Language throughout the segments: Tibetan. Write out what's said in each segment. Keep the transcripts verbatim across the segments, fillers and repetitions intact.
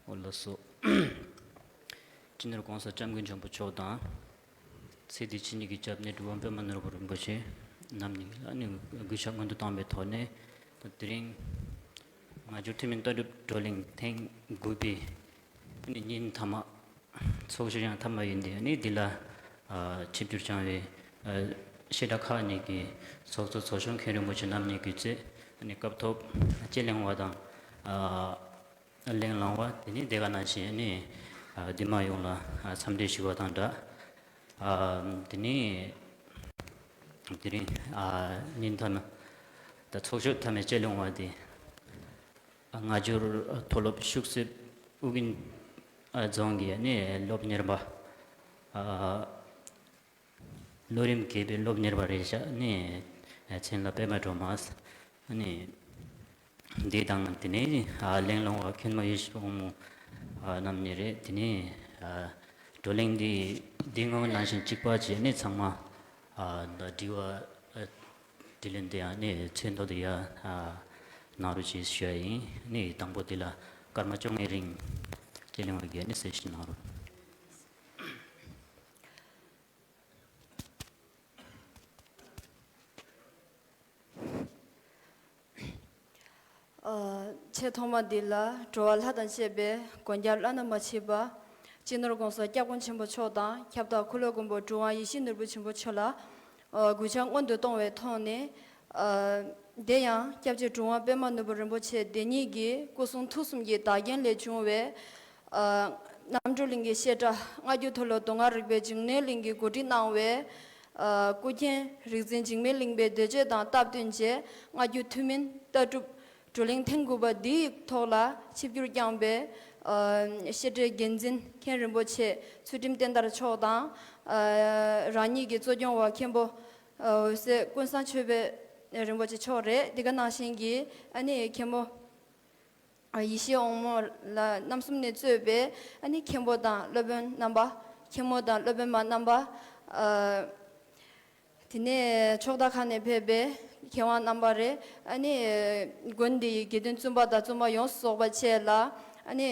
འོ་ལགས་སོ། སྤྱི་ནོར་༸གོང་ས་༸སྐྱབས་མགོན་ཆེན་པོ་མཆོག་དང་། ཚེ་འདི་ཕྱི་གཉིས་ཀྱི་སྐྱབས་གནས་གྲུབ་དབང་པདྨ་ནོར་བུ་རིན་པོ་ཆེ་རྣམ་གཉིས་ལ་ནི་གུས་ཕྱག་སྔོན་དུ་བཏང་བའི་ཐོག་ནས། ད་དེ་རིང་སྔ་འགྱུར་ཐུན་མིན་ལྟ་གྲུབ་བགྲོ་གླེང་ཐེངས་དགུ་པའི་ནི་ཉིན་མཐའ་མ། ཚོགས་ཞུགས་ཡང་མཐའ་མ་ཡིན་ཏེ་ནི་འདི་ལ་ཆིབས་བསྒྱུར་བསྐྱངས་པའི་བཤད་གྲྭ་ཁག་གཉིས་ཀྱི་ཚོགས་གཙོ་ཚོགས་གཞོན་མཁན་རིན་པོ་ཆེ་རྣམ་གཉིས་ཀྱི་གཙོས་ནི་སྐབས་ཐོག་དཔྱད་གླེང་བ་དང་། གླེང་བསླང་བ་དེ་ནི་དེ་ག་ནང་བཞིན་ནི་འདི་མ་ཡོངས་ལ་འཚམས་འདྲི་ཞུ་བ་དང་སྦྲགས། དེ་ནི་དེ་རིང་ཉིན་ཐ་ན་ད་ཚོགས་ཞུགས་མཐའ་མའི་དཔྱད་གླེང་བ་དེ། སྔ་འགྱུར་མཐོ་སློབ་ཤུག་གསེབ་ཨུ་རྒྱན་རྫོང་གི་ནི་སློབ་གཉེར་པ། ལོ་རིམ་བརྒྱད་པའི་སློབ་གཉེར་པ་རེད་ཤག་ནི། མཚན་ལ་པད་མ་སྒྲོལ་མ། ནི། འདི་དང་དེ་ནས་གླེང་སློང་བ་མཁན་མོ་ཡེ་ཤེས་དབང་མོ་རྣམ་གཉིས་རེད། དེ་ནས་བགྲོ་གླེང་འདི་འདི་སྔོན་ནང་བཞིན་གཅིག་པ་བྱས་ནས་ཚང་མ་དྲི་བ་དྲིས་ལན་དེ་ཡང་ནི་ཚོན་མདོག་དེ་ཡང་གནང་རོགས་ཞེས་ཞུ་ཡ་ཡིན། ནི་དང་པོ་དེ་ལ་སྐར་མ་བཅོ་ལྔའི་རིང་དཔྱད་གླེང་བ་གིས་ནི་གསལ་བཤད་གནང་རོགས། ཆེས་ཐོག་མ་འདི་ལ་འགྲོ་བ་ལྷ་དང་བཅས་པའི་མགོན་སྐྱབས་བླ་ན་མ་མཆིས་པ། སྤྱི་ནོར་༸གོང་ས་༸སྐྱབས་མགོན་ཆེན་པོ་མཆོག་དང་ཁྱབ་བདག་འཁོར་ལོ་མགོན་པོ་གྲུབ་དབང་ཡིད་བཞིན་ནོར་བུ་ཆེན་པོ་མཆོག་ལ་གུས་ཕྱག་སྔོན་དུ་གཏོང་བའི་ཐོག་ནས། དེ་ཡང་སྐྱབས་རྗེ་གྲུབ་དབང་པདྨ་ནོར་བུ་རིན་པོ་ཆེ་དེ་ཉིད་ཀྱི་སྐུ་གསུང་ཐུགས་གསུམ་གྱི་བདག་རྐྱེན་ལས་བྱུང་བའི། རྣམ་གྲོལ་གླིང་གི་བཤད་གྲྭ་སྔ་འགྱུར་མཐོ་སློབ་མདོ་སྔགས་རིག་པའི་འཇིགས་མེད་གླིང་གིས་གོ་སྒྲིག་གནང་བའི། སྐུ་མཁྱེན་རིག་འཛིན་འཇིགས་མེད་གླིང་པའི་འདས་མཆོད་དང་སྟབས་བསྟུན་བྱས་སྔ་འགྱུར་ཐུན་མིན་ལྟ་གྲུབ་བགྲོ་གླེང་ཐེངས་དགུ་པ་འདིའི་ཐོག་ལ་ཆིབས་བསྒྱུར་བསྐྱངས་པའི་བཤད་གྲྭའི་འགན་འཛིན་མཁན་རིན་པོ་ཆེ་ཚུལ་ཁྲིམས་བསྟན་དར་མཆོག་དང་། རང་ཉིད་ཀྱི་གཙོ་སྐྱོང་བ་མཁན་པོ་འོད་ཟེར་ཀུན་བཟང་ཆོས་འཕེལ་རིན་པོ་ཆེ་མཆོག་རེད། འདི་ག་ནང་བཞིན་གྱི་ཨ་ནི་མཁན་པོ། ཡེ་ཤེས་དབང་མོ་ལགས་རྣམ་གསུམ་ནས་གཙོས་པའི་ཨ་ནི་མཁན་པོ་དང་སློབ་དཔོན་རྣམ་པ། མཁན་མོ་དང་སློབ་དཔོན་མ་རྣམ་པ། དེ་ནས་ཕྱོགས་མཐའ་ཁག་ནས་ཕེབས་པའི་མཁས་དབང་རྣམ་པ་རེད། ཨ་ནི་དགོན་འདིའི་དགེ་འདུན་བཙུན་པ་དང་བཙུན་མ་ཡོངས་སུ་རྫོགས་པ་བཅས་ལ་ཨ་ནི་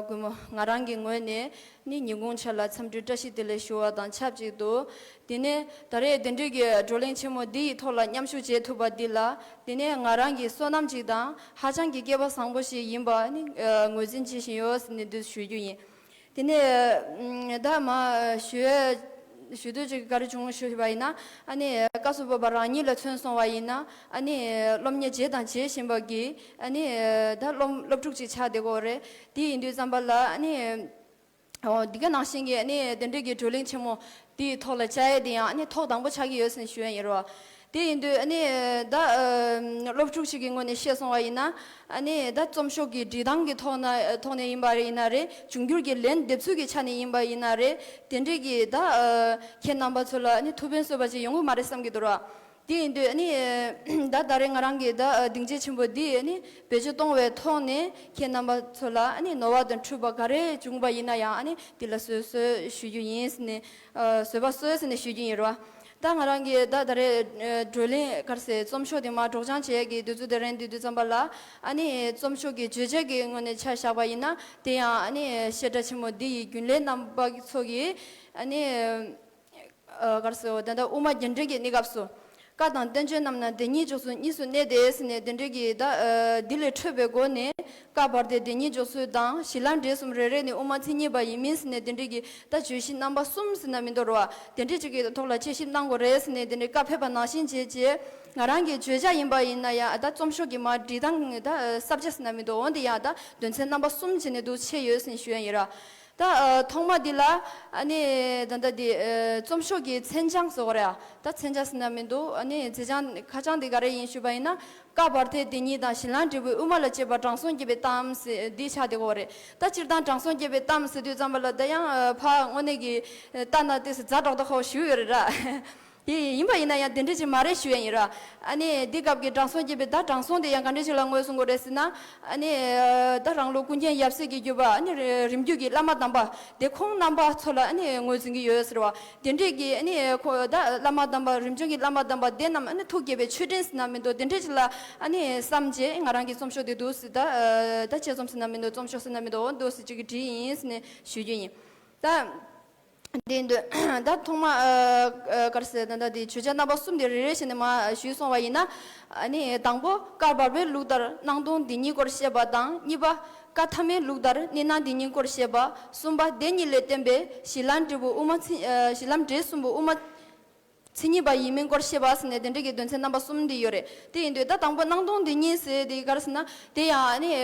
གུས་མོ་ང་རང་གི་ངོས་ནས་ནི་ཉིན་གུང་ཆ་ལ་འཚམས་འདྲི་བཀྲ་ཤིས་བདེ་ལེགས་ཞུ་བ་དང་ཆབས་ཅིག་ཏུ། དེ་ནས་ད་རེས་དེ་འདྲའི་གི་བགྲོ་གླེང་ཆེན་མོ་འདི་ཡི་ཐོག་ལ་མཉམ་ཞུགས་བྱེད་ཐུབ་པ་འདི་ལ། དེ་ནས་ང་རང་གི་བསོད་ནམས་ཅིག་དང་ཧ་ཅང་གི་སྐལ་པ་བཟང་པོ་ཞིག་ཡིན་པ་ནི་ངོས་འཛིན་བྱེད་བཞིན་ཡོད་ཟེར་ནས་འདི་ཞུ་རྒྱུ་ཡིན། དེ་ནས་ད་མ་ཞུ་ཞུ་འདོད་ཅིག་ག་རེ་བྱུང་ཞུས་པ་ཡིན་ན། ཨ་ནི་སྐབས་སུ་བབ་པ་རང་ཉིད་ལ་མཚོན་སོང་བ་ཡིན་ན། ཨ་ནི་སློབ་གཉེར་བྱས་དང་བྱེད་བཞིན་པ་གི་ཨ་ནི་ད་སློབ་སློབ་ཕྲུག་ཅིག་ཆགས་བསྡད་ཀྱི་ཡོད་རེད། དེ་ཡིན་དུས་ཙམ་པ་ལ་ཨ་ནི། འོ་འདི་ག་ནང་བཞིན་གྱི་ཨ་ནི་དེ་འདྲའི་གི་བགྲོ་གླེང་ཆེན་མོ་དེའི་ཐོག་ལ་བཅར་ཡས་དེ་ཡང་ཨ་ནི་ཐོག་དང་པོ་ཆགས་ཀྱི་ཡོད་ཟེར་ནས་ཞུ་ཡ་ཡིན་རོ། དེ་ཡིན་དུས་ཨ་ནི་ད་སློབ་ཕྲུག་ཞིག་གི་ངོས་ནས་བཤད་སོང་བ་ཡིན་ན། ཨ་ནི་ད་རྩོམ་ཤོག་གི་འབྲི་སྟངས་ཀྱི་ཐོག་ན་ཐོག་ནས་ཡིན་པ་རེད། ཡིན་ན་རེད། འབྱུང་འགྱུར་གྱི་ལན་འདེབས་ཚུལ་གྱི་ཆ་ནས་ཡིན་པ་ཡིན་ན་རེད། དེ་འདྲའི་གི་ད་ཁྱེད་རྣམ་པ་ཚོ་ལ་ཨ་ནི་ཐུགས་ཕན་གསོས་པ་ཅིག་ཡོང་གི་མ་རེད་བསམ་གྱི་འདུག་རོ། དེ་ཡིན་དུས་ཨ་ནི་ད་ད་རེས་ང་རང་གིས་ད་སྡིངས་ཆ་ཆེན་པོ་འདི་ཨ་ནི་བེད་སྤྱོད་གཏོང་བའི་ཐོག་ནས་ཁྱེད་རྣམ་པ་ཚོ་ལ་ཨ་ནི་ནོར་བ་དང་འཁྲུལ་པ་ག་རེ་བྱུང་པ་ཡིན་ན་ཡང་ཨ་ནི་འདི་ལ་བཟོད་གསོལ་ཞུ་རྒྱུ་ཡིན་ཟེར་ནས། བཟོད་པ་གསོལ་ཟེར་ནས་ཞུ་རྒྱུ་ཡིན་རོ། ད་ང་རང་གིས་ད་ད་རེས་བགྲོ་གླེང་ག་རེ་ཟེར་རྩོམ་ཤོག་དེ་མར་སྒྲོག་སྦྱང་བྱེད་ཡས་ཀྱི་དུས་ཚོད་དེ་རན་དུས་དུས་ཙམ་པ་ལ། ཨ་ནི་རྩོམ་ཤོག་གི་བརྗོད་བྱ་གི་ངོས་ནས་ཆ་བཞག་པ་ཡིན་ན་དེ་ཡང་ཨ་ནི་བཤད་གྲྭ་ཆེན་མོ་འདི་ཡི་རྒྱུན་ལས་རྣམ་པ་ཚོ་གིས་ཨ་ནི། ག་རེ་ཟེར་བ་དེ་འདྲ་དབུ་མ་རྒྱན་འགྲེལ་གྱི་གནས་སྐབས་སུ། བཀའ་དང་བསྟན་བཅོས་རྣམས་ན་བདེན་གཉིས་འཇོག་ཚུལ་གཉིས་སུ་གནས་ཏེ་ཟེར་ནས་དེ་འདྲའི་གི་ད་འདི་ལས་འཕྲོས་པའི་སྒོ་ནས་བཀའ་བར་དེ་བདེན་གཉིས་འཇོག་ཚུལ་དང་གཞི་ལམ་འབྲས་གསུམ་རེ་རེ་ནི་དབུ་མ་མཚན་ཉིད་པ་ཡིན་མིན་ཟེར་ནས་དེ་འདྲའི་གི་ད་བརྗོད་གཞི་རྣམ་པ་གསུམ་ཟེར་ན་མི་འདུག་རོ། དེ་འདྲའི་ཅིག་གི་ཐོག་ལ་དཔྱད་ཞིབ་གནང་དགོས་རེད་ཟེར་ནས་དེ་འདྲའི་བཀའ་ཕེབས་པ་ནང་བཞིན་བྱས་རྗེས་ང་རང་གི་བརྗོད་བྱ་ཡིན་པ་ཡིན་ན་ཡང་ད་རྩོམ་ཤོག་གི་མ་འབྲི་སྟངས་ད་ས་བཅད་ཟེར་ན་མི་འདུག་འོན་ཏེ་ཡང་ད་དོན་ཚན་རྣམ་པ་གསུམ་བྱས་ནས་འདུག་ཕྱེ་ཡོད་ཟེར་ནས་ཞུ་ཡ་ཡིན་ར། ད་ཨ་ཐོག་མ་འདི་ལ་ཨ་ནི་ད་ལྟ་འདི་ཨ་རྩོམ་ཤོག་གི་མཚན་བྱང་ཟེར་བ་རེད། ཨ་ད་མཚན་བྱང་ཟེར་ན་མི་འདུག་ཨ་ནི་མཚན་བྱང་ཁ་བྱང་འདི་ག་རེ་ཡིན་ཞུས་པ་ཡིན་ན། བཀའ་བར་དེ་འདི་ཉིད་དང་གཞི་ལམ་འབྲས་བུའི་དབུ་མ་ལ་དཔྱད་པ་དྲང་སྲོང་བརྒྱུད་པའི་གཏམ་ཟེར་འདི་ཆགས་བསྡད་ཀྱི་ཡོད་རེད། ད་སྤྱིར་བཏང་དྲང་སྲོང་བརྒྱུད་པའི་གཏམ་ཟེར་དུས་ཙམ་པ་ལ་ད་ཡང་ཨ་ཕ་དངོས་གནས་ཀྱི་ཨ་ལྟ་ན་ཏོག་ཙམ་ཛ་དྲག་ཏུ་ཁོ་ཞུ་ཡོད་རེད་ར། དེ་ཡིན་པ་ཡིན་ན་ཡང་དེ་འདྲ་ཅིག་མ་རེད་ཞུ་ཡ་ཡིན་ར། ཨ་ནི་འདི་སྐབས་ཀྱི་དྲང་སྲོང་བརྒྱད་པའི་ད་དྲང་སྲོང་དེ་ཡང་ག་འདྲ་ཞིག་ལ་ངོས་བཟུང་དགོས་རེད་ཟེར་ན། ཨ་ནི་ད་རང་ལུགས་ཀུན་མཁྱེན་ཡབ་སྲས་ཀྱི་བརྒྱུད་པ། ཨ་ནི་རིམ་བརྒྱུད་ཀྱི་བླ་མ་དམ་པ་དེ་ཁོང་རྣམ་པ་ཚོ་ལ་ཨ་ནི་ངོས་འཛིན་གྱི་ཡོད་ཟེར་བ། དེ་འདྲས་ཀྱི་ཨ་ནི་ཁོ་ད་བླ་མ་དམ་པ། རིམ་བྱོན་གྱི་བླ་མ་དམ་པ་དེ་རྣམས་ཨ་ནི་ཐུགས་དགྱེས་པའི་མཆོད་སྤྲིན་ཟེར་ན་མི་འདུག་དེ་འདྲས་ཅིག་ལ་ཨ་ནི་བསམ་བྱས། ང་རང་གི་རྩོམ་ཤོག་དེ་འདུག་ཟེར། ད་ད་དཔྱད་རྩོམ་ཟེར་ན་མི་འདུག་རྩོམ་ཤོག་ཟེར་ན་མི་འདུག་འོ་འདུག་ཟེར་ཅིག་གི་བྲིས་ཡིན་ཟེར་ནས་ཞུ་རྒྱུ་ཡིན། ད། དེ་འདོད། ད་ཐོག་མ་ཨ་ཨ་ག་རེ་ཟེར། ད་ད་དེ་བརྗོད་བྱ་རྣམ་པ་གསུམ་དེ་རེ་རེ་བཞིན་ནས་མར་ཞུས་སོང་བ་ཡིན་ན། ཨ་ནི་དང་པོ་བཀའ་བར་པའི་ལུགས་ལྟར་སྣང་སྟོང་དེ་ཉིད་སྐོར་བཤད་པ་དང་། གཉིས་པ་བཀའ་ཐ་མའི་ལུགས་ལྟར་གནས་སྣང་དེ་ཉིད་སྐོར་བཤད་པ། གསུམ་པ་དེ་ཉིད་ལས་བརྟེན་པའི་གཞི་ལམ་འབྲས་བུ་དབུ་མ་མཚན། ཨ་གཞི་ལམ་འབྲས་གསུམ་པོ་དབུ་མ་མཚན་ཉིད་པ་ཡིན་མིན་སྐོར་བཤད་པ་ཟེར་ནས་དེ་འདྲ་གི་དོན་ཚན་རྣམ་པ་གསུམ་འདི་ཡོད་རེད། དེ་ཡིན་དུས་ད་དང་པོ་སྣང་སྟོང་དེ་ཉིད་ཟེར་དེ་ག་རེ་ཟེར་ན། དེ་ཡང་ཨ་ནི་ཨ་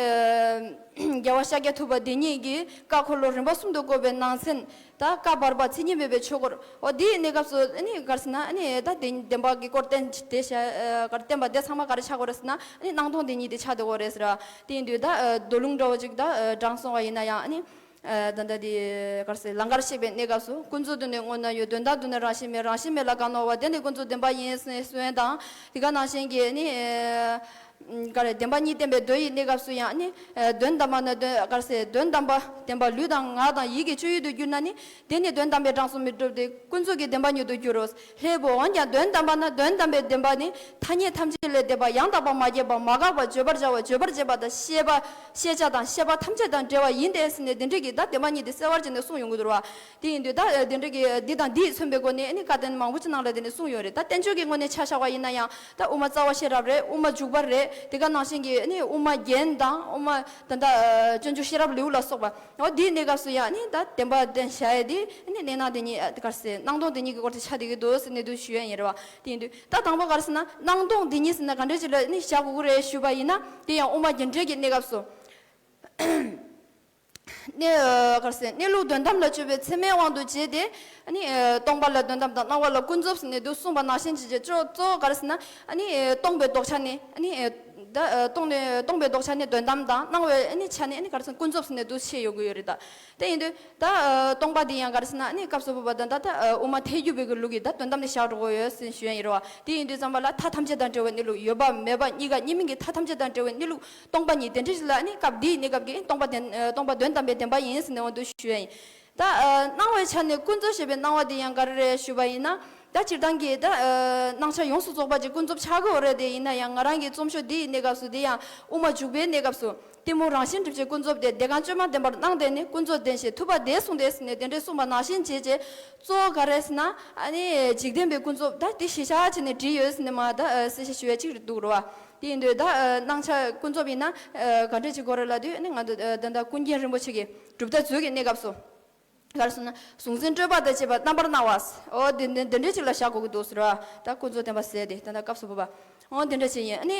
རྒྱལ་བ་ཤཱཀྱ་ཐུབ་པ་དེ་ཉིད་ཀྱིས་བཀའ་འཁོར་ལོ་རིམ་པ་གསུམ་དུ་བསྐོར་བའི་ནང་ཚན། ད་བཀའ་བར་པ་མཚན་ཉིད་མེད་པའི་ཆོས་སྐོར། འོ་དེའི་གནས་སྐབས་སུ་ཨ་ནི་ག་རེ་ཟེར་ན། ཨ་ནི་ད་དེ་བདེན་པ་གི་སྐོར་བསྟན་དེ་བཤད། ཨ་ག་རེ། བསྟན་པ་དེ་ཚང་མ་ག་རེ་ཆགས་དགོས་རེད་ཟེར་ན། ཨ་ནི་སྣང་སྟོང་དེ་ཉིད་དེ་ཆགས་བསྡད་དགོས་རེད་ཟེར། དེ་ཡིན་དུས་ད་ཨ་མདོ་ལུང་འདྲ་བོ་ཅིག་ད་ཨ་དྲངས་སོང་བ་ཡིན་ན་ཡང་། ཨ་ནི་ཨ་ད་ལྟ་དེ་ག་རེ་ཟེར། ལང་ཀར་གཤེགས་པའི་གནས་སྐབས་སུ། ཀུན་རྫོབ་ཏུ་ནི་དངོས་རྣམས་ཡོད། དོན་དམ་དུ་ནི་རང་བཞིན་མེད། རང་བཞིན་མེད་ལ་གང་སྣང་བ། དེ་ནི་ཀུན་རྫོབ་བདེན་པ་ཡིན་ཟེར་ནས་གསུངས་དང་། དེ་ག་ནང་བཞིན་གྱི་ཨ་ནི་ཨ་ག་རེ། བདེན་པ་གཉིས་བསྟན་པའི་མདོ་ཡི་གནས་སྐབས་སུ་ཡང་། ཨ་ནི་ཨ་དོན་དམ་པ་ན་དོན། ག་རེ་ཟེར། དོན་དམ་པ་བདེན་པ་ལུས་དང་ངག་དང་ཡིད་ཀྱི་སྤྱོད་ཡུལ་དུ་གྱུར་ན་ནི། དེ་ནི་དོན་དམ་པའི་གྲངས་སུ་མི་འགྲུབ་སྟེ། ཀུན་རྫོབ་ཀྱི་བདེན་པ་ཉིད་དུ་འགྱུར་རོ། ལྷའི་བུ། འོན་ཀྱང་དོན་དམ་པ་ན་དོན་དམ་པའི་བདེན་པ་ནི་ཐ་སྙད་ཐམས་ཅད་ལས་འདས་པ། ཡང་དག་པར་མ་སྐྱེས་པ། མ་འགགས་པ། བརྗོད་པར་བྱ་བ། བརྗོད་པར་བྱེད་པ་དང་ཤེས་པ། ཤེས་བྱ་དང་ཤེས་པ་ཐམས་ཅད་དང་བྲལ་བ་ཡིན་ཏེ་ཟེར་ནས་དེ་འདྲ་གི་ད་བདེན་པ་གཉིས་དེ་གསལ་བར་བྱས་ནས་གསུངས་ཡོང་གི་འདུག་ར། དེ་ཡིན་དུས་ད་དེ་འདྲ་གི་འདི་དང་འདིས་མཚོན་པའི་སྒོ་ནས་ཨ་ནི་བཀའ་བསྟན་མང་པོ་ཅིག་ནང་ལ་དེ་ནས་གསུངས་ཡོད་རེད། ད་བསྟན་བཅོས་ཀྱི་ངོས་ནས་ཆ་བཞག་པ་ཡིན་ན་ཡང་། ད་དབུ་མ་རྩ་བ་ཤེས་རབ་རེད། དབུ་མ་འཇུག་པ་རེད། དེ་ག་ནང་བཞིན་གྱི་ཨ་ནི་དབུ་མ་རྒྱན་དང་། དབུ་མ་ད་ལྟ་ཨ་སྤྱོད་འཇུག་ཤེས་རབ་ལེའུ་ལ་སོགས་པ། འོ་དེའི་གནས་སྐབས་སུ་ཡང་ཨ་ནི་ད་བདེན་པ་བསྟན་བྱ་ཡ་དེ་ཨ་ནི་གནས་སྣང་དེ་ཉིད། ཨ་ག་རེ་ཟེར། སྣང་སྟོང་དེ་ཉིད་ཀྱི་སྐོར་དེ་ཆགས་བསྡད་ཀྱི་འདུག་ཟེར་ནས་དུ་ཞུ་ཡ་ཡིན་རེད་བ། དེ་ཡིན་དུས་ད་དང་པོ་ག་རེ་ཟེར་ན། སྣང་སྟོང་དེ་ཉིད་ཟེར་ན་ག་འདྲ་ཅིག་ལ་ཨ་ནི་བཞག་དགོས་ཀྱི་རེད་ཞུས་པ་ཡིན་ན། དེ་ཡང་དབུ་མ་རྒྱན་འགྲེལ་གྱི་གནས་སྐབས་སུ། གནས། ཨ་ག་རེ་ཟེར། གནས་ལུགས་དོན་དམ་ལ་དཔྱོད་པའི་ཚད་མའི་དབང་དུ་བྱས་ཏེ། ཨ་ནི་ཨ་སྟོང་པ་ལ་དོན་དམ་དང་། སྣང་བ་ལ་ཀུན་རྫོབ་ཟེར་ནས་འདུག་གསུངས་པ་ནང་བཞིན་བྱས་བྱས། གཙོ་གཙོ་བོ་ག་རེ་ཟེར་ན། ཨ་ནི་ཨ་སྟོང་པའི་ལྡོག་ཆ་ནས། ཨ་ནི་ཨ་ད་ཨ་སྟོང་ནས། སྟོང་པའི་ལྡོག་ཆ་ནས་དོན་དམ་དང་། སྣང་བའི་ཨ་ནི་ཆ་ནས་ཨ་ནི་ག་རེ་ཟེར། ཀུན་རྫོབ་ཟེར་ནས་འདུག་བཤད་ཡོང་གི་ཡོད་རེད་ད། དེ་ཡིན་དུས་ད་ཨ་སྟོང་པ་འདི་ཡང་ག་རེ་ཟེར་ན། ཨ་ནི་སྐབས་སུ་བབ་པ་དང་། ད་ད་ཨ་དབུ་མ་ཐལ་འགྱུར་བའི་གི་ལུགས་ཀྱིས་ད་དོན་དམ་ནས་བཞག་འགྲོ་གི་ཡོད་ཟེར་ཞུ་ཡ་ཡིན་རེད་བ། དེ་ཡིན་དུས་ཙམ་པ་ལ་མཐའ་ཐམས་ཅད་དང་བྲལ་བའི་གནས་ལུགས། ཡོད་པ་མེད་པ་གཉིས་ཀ་གཉིས་མིན་གྱི་མཐའ་ཐམས་ཅད་དང་བྲལ་བའི་གནས་ལུགས། སྟོང་པ་ཉིད་དེ་འདྲ་ཞིག་ལ་ཨ་ནི་སྐབས་འདིའི་གནས་སྐབས་ཀྱི་སྟོང་པ་བདེན། ཨ་སྟོང་པ་དོན་དམ་པའི་བདེན་པ་ཡིན་ཟེར་ནས་འོ་འདུག་ཞུ་ཡ་ཡིན། ད་ཨ་སྣང་བའི་ཆ་ནས་ཀུན་རྫོབ་ཞེས་པའི་སྣང་བ་དེ་ཡང་ག་རེ་རེད་ཞུས་པ་ཡིན་ན། ད་སྤྱིར་བཏང་གི་ད་ཨ་སྣང་ཆ་ཡོངས་སུ་རྫོགས་པ་ཅིག་ཀུན་རྫོབ་ཆགས་ཀྱི་ཡོད་རེད། དེ་ཡིན་ན་ཡང་ང་རང་གི་རྩོམ་ཤོག་འདིའི་གནས་སྐབས་སུ་དེ་ཡང་དབུ་མ་འཇུག་པའི་གནས་སྐབས་སུ། གཏི་མུག་རང་བཞིན་སྒྲིབ་བྱེད་ཀུན་རྫོབ་སྟེ། དེ་གང་བཅོས་མ་བདེན་པར་སྣང་བསྡད་ནས། ཀུན་རྫོབ་བདེན་ཞེས་ཐུབ་པ་དེས་གསུངས་ཏེ་ཟེར་ནས་དེ་འདྲའི་གསུངས་པ་ནང་བཞིན་བྱས་བྱས། གཙོ་བོ་ག་རེ་ཟེར་ན། ཨ་ནི་འཇིག་རྟེན་པའི་ཀུན་རྫོབ་ད་དེ་གཞི་བཞག་བྱས་ནས་བྲིས་ཡོད་ཟེར་ནས་མར་ད་ཨ་གསལ་བཤད་ཞུ་ཡ་ཅིག་འདུག་རེད་བ། དེ་ཡིན་དུས་ད་ཨ་སྣང་ཆ་ཀུན་རྫོབ་ཡིན་ན་ཨ་ག་འདྲ་ཅིག་དགོས་རེད་ལབ་དུས། ཨ་ནི་ང་ཚོ་ཨ་ད་ལྟ་ཀུན་མཁྱེན་རིན་པོ་ཆེ་གིས་གྲུབ་མཐའ་མཛོད་ཀྱི་གནས་སྐབས་སུ། ག་རེ་ཟེར་ན། གཟུང་འཛིན་སྤྲོས་པ་དང་བཅས་པ་རྣམ་པར་སྣང་བ། འོ་དེ་འདི་འདི་འདྲ་ཅིག་ལ་བཞག་དགོས་ཀྱི་འདུག་ཟེར་བ། ད་ཀུན་རྫོབ་བདེན་པ་ཟེར་དེ་ད་ལྟ་སྐབས་སུ་བབ་པ། འོ་དེ་འདྲ་ཅིག་ཡིན། ཨ་ནི་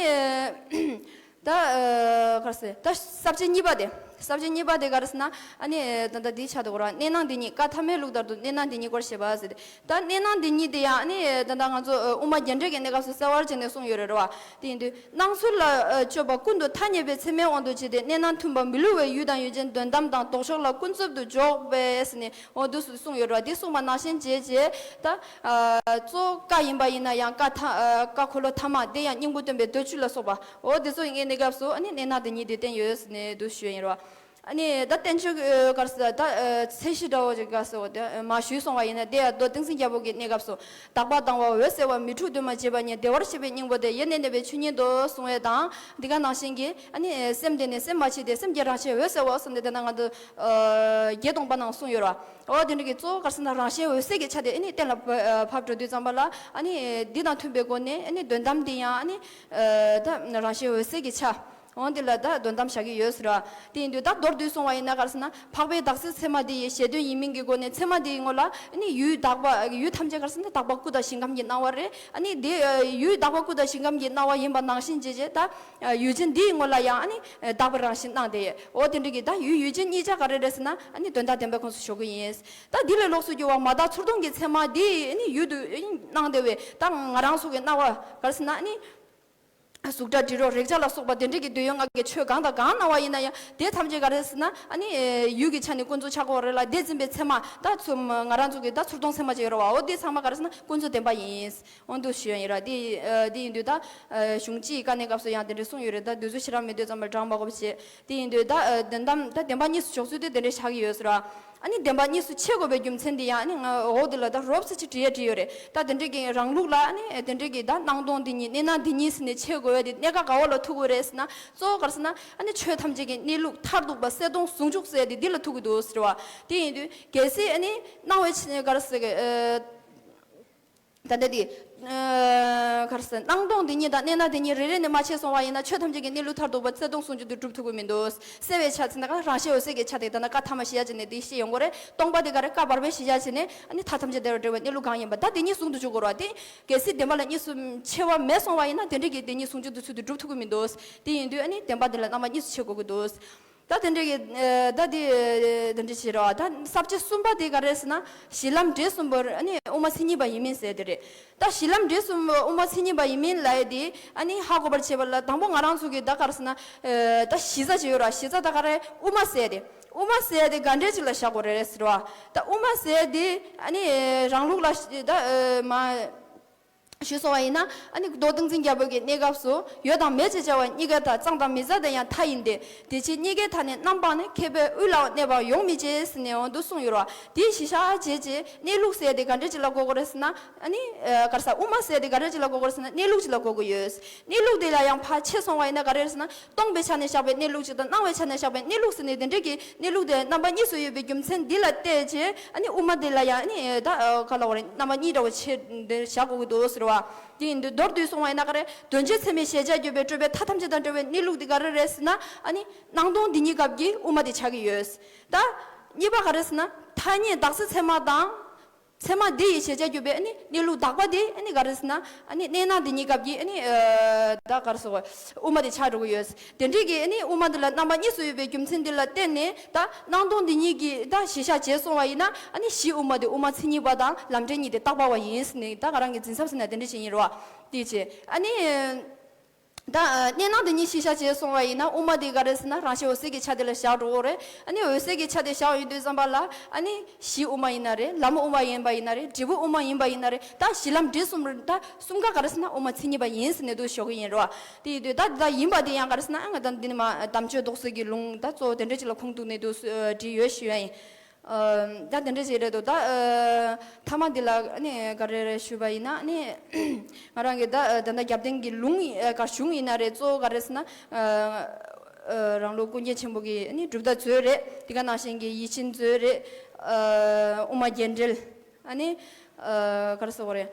ད་ཨ་ག་རེ་ཟེར། ད་ས་བཅད་གཉིས་པ་དེ། ས་བཅད་གཉིས་པ་དེ་ག་རེ་ཟེར་ན། ཨ་ནི་ད་ལྟ་འདི་ཆགས་འདུག་ར། གནས་སྣང་དེ་ཉིད། བཀའ་ཐ་མའི་ལུགས་ལྟར་དུ་གནས་སྣང་དེ་ཉིད་སྐོར་བཤད་པ་ཟེར་ཏེ། ད་གནས་སྣང་དེ་ཉིད་དེ་ཡང་ཨ་ནི་ད་ལྟ་ང་ཚོ་ཨ་དབུ་མ་རྒྱན་འགྲེལ་གྱི་གནས་སྐབས་སུ་གསལ་བར་བྱས་ནས་གསུངས་ཡོད་རེད་བ། དེ་ཡིན་དུས། སྣང་ཚུལ་ལ་ཨ་དཔྱོད་པ་ཀུན་ཏུ་ཐ་སྙད་པའི་ཚད་མའི་དབང་དུ་བྱས་ཏེ། གནས་སྣང་མཐུན་པ་མི་བསླུ་བའི་ཡུལ་དང་ཡུལ་ཅན་དོན་དམ་དང་ལྡོག་ཕྱོགས་ལ་ཀུན་རྫོབ་ཏུ་འཇོག་པས་ཟེར་ནས་འོ་འདུག་སེ་གསུངས་ཡོད་རེད་བ། འདི་གསུངས་པ་ནང་བཞིན་བྱས་བྱས། ད་ཨ་གཙོ་བོ་བཀའ་ཡིན་པ་ཡིན་ན་ཡང་བཀའ་ཐ་ཨ་བཀའ་འཁོར་ལོ་ཐ་མ་དེ་ཡང་སྙིང་པོ་སྟོན་པའི་མདོ་བཅུ་ལ་སོགས་པ། འོ་དེ་ཚོ་ཡིན་གནས་སྐབས་སུ་ཨ་ནི་གནས་སྣང་དེ་ཉིད་དེ་བསྟན་ཡོད་ཟེར་ནས་འདུག་ཞུ་ཡ་ཡིན་རེད་བ། ཨ་ནི་ད་བསྟན་བཅོས་ཀྱི་ག་རེ་ཟེར། ད་ཨ་ཚད་གཞི་འདྲ་བོ་ཅིག་ག་རེ་ཟེར། འོ་དེ་མར་ཞུས་སོང་བ་ཡིན་ན། དེ་ཡང་མདོ་ཏིང་འཛིན་རྒྱལ་པོ་གི་གནས་སྐབས་སུ། དག་པ་དང་བ་འོད་གསལ་བ། མི་འཁྲུགས་འདུས་མ་བྱས་པ་ཉིད། བདེ་བར་གཤེགས་པའི་སྙིང་པོ་སྟེ། ཡེ་ནས་གནས་པའི་ཆོས་ཉིད་དོ་གསུང་བ་དང་། འདི་ག་ནང་བཞིན་གྱི་ཨ་ནི་སེམས་བདེ་ནས་སེམས་མ་སྐྱིད་དེ། སེམས་ཀྱི་རང་ཆས་འོད་གསལ་བ་གསུངས་ཏེ། དེ་ན་ང་ཚོ་ཨ་བརྒྱད་སྟོང་པ་ནང་གསུངས་ཡོད་ར། འོ་དེ་འདྲ་གི་གཙོ་བོ་ག་རེ་ཟེར་ན། རང་བཞིན་འོད་གསལ་གྱི་ཆ་དེ་ཨ་ནི་གཏན་ལ་ཕབ་ཨ་ཕབ་འགྲོ་དུས་ཙམ་པ་ལ། ཨ་ནི་འདི་དང་མཐུན་པའི་སྒོ་ནས་ཨ་ནི་དོན་དམ་འདི་ཡང་ཨ་ནི་ཨ་ད་རང་བཞིན་འོད་གསལ་གྱི་ཆ། འོ་འདི་ལ་ད་དོན་དམ་བཞག་གི་ཡོད་ཟེར་བ། དེ་ཡིན་དུས་ད་མདོར་བསྡུས་སོང་བ་ཡིན་ན་ག་རེ་ཟེར་ན། འཕགས་པའི་བདག་སྲིད་ཚད་མ་འདི་ཡི་གཞལ་དོན་ཡིན་མིན་གྱི་སྒོ་ནས། ཚད་མ་འདིའི་ངོ་ལ་ཨ་ནི་ཡུལ་དག་པ། ཡུལ་ཐམས་ཅད་ག་རེ་ཟེར་ན། དག་པ་སྐུ་དང་ཞིང་ཁམས་ཀྱི་སྣང་བ་རེད། ཨ་ནི་འདི་ཨ་ཡུལ་དག་པ་སྐུ་དང་ཞིང་ཁམས་ཀྱི་སྣང་བ་ཡིན་པ་ནང་བཞིན་བྱས་བྱས། ད་ཨ་ཡུལ་ཅན་འདིའི་ངོ་ལ་ཡང་ཨ་ནི་ཨ་དག་པའི་རང་བཞིན་སྣང་སྟེ། འོ་དེ་འདྲ་གི་ད་ཡུལ་ཡུལ་ཅན་གཉིས་ཆ་ག་རེ་རེད་ཟེར་ན། ཨ་ནི་དོན་དམ་བདེན་པའི་ཁོངས་སུ་ཞུགས་ཀྱི་ཡིན། ད་འདི་ལས་ལོགས་སུ་གྱུར་པ་མ་དག་ཚུར་མཐོང་གི་ཚད་མ་འདི་ཨ་ནི་ཡུལ་དུ་ཨ་ནི་སྣང་སྟེ་བས། ད་ང་རང་ཚོ་གི་སྣང་བ་ག་རེ་ཟེར་ན། ཨ་ནི། གཟུགས་སྒྲ་དྲི་རོ་རེག་བྱ་ལ་སོགས་པ་དེ་འདྲ་གི་འདོད་ཡོན་ལྔ་གི་ཆོས་གང་དང་གང་སྣང་བ་ཡིན་ན་ཡང་དེ་ཐམས་ཅད་ག་རེ་ཟེར་ན་ཨ་ནི་ཡུལ་གྱི་ཆ་ནས་ཀུན་རྫོབ་ཆགས་ཀྱི་ཡོད་རེད་ལ། དེ་འཛིན་པའི་མཚན་མ་ད་ཚུར་ང་རང་ཚོ་གི་ད་ཚུར་མཐོང་མཚན་མ་ཅིག་ཡོད་རེད་བ། འོ་དེ་ཚང་མ་ག་རེ་ཟེར་ན་ཀུན་རྫོབ་བདེན་པ་ཡིན། འོ་འདུག་ཞུ་ཡ་ཡིན་ར། དེ་དེ་ཡིན་དུས་ད་གཞུང་སྤྱིའི་བཀའ་གནད་སྐབས་སུ་ཡང་དེ་འདྲ་གསུངས་ཡོད་རེད། ད་འདོད་ཚུལ་ཤེས་རབ་མི་འདོད་ཙམ་པར་གྲགས་མ་དགོས་པ་བྱས། དེ་ཡིན་དུས་ད་ཨ་དོན་དམ་ད་བདེན་པ་གཉིས་སུ་འཇོག་ཚུལ་དེ་དེ་འདྲ་ཆགས་ཀྱི་ཡོད་ཟེར་བ། ཨ་ནི་བདེན་པ་གཉིས་སུ་ཕྱེ་དགོས་པའི་རྒྱུ་མཚན་དེ་ཡང་ཨ་ནི་ང་འོག་དེ་ལ་ད་རོབ་ཙམ་ཅིག་བྲིས་ཡ་བྲིས་ཡོད་རེད། ད་དེ་འདྲ་གི་རང་ལུགས་ལ་ཨ་ནི་དེ་འདྲ་གི་ད་སྣང་སྟོང་དེ་གཉིས་གནས་སྣང་དེ་གཉིས་ཟེར་ནས་ཕྱེ་དགོས་ཡ་དེ་གནད་འགག་ག་བ་ལ་ཐུག་གི་རེད་ཟེར་ན། གཙོ་བོ་ག་རེ་ཟེར་ན་ཨ་ནི་ཆོས་ཐམས་ཅད་ཀྱི་གནས་ལུགས་མཐར་ཐུག་པ་གསལ་སྟོང་ཟུང་འཇུག་ཟེར་ཡ་དེ་འདི་ལ་ཐུག་གི་འདུག་ཟེར་བ། དེ་ཡིན་དུས་གལ་སྲིད་ཨ་ནི་སྣང་བའི་ཆ་ག་རེ་ཟེར་གི་ཨ། ད་ལྟ་དེ། ཨ་ག་རེ་ཟེར། སྣང་སྟོང་དེ་གཉིས་དང་གནས་སྣང་དེ་གཉིས་རེ་རེ་ནས་མ་ཕྱེ་སོང་བ་ཡིན་ན་ཆོས་ཐམས་ཅད་ཀྱི་གནས་ལུགས་མཐར་ཐུག་པ་གསལ་སྟོང་ཟུང་འཇུག་ཏུ་སྒྲུབ་ཐུབ་ཀྱི་མི་འདུག་གསལ་བའི་ཆ་ཚིག་ན་ག་རང་བཞིན་འོད་གསལ་གྱི་ཆ་དེ་ད་ནི་ཀ་ཐ་མ་གཞལ་བྱས་ནས་དེ་ཤེས་ཡོང་གི་རེད། སྟོང་པ་དེ་ག་རེ་ཀ་བར་པའི་གཞལ་བྱས་ནས་ཨ་ནི་མཐའ་ཐམས་ཅད་བདེ་བར་གྲོལ་བའི་གནས་ལུགས་གང་ཡིན་པ་ད་དེ་གཉིས་ཟུང་དུ་འཇུག་དགོས་རེད་བ། དེ་གལ་སྲིད་བདེན་པ་ལ་གཉིས་སུ་ཕྱེ་བ་མེད་སོང་བ་ཡིན་ན་དེ་འདྲ་གི་དེ་གཉིས་ཟུང་འཇུག་ཏུ་ཚུལ་དུ་སྒྲུབ་ཐུབ་ཀྱི་མི་འདུག་དེ་ཡིན་དུས་ཨ་ནི་བདེན་པ་དེ་ལ་རྣམ་པ་གཉིས་སུ་ཕྱེ་དགོས་ཀྱི་འདུག་ད་དེ་འདྲ་གི་ཨ་ད་དེ་དེ་འདྲ་བྱེད་རོགས། ད་ས་བཅད་གསུམ་པ་དེ་ག་རེ་ཟེར་ན་གཞི་ལམ་འབྲས་གསུམ་པོར་ཨ་ནི་དབུ་མ་མཚན་ཉིད་པ་ཡིན་མིན་ཟེར་དེ་རེད། ད་གཞི་ལམ་འབྲས་གསུམ་པོ་དབུ་མ་མཚན་ཉིད་པ་ཡིན་མིན་ལབ་ཡ་དེ་ཨ་ནི་ཧ་གོ་བར་བྱེད་པ་ལ་དང་པོ་ང་རང་ཚོ་གི་ད་ག་རེ་ཟེར་ན་ཨ་ད་གཞི་རྩ་ཅིག་ཡོད་ར། གཞི་རྩ་ད་ག་རེ་དབུ་མ་ཟེར་ཡ་དེ། དབུ་མ་ཟེར་ཡ་དེ་ག་འདྲས་ཅིག་ལ་བཞག་དགོས་རེད་ཟེར་བ། ད་དབུ་མ་ཟེར་ཡ་དེ་ཨ་ནི་རང་ལུགས་ལ་ད་ཨ་མ། ཞུས་སོང་བ་ཡིན་ན་ཨ་ནི་མདོ་ཏིང་འཛིན་རྒྱལ་པོ་གི་གནས་སྐབས་སུ་ཡོད་དང་མེད་ཅེས་བྱ་བ་གཉིས་ཀའི་མཐའ། གཙང་དང་མི་གཙང་དེ་ཡང་མཐའ་ཡིན་ཏེ། དེ་ཕྱིར་གཉིས་ཀའི་མཐའ་ནི་རྣམ་སྤངས་ནས། མཁས་པས་དབུས་ལའང་གནས་པར་ཡོང་མི་བྱེད་ཟེར་ནས་འོ་འདུག་གསུངས་ཡོད་རེད་བ། དེའི་གཞི་བཞག་བྱས་རྗེས་གནས་ལུགས་ཟེར་དེ་ག་འདྲ་ཅིག་ལ་གོ་དགོས་རེད་ཟེར་ན། ཨ་ནི་ཨ་ག་རེ་ཟེར། དབུ་མ་ཟེར་དེ་ག་འདྲ་ཅིག་ལ་གོ་དགོས་རེད་ཟེར་ན་གནས་ལུགས་ཅིག་ལ་གོ་དགོས་ཡོད། གནས་ལུགས་དེ་ལ་ཡང་ཕར་ཕྱེ་སོང་བ་ཡིན་ན་ག་རེ་རེད་ཟེར་ན། སྟོང་པའི་ཆ་ནས་བཞག་པའི་གནས་ལུགས་ཅིག་དང་སྣང་བའི་ཆ་ནས་བཞག་པའི་གནས་ལུགས་ཟེར་ནས་དེ་འདྲ་གི་གནས་ལུགས་དེ་རྣམ་པ་གཉིས་སུ་ཡོད་པའི་རྒྱུ་མཚན་འདི་ལ་བལྟས་རྗེས་ཨ་ནི་དབུ་མ་དེ་ལ་ཡང་ཨ་ནི་ད་ག་ལ་བ་རེད། རྣམ་པ་གཉིས་འདྲ་བོ་ཕྱེ་འདིར་བཞག་དགོས་ཀྱི་འདུག་ཟེར་བ། དེ་ཡིན་དུས་མདོར་བསྡུས་སོང་བ་ཡིན་ན་ག་རེ། དོན་སྤྱིའི་ཚད་མས་གཞལ་བྱར་གྱུར་པའི་སྤྲོས་པའི་མཐའ་ཐམས་ཅད་དང་བྲལ་བའི་གནས་ལུགས་དེ་ག་རེ་རེད་ཟེར་ན། ཨ་ནི་སྣང་སྟོང་འདི་ཉིད་སྐབས་ཀྱི་དབུ་མ་དེ་ཆགས་ཀྱི་ཡོད། ད་གཉིས་པ་ག་རེ་ཟེར་ན། ཐ་སྙད་བདག་གཞན་ཚད་མ་དང་། ཚད་མ་འདི་ཡིས་གཞལ་བྱར་གྱུར་པའི་ཨ་ནི་གནས་ལུགས་དག་པ་དེ་ཨ་ནི་ག་རེ་ཟེར་ན། ཨ་ནི་གནས་སྣང་འདི་ཉིད་སྐབས་ཀྱི་ཨ་ནི་ཨ་ད་ག་རེ་ཟེར་དགོས། དབུ་མ་དེ་ཆགས་འགྲོ་གི་ཡོད། དེ་འདྲའི་གི་ཨ་ནི་དབུ་མ་འདི་ལ་རྣམ་པ་གཉིས་སུ་ཡོད་པའི་རྒྱུ་མཚན་འདི་ལ་བརྟེན་ནས་ད་སྣང་སྟོང་འདི་ཉིད་ཀྱི་ད་གཞི་བཞག་བྱས་སོང་བ་ཡིན་ན། ཨ་ནི་གཞི་དབུ་མ་དེ་དབུ་མ་མཚན་ཉིད་པ་དང་ལམ་འབྲས་གཉིས་དེ་རྟག་པ་བ་ཡིན་ཟེར་ནས་ད་ང་རང་གི་འཛིན་ས་ཟེར་ན་དེ་འདྲ་ཞིག་ཡིན་རེད་བ། དེ་བྱས་ཨ་ནི། ད་གནས་སྣང་དེ་གཉིས་གཞི་བཞག་བྱས་སོང་བ་ཡིན་ན་དབུ་མ་དེ་ག་རེ་ཟེར་ན་རང་བཞིན་འོད་གསལ་གྱི་ཆ་དེ་ལ་བཞག་འགྲོ་གི་རེད། ཨ་ནི་འོད་གསལ་གྱི་ཆ་དེ་བཞག་ཡོང་དུས་ཙམ་པ་ལ་ཨ་ནི་གཞི་དབུ་མ་ཡིན་ན་རེད། ལམ་དབུ་མ་ཡིན་པ་ཡིན་ན་རེད། འབྲས་བུ་དབུ་མ་ཡིན་པ་ཡིན་ན་རེད། ད་གཞི་ལམ་འབྲས་གསུམ་རེད། ད་གསུམ་ཀ་ག་རེ་ཟེར་ན་དབུ་མ་མཚན་ཉིད་པ་ཡིན་ཟེར་ནས་འདུག་ཞོག་གི་ཡིན་རེད་བ། དེ་ཡིན་དུས་ད་ད་ཡིན་པ་དེ་ཡང་ག་རེ་ཟེར་ན། ཨ་ང་ད་འདི་ནི་མ་དམ་ཆོས་རྡོག་རྩ་གི་ལུང་ད་གཙོ་བོ་དེ་འདྲ་ཅིག་ལ་ཁུངས་གཏུགས་ནས་འདུག་བྲིས་ཡོད་ཞུ་ཡ་ཡིན། ཨ་ད་དེ་འདྲ་ཞིག་རེད་འདུག་ད་ཨ་མཐའ་མ་འདི་ལ་ཨ་ནི་ག་རེ་རེད་ཞུས་པ་ཡིན་ན། ཨ་ནི་ང་རང་གི་ད་ཨ་ད་ལྟ་རྒྱབ་རྟེན་གྱི་ལུང་ཨ་ག་གཞུང་ཡིན་ན་རེད། གཙོ་བོ་ག་རེ་ཟེར་ན། ཨ་ཨ་རང་ལུགས་ཀུན་མཁྱེན་ཆེན་པོ་གི་ཨ་ནི་གྲུབ་མཐའ་མཛོད་རེད། དེ་ག་ནང་བཞིན་གྱི་ཡིད་ཆེས་མཛོད་རེད། ཨ་དབུ་མ་རྒྱས་འགྲེལ། ཨ་ནི་ཨ་ག་རེ་ཟེར་དགོས་རེད།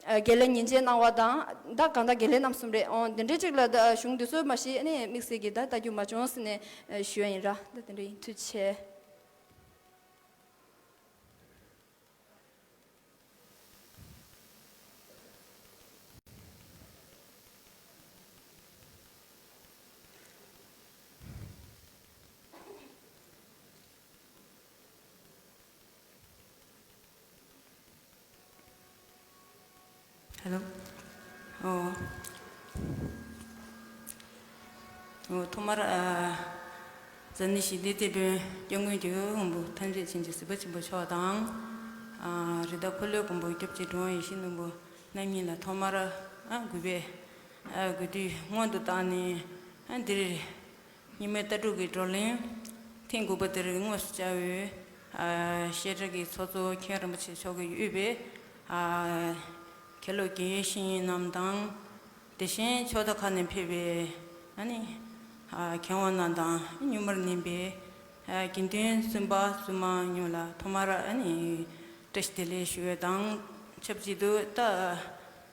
ཨ་དགེ་ལེགས་ཉིན་བྱེད་སྣང་བ་དང་ད་གང་ལྟར་དགེ་ལེགས་རྣམ་གསུམ་རེད། འོ་དེ་འདྲའི་ཅིག་ལ་ད་གཞུང་འདི་ཚོ་མ་ཤེས་ཨ་ནི་དམིགས་བསལ་གྱི་ད་ལྟ་རྒྱུ་མ་བྱུང་ཟེར་ནས་ཨ་ཞུ་ཡ་ཡིན་ར། ད་དེ་འདྲ་ཡིན། ཐུགས་རྗེ་ཆེ། ཧེ་ལོ། ཨོ། ཨོ་ཐོག་མར་ཨ་ཛ་ནི་ཞི་བདེའི་དེད་དཔོན་སྐྱབས་མགོན་རྒྱལ་བའི་དབང་པོ་ཐམས་ཅད་མཁྱེན་ཅིང་གཟིགས་པ་ཆེན་པོ་མཆོག་དང་། ཨ་རི་དྭགས་འཁོར་ལོའི་མགོན་པོ་སྐྱབས་རྗེ་འགྲོ་བ་ཡིད་བཞིན་ནོར་བུ་རྣམ་གཉིས་ལ་ཐོག་མར་ཨ་གུས་པས་ཨ་གུས་འདུད་སྔོན་དུ་བཏང་ནས། ཨ་འདིར་ཉིན་མོའི་ལྟ་གྲུབ་ཀྱི་བགྲོ་གླེང་ཐེངས་དགུ་པ་དེར་དངོས་སུ་བཅར་བའི་ཨ་བཤད་གྲྭ་གི་ཚོགས་གཙོ་མཁན་རིན་པོ་ཆེ་མཆོག་གིས་དབུས་པའི་ཨ་མཁན་སློབ་དགེ་བཤེས་རྣམས་དང་། དེ་བཞིན་ཕྱོགས་མཐའ་ཁག་ནས་ཕེབས་པའི་ཨ་ནི་ཨ་མཁས་དབང་རྣམས་དང་། མྱུར་མར་གནས་པའི་ཨ་དགེ་འདུན་བཙུན་པ་བཙུན་མ་ཡོངས་ལ་ཐོག་མར་ཨ་ནི་བཀྲ་ཤིས་བདེ་ལེགས་ཞུ་བ་དང་ཆབས་ཅིག་ཏུ། ད་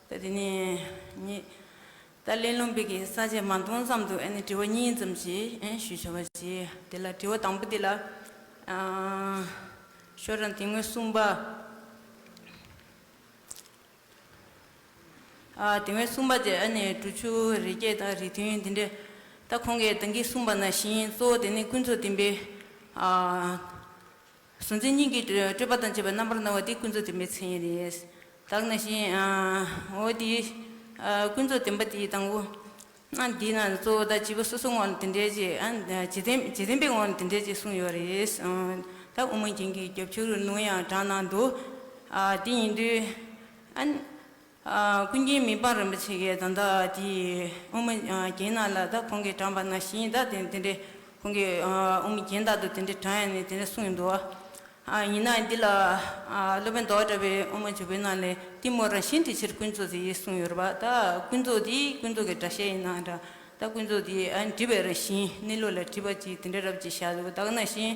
ད་དེ་ནས་ཉི་ད་གླེང་སློང་པའི་གི་ས་བཅད་མ་འདོན་ཙམ་དུ་ཨ་ནི་དྲི་བ་གཉིས་ཙམ་ཞིག་ཨ་ཞུ་བྱ་བ་བྱེད། དེ་ལ་དྲི་བ་དང་པོ་དེ་ལ་ཨ་ཤོག་གྲངས་དེ་སྔོན་གསུངས་པ། ཨ་དེ་སྔོན་གསུངས་པ་དེ་ཨ་ནི་གྲུབ་ཆུ་རི་སྐྱེས་དང་རི་ཐུན་དེ་འདྲས། ད་ཁོང་གིས་ད་གིན་གསུངས་པ་ནང་བཞིན་གཙོ་བོ་དེ་ནི་ཀུན་རྫོབ་བདེན་པའི་ཨ་གཟུང་འཛིན་གཉིས་ཀྱི་སྤྲོས་པ་དང་བཅས་པའི་རྣམ་པར་སྣང་བ་དེ་ཀུན་རྫོབ་བདེན་པའི་མཚན་ཉིད་རེད། ད་ག་ནང་བཞིན་ཨ་འོ་དེ་ཨ་ཀུན་རྫོབ་བདེན་པ་དེའི་དང་པོ། ཨ་འདི་ན་གཙོ་བོ་ད་བྱིས་པ་སོ་སོའི་ངོས་ནས་དེ་འདྲས་ཅིག་ཨ་འཇིག་རྟེན་འཇིག་རྟེན་པའི་ངོས་ནས་དེ་འདྲས་ཅིག་གསུངས་ཡོད་རེད། ཨ་ད་དབུ་མ་རྒྱན་གྱི་རྒྱབ་སྐྱོར་ལུང་ཡང་དྲངས་གནང་འདུག་ཨ་དེ་ཡིན་དུས་ཨ་ཨ་ཀུན་མཁྱེན་མི་ཕམ་རིན་པོ་ཆེ་གིས་ད་ལྟ་དེ་དབུ་མ་ཨ་རྒྱན་ནང་ལ་ད་ཁོང་གིས་དྲངས་པ་ནང་བཞིན་ད་དེ་དེ་འདྲས་ཁོང་གིས་ཨ་དབུ་མ་རྒྱན་དག་ཏུ་དེ་འདྲས་དྲངས་ཡ་ནས་དེ་འདྲས་གསུངས་འདུག་ཨ་ཡིན་ན་འདི་ལ་ཨ་སློབ་དཔོན་ཟླ་བ་གྲགས་པའི་དབུ་མ་འཇུག་པའི་ནང་ལས་གཏི་མུག་རང་བཞིན་དྲི་ཕྱིར་ཀུན་རྫོབ་ཟེར་ཡས་གསུངས་ཡོད་རེད་པ། ད་ཀུན་རྫོབ་འདི་ཀུན་རྫོབ་ཀྱི་སྒྲ་བཤད་ཡིན་ན་འདྲ། ད་ཀུན་རྫོབ་འདི་ཨ་སྒྲིབ་པའི་རང་བཞིན་གནས་ལུགས་ལ་སྒྲིབ་པ་ཅིག་དེ་འདྲ་རབ་ཅིག་བཞག་འདུག་ད་ག་ནང་བཞིན་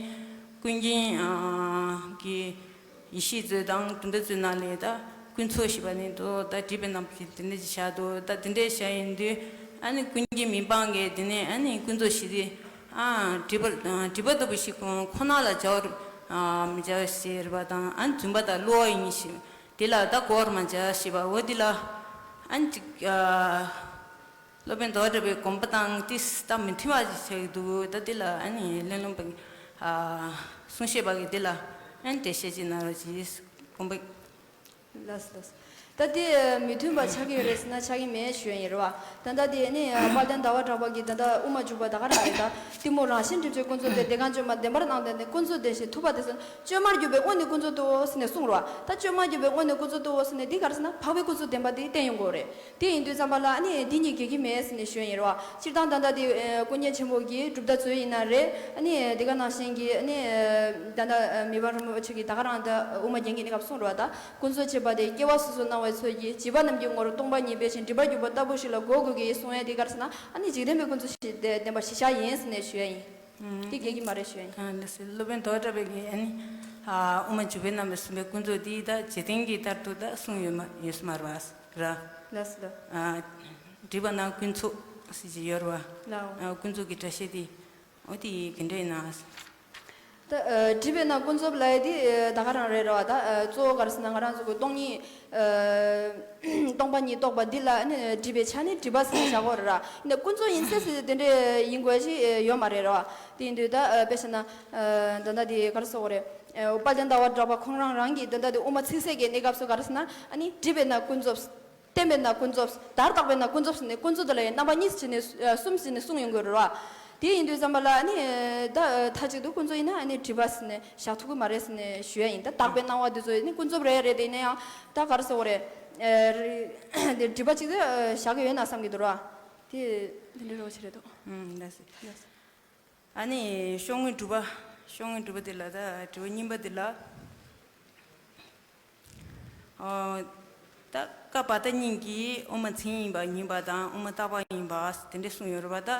ཀུན་མཁྱེན་ཨ་གྱི་ཡེ་ཤེས་མཛོད་དང་གྲུབ་མཐའ་མཛོད་ནང་ལས་ད་ཀུན་རྫོབ་ཞེས་པ་ནི་འདུག་ད་སྒྲིབ་པའི་རྣམ་པ་ཅིག་དེ་འདྲ་ཅིག་བཞག་འདུག་ད་དེ་འདྲ་བཞག་ཡིན་དུས་ཨ་ནི་ཀུན་མཁྱེན་མི་ཕམ་གྱིས་དེ་ནས་ཨ་ནི་ཀུན་རྫོབ་ཞེས་དེ་ཨ་སྒྲིབ་པ་སྒྲིབ་པ་ལྟ་བུ་ཞིག་ཁོ་ན་ལ་སྦྱར་བར་མི་བྱ་ཟེར་བ་དང་ཨ་ནི་རྫུན་པ་དང་བསླུ་བ་ཡིན་ཞེས། དེ་ལ་ད་གོ་བར་མ་བྱ་ཞེས་པ་འོ་དེ་ལ་ཨ་ནི་ཅིག་ཨ་སློབ་དཔོན་ཟླ་བ་གྲགས་པའི་དགོངས་པ་དང་ཏིས་ད་མི་མཐུན་པ་ཞིག་ཆགས་ཀྱི་འདུག་ད་དེ་ལ་ཨ་ནི་གླེང་སློང་པ་ཨ་གསུང་བཤད་པ་གི་དེ་ལ་ཨ་ནི་འགྲེལ་བཤད་ཅིག་གནང་རོགས་གྱིས། དགོངས་པ། ལགས་སོ་ལགས་སོ། ད་དེ་མི་མཐུན་པ་ཆགས་ཀྱི་ཡོད་རེད་ཟེར་ན་ཆགས་ཀྱི་མེད་ཞུ་ཡ་ཡིན་རེད་བ། ད་ལྟ་དེ་ནི་དཔལ་ལྡན་ཟླ་བ་གྲགས་པ་གིས་ད་ལྟ་དབུ་མ་འཇུག་པ་ད་ག་རང་རེད་ད། གཏི་མུག་རང་བཞིན་དྲི་ཕྱིར་ཀུན་རྫོབ་སྟེ། དེ་གང་བཅོས་མ་བདེན་པར་སྣང་སྟེ་ནི། ཀུན་རྫོབ་བདེན་ཞེས་ཐུབ་པ་དེ་ཟེར་ན་བཅོས་མར་གྱུར་པའི་དངོས་ནི་ཀུན་རྫོབ་ཏུའོ་ཟེར་ནས་གསུངས་རེད་བ། ད་བཅོས་མར་གྱུར་པའི་དངོས་ནི་ཀུན་རྫོབ་ཏུའོ་ཟེར་ནས་འདི་ག་རེ་ཟེར་ན་འཕགས་པའི་ཀུན་རྫོབ་བདེན་པ་དེ་བསྟན་ཡོང་གི་ཡོད་རེད། དེ་ཡིན་དུས་ཙམ་པ་ལ་ཨ་ནི་འདི་གཉིས་འགལ་གྱི་མེད་ཟེར་ནས་ཞུ་ཡ་ཡིན་རེད་བ། སྤྱིར་བཏང་ད་ལྟ་དེ་ཀུན་མཁྱེན་ཆེན་པོ་གིས་གྲུབ་མཐའ་མཛོད་ཡིན་ན་རེད། ཨ་ནི་འདི་ག་ནང་བཞིན་གྱི་ཨ་ནི་ད་ལྟ་མི་ཕམ་རིན་པོ་ཆེ་གིས་ད་ག་རང་ད་དབུ་མ་རྒྱན་གྱི་གནས་སྐབས་གསུངས་རེད་བ། ད་ཀུན་རྫོབ་ཅེས་པ་དེ་སྐྱེ་བ་སོ་སོར་སྣང་བའི་ཚུལ་གྱིས་བྱིས་པ་རྣམས་ཀྱི་ངོར་སྟོང་པ་ཉིད་འབད་ཅིང་སྒྲིབ་པར་གྱུར་པ་ལྟ་བུ་ཞིག་ལ་གོ་དགོས་ཀྱི་གསུང་ཡས་དེ་ག་རེ་ཟེར་ན་ཨ་ནི་འཇིག་རྟེན་པའི་ཀུན་རྫོབ་ཞེས་བདེན་པ་ཞིག་བཞག་ཡིན་ཟེར་ནས་ཞུ་ཡ་ཡིན། དེ་འགལ་གྱི་མ་རེད་ཞུ་ཡ་ཡིན། ཨ་ལགས་སོ། སློབ་དཔོན་ཟླ་བ་གྲགས་པས་ཀྱིས་ཨ་ནི་ཨ་དབུ་མ་འཇུག་པའི་རྣམ་པར་གསུངས་པའི་ཀུན་རྫོབ་འདི་ད་འཇིག་རྟེན་གྱི་ལྟར་དུ་ད་གསུངས་ཡོད་མ་ཡོད་ས་མ་རེད་བ། ར། ལགས་སོ་ལགས། ཨ་སྒྲིབ་པ་ན་ཀུན་རྫོབ་ཟེར་གྱི་ཡོད་རེད་བ། ལགས། ཨ་ཀུན་རྫོབ་ཀྱི་སྒྲ་བཤད་དེ། འོ་དེ་ག་འདྲ་ཡིན་ན། ད་ཨ་སྒྲིབ་པས་ན་ཀུན་རྫོབ་ལབ་ཡ་དེ་ཨ་ད་ག་རང་རེད་ར་བ། ད་ཨ་གཙོ་བོ་ག་རེ་ཟེར་ན་ང་རང་ཚོ་གི་སྟོང་ཉིད་ཨ་སྟོང་པ་ཉིད་རྟོགས་པ་འདི་ལ་ནི་སྒྲིབ་པའི་ཆ་ནས་སྒྲིབ་པ་ཟེར་ནས་བཞག་གི་ཡོད་རེད་ར། ཡིན་ན་ཀུན་རྫོབ་ཡིན་ཟེར་ཟེར་དེ་འདྲ་ཡིན་དགོས་ཞིག་ཡོད་མ་རེད་ར་བ། དེ་ཡིན་དུས་ད་ཨ་དཔེ་བཞག་ན་ཨ་ད་ལྟ་དེ་ག་རེ་ཟེར་དགོས་རེད། ཨ་དཔལ་ལྡན་ཟླ་བ་གྲགས་པ་ཁོང་རང་རང་གིས་ད་ལྟ་དེ་དབུ་མ་ཚིག་གསལ་གྱི་གནས་སྐབས་སུ་ག་རེ་ཟེར་ན་ཨ་ནི་སྒྲིབ་པས་ན་ཀུན་རྫོབ། བརྟེན་པས་ན་ཀུན་རྫོབ། བརྡར་བཏགས་པས་ན་ཀུན་རྫོབ་ཟེར་ནས་ཀུན་རྫོབ་དེ་ལ་ཡང་རྣམ་པ་གཉིས་ཟེར་ནས་ཨ་གསུམ་ཟེར་ནས་གསུངས་ཡོང་གི་རེད་བ། དེ་ཡིན་དུས་ཙམ་པ་ལ་ཨ་ནི་ད་མཐའ་གཅིག་ཏུ་ཀུན་རྫོབ་ཡིན་ན་ཨ་ནི་སྒྲིབ་པ་ཟེར་ནས་བཞག་ཐུབ་ཀྱི་མ་རེད་ཟེར་ནས་ཞུ་ཡ་ཡིན། ད་བརྡར་བའི་སྣང་བ་འདི་ཚོ་ནི་ཀུན་རྫོབ་རེད་རེད་དེ་ཡིན་ན་ཡང་ད་ག་རེ་ཟེར་དགོས་རེད། ཨ་རེད་དེ་སྒྲིབ་པ་གཅིག་ཏུ་བཞག་གི་ཡོད་ན་བསམ་གྱི་འདུག་ར། དེ་འདི་འདྲ་རོགས་བྱེད་རེད་འདུག་ཨུམ་ལགས་སོ། ལགས་སོ། ཨ་ནི་ཤོག་ངོས་དྲུག་པ། ཤོག་ངོས་དྲུག་པ་འདི་ལ་ད་དྲི་བ་གཉིས་པ་འདི་ལ། ཨོ། ད་ཀ་བ་ཏ་གཉིས་ཀྱིས་དབུ་མ་མཚན་ཉིད་པ་ཡིན་པ་དང་དབུ་མ་རྟག་པ་ཡིན་པ་དེ་འདྲ་གསུངས་ཡོད་རེད་པ། ད་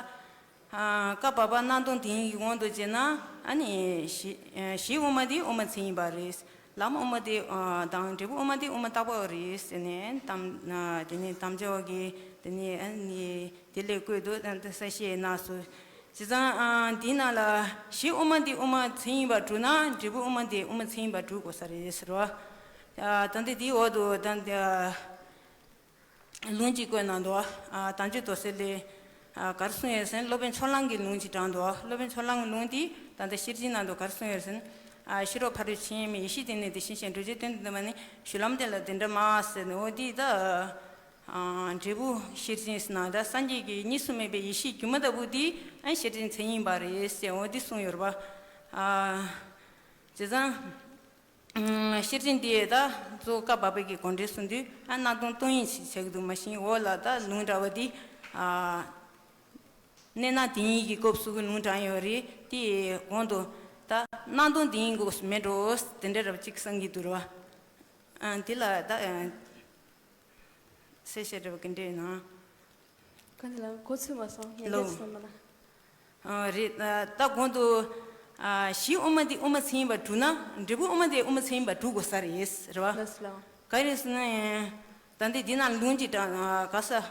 ཨ་ཀ་བ་པ་སྣང་སྟོང་དེ་གཉིས་ཀྱི་དབང་དུ་བྱས་ན་ཨ་ནི་གཞི་གཞི་དབུ་མ་དེ་དབུ་མ་མཚན་ཉིད་པ་རེད། ལམ་དབུ་མ་དེ་ཨ་དང་འབྲས་བུ་དབུ་མ་དེ་དབུ་མ་རྟག་པ་རེད་ཟེར་ནས་དམ་ཨ་དེ་ནས་དམ་བཅའ་བ་གིས་དེ་ནས་ཨ་ནི། དེ་ལས་བཀོད་དུ་ད་ལྟ་གསལ་བཤད་གནང་སོང་། བྱས་ཙང་ཨ་འདིའི་ནང་ལ་གཞི་དབུ་མ་འདི་དབུ་མ་མཚན་ཉིད་པར་གྲུབ་ན་འབྲས་བུ་དབུ་མ་འདི་དབུ་མ་མཚན་ཉིད་པར་གྲུབ་དགོས་ས་རེད་ཟེར་བ། ཨ་ད་ལྟ་དེའི་འོག་ཏུ་ད་ལྟ་ལུང་གཅིག་བཀོད་གནང་འདུག་ཨ་དམ་ཆོས་རྡོར་གསལ་ལས་ཨ་ག་རེ་གསུངས་ཡོད་ཟེར་ན་སློབ་དཔོན་ཕྱོགས་གླང་གི་ལུང་གཅིག་དྲངས་འདུག་སློབ་དཔོན་ཕྱོགས་གླང་གི་ལུང་འདི་ད་ལྟ་ཤེར་ཕྱིན་ནང་དུ་ག་རེ་གསུངས་ཡོད་ཟེར་ན། ཨ་ཤེས་རབ་ཕ་རོལ་ཕྱིན་མིན་ཡེ་ཤེས་དེ་ནི་དེ་བཞིན་གཤེགས། འགྲོ་བྱེད་དོན་དུ་འདོད་པ་ནི། གཞུང་ལམ་དེ་ལ་དེ་འདྲ་སྨྲ་ཟེར་ནས་འོ་འདི་ད། ཨ་འབྲས་བུ་ཤེར་ཕྱིན་ཟེར་ན་ད་སངས་རྒྱས་ཀྱི་གཉིས་སུ་མེད་པའི་ཡེ་ཤེས་སྒྱུ་མ་ལྟ་བུ་འདི་ཨ་ཤེར་ཕྱིན་མཚན་ཉིད་པ་རེད་ཟེར་འོ་འདི་གསུངས་ཡོད་རེད་པ། ཨ་བྱས་ཙང་ཨ་ཤེར་ཕྱིན་འདི་ད་གཙོ་བོ་བཀའ་བབས་པའི་གི་དགོངས་འགྲེལ་གསུངས་དུས་ཨ་སྣང་སྟོང་སྟོང་ཉིད་ཅིག་ཆགས་ཀྱི་འདུག་མ་གཞི་འོག་ལ་ད་ལུང་འདྲ་བ་འདི་ཨ་གནས་སྣང་དེ་ཉིད་ཀྱི་སྐབས་སུ་གི་ལུང་དྲངས་ཡོད་རེད། དེའི་གོང་དུ་ད་སྣང་སྟོང་དེ་ཉིད་སྐབས་སུ་མེད་འགྲོ་དེ་འདྲ་འདྲ་བ་ཅིག་བསམ་གྱི་འདུག་རེད་པ། ཨ་འདི་ལ་ད་ཨ་གསལ་བཤད་འདྲ་བ་ག་འདྲ་ཡིན་ན། ག་འདི་ལ་གོ་ཚོད་མ་སོང་ངས་ལོ། སྐད་ཆ་བསམ་པ་ན། ཨ་རེད། ད་གོང་དུ་ཨ་གཞི་དབུ་མ་འདི་དབུ་མ་མཚན་ཉིད་པར་གྲུབ་ན་འབྲས་བུ་དབུ་མ་དེ་དབུ་མ་མཚན་ཉིད་པར་གྲུབ་དགོས་ས་རེད་རེད་པ། ལགས་སོ་ལགས། ག་རེ་ཟེར་ན་ད་འདི་འདི་ན་ལུང་གཅིག་དྲངས་ག་ས།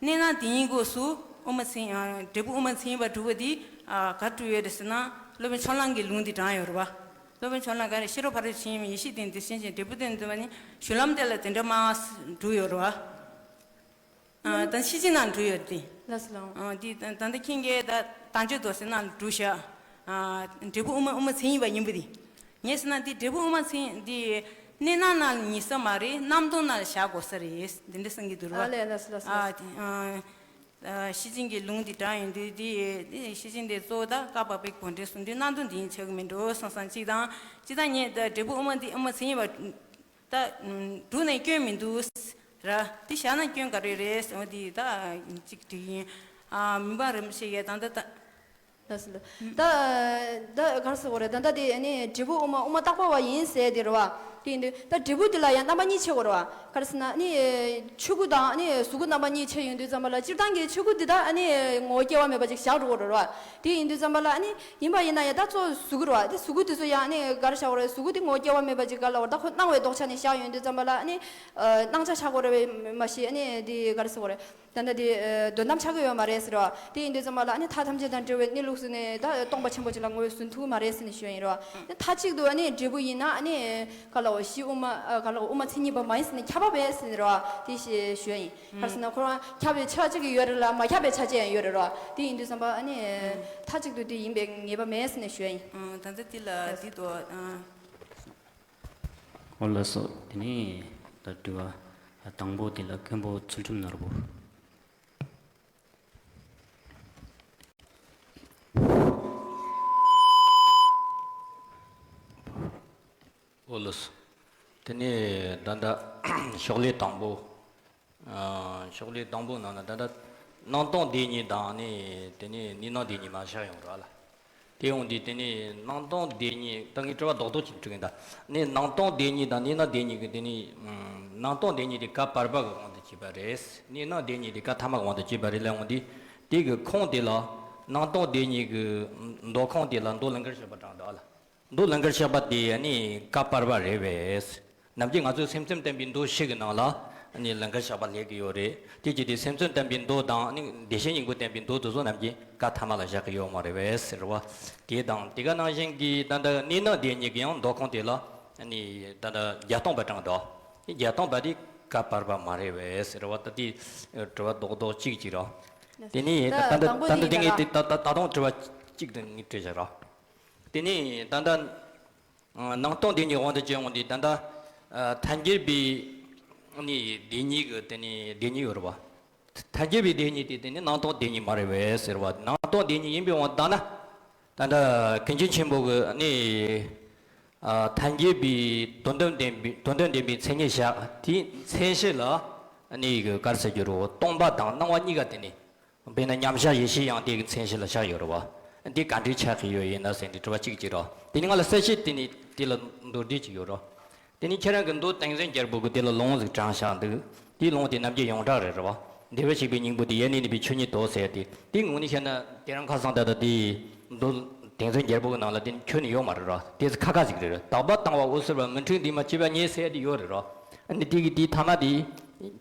གནས་སྣང་དེ་ཉིད་སྐབས་སུ་དབུ་མ་མཚན་ཨ་འབྲས་བུ་དབུ་མ་མཚན་ཉིད་པར་གྲུབ་པ་འདི་ཨ་ག་རེ་གྲུབ་ཡོད་རེད་ཟེར་ན་སློབ་དཔོན་ཕྱོགས་གླང་གི་ལུང་འདི་དྲངས་ཡོད་རེད་པ། སློབ་དཔོན་ཕྱོགས་གླང་ག་རེ་ཤེས་རབ་ཕ་རོལ་ཕྱིན་མིན་ཡེ་ཤེས་དེ་ནི་དེ་བཞིན་གཤེགས། འབྲས་བུ་དོན་དུ་འདོད་པ་ནི། གཞུང་ལམ་དེ་ལ་དེ་འདྲ་སྨྲ་གྲུབ་ཡོད་རེད་པ། ཨ་ད་ཤེར་ཕྱིན་ནང་གྲུབ་ཡོད་དེ། ལགས་སོ་ལགས། ཨ་དེ་ད་ད་ལྟ་ཁྱེད་ཀྱིས་ད་དམ་ཆོས་རྡོར་གསལ་ནང་ལ་གྲུབ་བཞག་ཨ་འབྲས་བུ་དབུ་མ་དབུ་མ་མཚན་ཉིད་པ་ཡིན་པ་དེ། ངས་ཟེར་ན་དེ་འབྲས་བུ་དབུ་མ་མཚན་དེ་གནས་སྣང་ནང་ལ་ཉིད་ས་མ་རེད། སྣང་སྟོང་ནང་ལ་བཞག་དགོས་ས་རེད། འདི་འདྲ་གསུང་གི་འདུག་རེད་པ། ཨ་ལས་ལགས་སོ་ལགས་སོ། ཨ་དེ་ཨ། ཤེར་ཕྱིན་གྱི་ལུང་འདི་དྲངས་ཡོང་དུས་འདི་ཤེར་ཕྱིན་དེ་གཙོ་བོ་ད་བཀའ་བབས་པའི་གོ་འགྲེལ་གསུང་དུས་གནང་དོན་འདི་ཡིན་ཆགས་ཀྱི་མིན་འགྲོ་བསམ་བསམ་གཅིག་དང་། གཅིག་དང་གཉིས་ད་འབྲས་བུ་དབུ་མ་འདི་དབུ་མ་མཚན་ཉིད་པ་ད་སྒྲུབ་ནས་སྐྱོན་མི་འདུག་ར། འདི་བཞག་ན་སྐྱོན་ག་རེ་རེད་ཟེར་བ་འདི་ད་གཅིག་དྲིས་ཡིན། མི་འབའ་རིམ་ཤེས་ཡས་དང་ད་ད། ལགས་སོ། ད་ད་ག་རེ་ཟེར་དགོས་རེད། ད་ལྟ་དེ་ནི་འབྲས་བུ་དབུ་མ་དབུ་མ་བཏགས་པ་བ་ཡིན་ཟེར་དེ་རེད་བ། དེ་ཡིན་དུས་ད་འབྲས་བུ་དེ་ལ་ཡང་རྣམ་པ་གཉིས་ཕྱེ་དགོས་རེད་བ། ག་རེ་ཟེར་ན་ནི་ཆོས་སྐུ་དང་ནི་གཟུགས་སྐུ་རྣམ་པ་གཉིས་ཕྱེ་ཡོང་དུས་ཙམ་པ་ལ་སྤྱིར་བཏང་གི་ཆོས་སྐུ་འདི་དག་ནི་ངོ་བོ་སྐྱེ་བ་མེད་པ་ཅིག་བཞག་འགྲོ་དགོས་རེད་བ། དེ་ཡིན་དུས་ཙམ་པ་ལ་ནི་ཡིན་པ་ཡིན་ན་ཡང་ད་གཙོ་བོ་གཟུགས་སྐུ་རེད་བ། དེ་གཟུགས་སྐུ་དེ་ཚོ་ཡང་ནི་ག་རེ་བཞག་དགོས་རེད། གཟུགས་སྐུ་དེ་ངོ་བོ་སྐྱེ་བ་མེད་པ་ཅིག་ག་ལ་བར་ད་ཁོ་སྣང་བའི་ལྡོག་ཆ་ནས་བཞག་ཡོང་དུས་ཙམ་པ་ལ་ནི་སྣང་ཆ་ཆགས་དགོས་རེད་བས་མ་གཞི་ནི་དེ་ག་རེ་ཟེར་དགོས་རེད། ད་ལྟ་དེ་དོན་དམ་ཆགས་ཀྱི་ཡོད་མ་རེད་ཟེར་བ། དེ་ཡིན་དུས་ཙམ་པ་ལ་ནི་མཐའ་ཐམས་ཅད་དང་བྲལ་བའི་གནས་ལུགས་ཟེར་ནས་ད་སྟོང་པ་ཆེན་པོ་ཅིག་ལ་ངོས་འཛིན་ཐུབ་ཀྱི་མ་རེད་ཟེར་ནས་ཞུ་ཡ་ཡིན་རེད་བ། མཐའ་གཅིག་ཏུ་ནི་འབྲས་བུ་ཡིན་ན་ནི་ག་ལ་འོ་གཞི་དབུ་མ་ག་ལ་འོ་དབུ་མ་མཚན་ཉིད་པ་མ་ཡིན་ཟེར་ནས་ཁྱབ་པ་མེད་ཟེར་ནས་རེད་བ། དེ་ཞེས་ཞུ་ཡ་ཡིན། ག་རེ་ཟེར་ན་ཁོ་རང་ཁྱབ་པའི་ཆ་གཅིག་གི་ཡོད་རེད་ལ་མ་ཁྱབ་པའི་ཆ་གཅིག་ཡང་ཡོད་རེད་རེད་བ། དེ་ཡིན་དུས་ཙམ་པ་ནི་མཐའ་གཅིག་ཏུ་དེ་ཡིན་པའི་ངེས་པ་མེད་ཟེར་ནས་ཞུ་ཡ་ཡིན། ད་ལྟ་དེ་ལ་དེ་དོ། འོ་ལགས་སོ། དེ་ནས་ད་དྲི་བ་དང་པོ་དེ་ལ་མཁན་པོ་ཚུལ་ཁྲིམས་ནོར་བུ། འོ་ལགས་སོ། དེ་ནས་ད་ལྟ་ཤོག་ལྷེ་དང་པོ། ཨ། ཤོག་ལྷེ་དང་པོ་ནང་ན་ད་ལྟ་སྣང་སྟོང་བདེན་གཉིས་དང་ནི་དེ་ནས་གནས་སྣང་བདེན་གཉིས་མར་བཞག་ཡོང་ར་ལ། དེ་ཡོང་དུས་དེ་ནས་སྣང་སྟོང་བདེན་གཉིས་ད་ངས་དྲི་བ་རྡོག་རྡོག་ཅིག་དྲི་གིན་ད། ནི་སྣང་སྟོང་བདེན་གཉིས་དང་གནས་སྣང་བདེན་གཉིས་ཀྱི་དེ་ནི་སྣང་སྟོང་བདེན་གཉིས་དེ་བཀའ་བར་པ་གི་དབང་དུ་བྱས་པ་རེད། གནས་སྣང་བདེན་གཉིས་དེ་བཀའ་ཐ་མ་གི་དབང་དུ་བྱས་པ་རེད་ལ། འོང་དུས་དེ་གི་ཁུངས་དེ་ལ་སྣང་སྟོང་བདེན་གཉིས་ཀྱི་མདོ་ཁུངས་དེ་ལ་མདོ་ལང་ཀར་གཤེགས་པ་དྲངས་འདུག་ལ། མདོ་ལང་ཀར་གཤེགས་པ་དེ་ནི་བཀའ་བར་པ་རེད་པས། ནམ་རྒྱུན་ང་ཚོས་སེམས་ཙམ་བསྟན་པའི་མདོ་བཞི་གི་ནང་ལ་ནི་ལང་ཀར་གཤེགས་པ་སླེབས་ཀྱི་ཡོད་རེད། དེ་བྱས་ཏེ་སེམས་ཙམ་བསྟན་པའི་མདོ་དང་ནི་བདེ་གཤེགས་སྙིང་པོ་བསྟན་པའི་མདོ་དེ་ཚོ་ནམ་རྒྱུན་བཀའ་ཐ་མ་ལ་བཞག་གི་ཡོད་མ་རེད་པས་ཟེར་བ། དེ་དང་དེ་ག་ནང་བཞིན་གྱི་ད་ལྟ་གནས་སྣང་བདེན་གཉིས་ཀྱི་ཡང་མདོ་ཁུངས་དེ་ལ་ནི་ད་ལྟ་བརྒྱད་སྟོང་པ་དྲངས་འདུག་བརྒྱད་སྟོང་པ་དེ་བཀའ་བར་པ་མ་རེད་པས་ཟེར་བ། ད་དེ་དྲི་བ་རྡོག་རྡོག་གཅིག་གཅིག་ར། དེ་ནི་ད་ད་དང་པོ་ད་ད་དེ་དེ་ག་ངས་ར། དེ་ད་ད་ད་དུང་དྲི་བ་གཅིག་དེ་ངས་དྲིས་བཞག་ར། དེ་ནས་ད་ལྟ་སྣང་སྟོང་བདེན་གཉིས་དབང་དུ་བྱས་འོང་དུས་ད་ལྟ་ཐལ་འགྱུར་བའི་ནི་བདེན་གཉིས་ཀྱི་དེ་ནི་བདེན་གཉིས་ཡོད་རེད་བ། ཐལ་འགྱུར་བའི་བདེན་གཉིས་དེ་དེ་ནི་སྣང་སྟོང་བདེན་གཉིས་མ་རེད་པས་ཟེར་བ། སྣང་སྟོང་བདེན་གཉིས་ཡིན་པའི་དབང་དུ་བཏང་ན། ད་ལྟ་ཀུན་མཁྱེན་ཆེན་པོ་གི་ནི་ཐལ་འགྱུར་བའི་དོན་དམ་བདེན་པའི་དོན་དམ་བདེན་པའི་མཚན་ཉིད་བཞག་དེའི་མཚན་གཞི་ལ་ནི་གི་ག་རེ་ཟེར་རྒྱུ་རེད། སྟོང་པ་དང་སྣང་བ་གཉིས་ཀ་དེ་ནི། དཔེར་ན་མཉམ་གཞག་ཡེ་ཤེས་ཡང་དེ་གི་མཚན་གཞི་ལ་བཞག་ཡོད་རེད་བ། འདི་ག་འདྲའི་ཆགས་ཀྱི་ཡོད་ཡིན་ན་ཟེར་འདི་དྲི་བ་གཅིག་གཅིག་རེད། དེ་ནི་ང་ལ་གསལ་བཤད་དེ་ནི་དེ་ལ་མདོར་བསྡུས་གཅིག་ཡོད་རེད། དེ་ནི་ཁྱེད་རང་གི་མདོ་ཏིང་འཛིན་རྒྱལ་པོ་གི་དེ་ལ་ལུང་ཟིག་དྲངས་བཞག་འདུག་དེའི་ལུང་དེ་ནམ་རྒྱུན་ཡོངས་གྲགས་རེད་རེད་བ། བདེ་བར་གཤེགས་པའི་སྙིང་པོ་དེ་ཡེ་ནས་གནས་པའི་ཆོས་ཉིད་དོ་ཟེར་ཏེ། དེའི་ངོས་ནས་བཤད་ན་དེ་རང་ཁ་སང་ད་ལྟ་དེ་མདོ་ཏིང་འཛིན་རྒྱལ་པོ་གི་ནང་ལ་དེ་ཁྱོན་ནས་ཡོད་མ་རེད་ར། དེ་ཁ་ཁ་ཟིག་རེད་ར། དག་པ་དང་བ་འོད་གསལ་བ། མི་འཁྲུལ་འདུས་མ་བྱས་པ་ཉིད་ཟེར་དེ་ཡོད་རེད་ར། ཨ་ནི་དེ་གི་དེའི་ཐ་མ་དེ་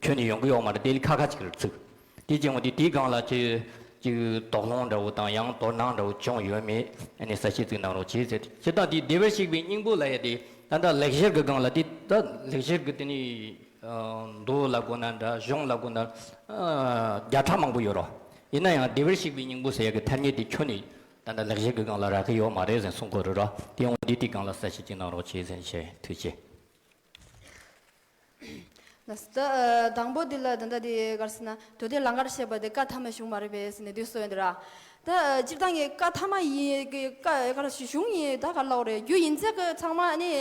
ཁྱོན་ནས་ཡོང་གི་ཡོད་མ་རེད། དེ་ལས་ཁ་ཁ་ཅིག་རེད་ཚུགས། དེ་ཅི་འོང་དེ་དེའི་སྒང་ལ་ཅི་ཅིག་དོགས་སློང་འདྲ་བོ་དང་ཡང་དོ་སྣང་འདྲ་བོ་བྱུང་ཡོད་མེད་ཨ་ནི་གསལ་བཤད་ཅིག་གནང་རོགས་བྱེད་ཟེར། སྤྱིར་བཏང་དེ་བདེ་བར་གཤེགས་པའི་སྙིང་པོ་ལབ་ཡ་དེ་ད་ལྟ་ལེགས་སྦྱར་གི་སྒང་ལ་དེ་ད་ལེགས་སྦྱར་གི་དེ་ནི་མདོ་ལབ་དགོས་ན་འདྲ། གཞུང་ལབ་དགོས་ན་བརྒྱ་ཕྲག་མང་པོ་ཡོད་རོ། ཡིན་ན་ཡང་བདེ་བར་གཤེགས་པའི་སྙིང་པོ་ཟེར་ཡ་གི་ཐ་སྙད་དེ་ཁྱོན་ནས་ད་ལྟ་ལེགས་སྦྱར་གི་སྒང་ལ་རག་གི་ཡོད་མ་རེད་ཟེར་གསུང་གི་རེད་རོ། དེ་འོང་དེ་དེའི་སྒང་ལ་གསལ་བཤད་ཅིག་གནང་རོགས་བྱེད་ཟེར་བཤད། ཐུགས་རྗེ་ཆེ། ལགས་སོ། ད་དང་པོ་འདི་ལ་ད་ལྟ་དེ་ག་རེ་ཟེར་ན་མདོ་སྡེ་ལང་ཀར་གཤེགས་པ་དེ་བཀའ་ཐ་མའི་གཞུང་མ་རེད་པས་ཟེར་ནས་འདི་གསུངས་ཡོད་འདི་ར། ད་སྤྱིར་བཏང་གི་བཀའ་ཐ་མ་ཡིན་གི་བཀའ་ག་རེ་ཞུ་གཞུང་ཡིན་ད་ག་རེ་ལབ་དགོས་རེད། རྒྱུ་ཡིན་ཚད་གི་ཚང་མ་ནི་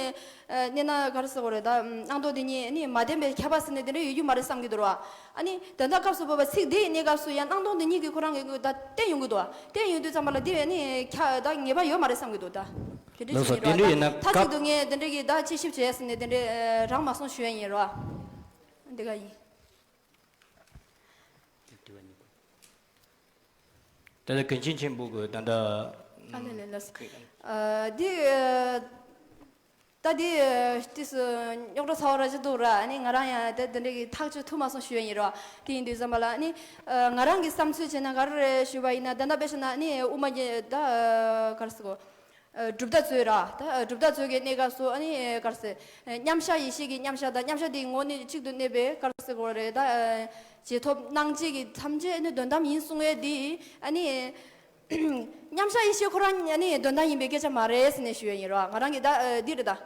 གནས་ན་ག་རེ་ཟེར་དགོས་རེད། ད་སྣང་སྟོང་དེ་ཉིད་ནི་མ་བདེན་པས་ཁྱབ་པ་ཟེར་ནས་དེ་འདྲ་ཡོད་རྒྱུ་མ་རེད་བསམ་གི་འདུག་ར། ཨ་ནི་ད་ལྟ་སྐབས་སུ་བབ་པ་ཚིག་འདི་ཡི་གནས་སྐབས་སུ་ཡང་སྣང་སྟོང་དེ་ཉིད་ཀྱི་ཁོ་རང་གི་ད་བསྟན་ཡོང་གི་འདུག་བསྟན་ཡོང་དུས་ཙམ་པ་ལ་འདི་ནི་ཁྱབ་ད་ངེས་པ་ཡོད་མ་རེད་བསམ་གི་འདུག་ད། དེ་འདྲ་ལགས་སོ། ཞིག་ཡིན་དེ་འདྲ་ཡིན་ན་རོགས། ད་མཐའ་གཅིག་ཏུ་ངས་དེ་འདྲ་གི་ད་དཔྱད་ཞིབ་བྱས་ཟིན་ནས་དེ་འདྲ་རང་མ་སོང་ཞུ་ཡ་ཡིན་རོགས། འདི་ག་ཡིན། ད་ལྟ་ཀུན་མཁྱེན་ཆེན་པོ་གི་ད་ལྟ་ཨ་ལེ་ལེ་ལགས་སོ། ཨ་འདི་ད་འདི་ཏིས་རྙོག་དྲ་ཚ་བ་ར་ཅིག་འདུག་ར། ཨ་ནི་ང་རང་ཡང་ད་དེ་འདྲ་གི་ཐག་གཅོད་ཐུབ་མ་སོང་ཞུ་ཡ་ཡིན་རོགས། དེ་ཡིན་དུས་ཙམ་པ་ལ་ཨ་ནི་ང་རང་གི་བསམ་ཚུལ་བྱས་ན་ག་རེ་རེད་ཞུ་བ་ཡིན་ན། ད་ལྟ་དཔེ་བཞག་ན་ཨ་ནི་དབུ་མ་གི་ད་ག་རེ་ཟེར་གོ་གྲུབ་མཐའ་རྩོད་ར། ད་གྲུབ་མཐའ་རྩོད་ཀྱི་གནས་སྐབས་སུ་ཨ་ནི་ག་རེ་ཟེར། མཉམ་གཞག་ཡེ་ཤེས་ཀྱི་མཉམ་གཞག་དང་མཉམ་གཞག་དེའི་ངོ་ནས་གཅིག་ཏུ་གནས་པའི་ག་རེ་ཟེར་དགོས་རེད། ད་རྗེས་ཐོབ་སྣང་བྱེད་ཀྱི་ཐམས་ཅད་ནི་དོན་དམ་ཡིན་གསུང་བའི་འདི་ཨ་ནི་མཉམ་གཞག་ཡེ་ཤེས་ཁོ་རང་ཨ་ནི་དོན་དམ་ཡིན་པའི་སྐད་ཆ་མ་རེད་ཟེར་ནས་ཞུ་ཡ་ཡིན་རོགས། ང་རང་གི་ད་འདི་རེད་ད།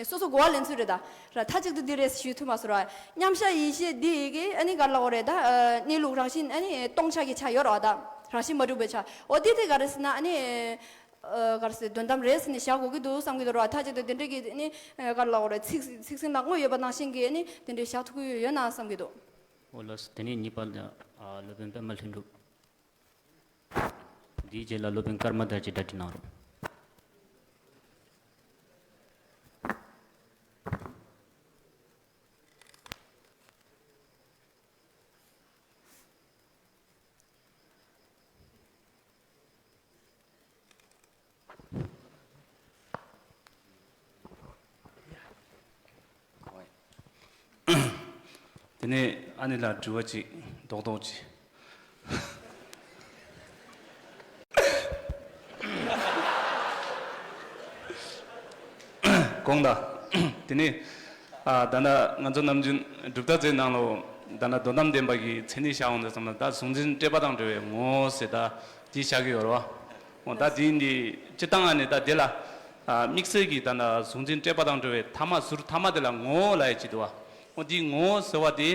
སོ་སོ་གོ་བ་ལེན་ཚུལ་རེད་ད། ར་མཐའ་གཅིག་ཏུ་འདི་རེད་ཞུ་ཐུབ་མ་སོང་ར། མཉམ་བཞག་ཡེ་ཤེས་འདི་ཡི་གེ་ཨ་ནི་ག་རེ་ལབ་དགོས་རེད་ད། གནས་ལུགས་རང་བཞིན་ཨ་ནི་སྟོང་ཆ་གི་ཆ་ཡོད་ར་བ་ད། རང་བཞིན་མ་གྲུབ་པའི་ཆ། འོ་འདི་དེ་ག་རེ་ཟེར་ན་ཨ་ནི། ག་རེ་ཟེར་དོན་དམ་རེད་ཟེར་ནས་བཞག་དགོས་ཀྱི་འདུག་བསམ་གྱི་འདུག་ར། མཐའ་གཅིག་ཏུ་འདི་འདྲ་གི་ཨ་ནི་ག་རེ་ལབ་དགོས་རེད། ཚིག་ཚིག་ཟིན་ལ་དངོས་ཡོད་པ་ནང་བཞིན་གྱི་ཨ་ནི་དེ་འདྲའི་བཞག་ཐུབ་ཀྱི་ཡོད་ན་བསམ་གྱི་འདུག་འོ་ལགས་སོ། དེ་ནས་གཉིས་པ་ལ་སློབ་དཔོན་པད་མ་ལྷུན་གྲུབ། འདིའི་རྗེས་ལ་སློབ་དཔོན་ཀརྨ་དར་གྱིས་གྲ་སྒྲིག་གནང་རོགས། དེ་ནས་ཨ་ནེ་ལགས་དྲི་བ་ཅིག་རྡོག་རྡོག་ཅིག་དགོངས་དག་དེ་ནས་ཨ་ད་ལྟ་ང་ཚོ་ནམ་རྒྱུན་གྲུབ་མཐའ་རྩེའི་ནང་ལོ་ད་ལྟ་དོན་དམ་བདེན་པ་གི་མཚན་ཉིད་བཞག་འོང་དུས་ཙམ་ལ་ད་གཟུང་འཛིན་སྤྲོས་པ་དང་བྲལ་བའི་ངོ་བོ་ཟེར་ད་དེ་བཞག་གི་ཡོད་རེད་བ། འོ་ད་དེ་འདི་སྤྱིར་བཏང་ཨ་ནི་ད་དེ་ལ་ཨ་དམིགས་བསལ་གྱི་ད་ལྟ་གཟུང་འཛིན་སྤྲོས་པ་དང་བྲལ་བའི་ཐ་མ་ཟུར་ཐ་མ་དེ་ལ་ངོ་བོ་ལབ་ཡ་ཅིག་འདུག་བ། འོ་དེའི་ངོ་བོ་ཟེར་བ་དེ་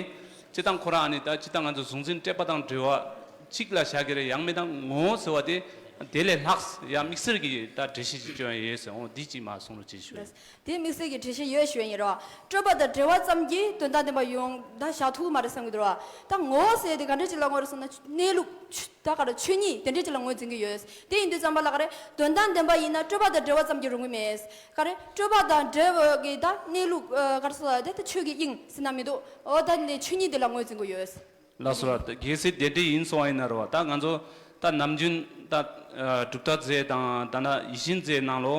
སྤྱིར་བཏང་ཁོ་རང་ཨ་ནི་ད་སྤྱིར་བཏང་ང་ཚོ་གཟུང་འཛིན་སྤྲོས་པ་དང་བྲལ་བ་གཅིག་ལ་བཞག་གི་རེད། ཡང་མིན་ད་ངོ་བོ་ཟེར་བ་དེ་དེ་ལས་ལྷག་ཡང་དམིགས་བསལ་གྱི་ད་འགྲེལ་བཤད་ཅིག་བསྐྱོན་ཡ་ཡོད་ཟེར། འོ་འདི་གཅིག་མ་གསུང་རོགས་ཅེས་ཞུ། དེ་དམིགས་བསལ་གྱི་འགྲེལ་བཤད་ཡོད་ཞུ་ཡ་ཡིན་རོ། སྤྲོས་པ་དང་བྲལ་བ་ཙམ་གྱིས་དོན་དམ་བདེན་པ་ཡོང་ད་བཞག་ཐུབ་ཀྱི་མ་རེད་བསམ་གྱི་འདུག་ར། ད་ངོ་བོ་ཟེར་དེ་ག་འདྲ་ཅིག་ལ་ངོ་རེད་ཟེར་ན་གནས་ལུགས་ཆོས་ད་ག་རེ་ཆོས་ཉིད་དེ་འདྲ་ཅིག་ལ་ངོས་འཛིན་གྱི་ཡོད། དེ་ཡིན་དུས་ཙམ་པ་ལ་ག་རེ་དོན་དམ་བདེན་པ་ཡིན་ན་སྤྲོས་པ་དང་བྲལ་བ་ཙམ་གྱིས་རུང་གི་མེད། ག་རེ་སྤྲོས་པ་དང་བྲལ་བ་གི་ད་གནས་ལུགས་ག་རེ་ཟེར་དེ་ད་ཆོས་ཀྱི་དབྱིངས་ཟེར་ན་མི་འདུག་འོ་ད་ནི་ཆོས་ཉིད་དེ་ལ་ངོས་འཛིན་གྱི་ཡོད། ལགས་སོ་ར། གལ་སྲིད་དེ་འདྲ་ཡིན་སོང་བ་ཡིན་ན་རོ། ད་ང་ཚོ་ད་ནམ་རྒྱུན་ད་གྲུབ་མཐའ་རྩེ་དང་ད་ན་ཡིད་བཞིན་རྩེའི་ནང་ལོ་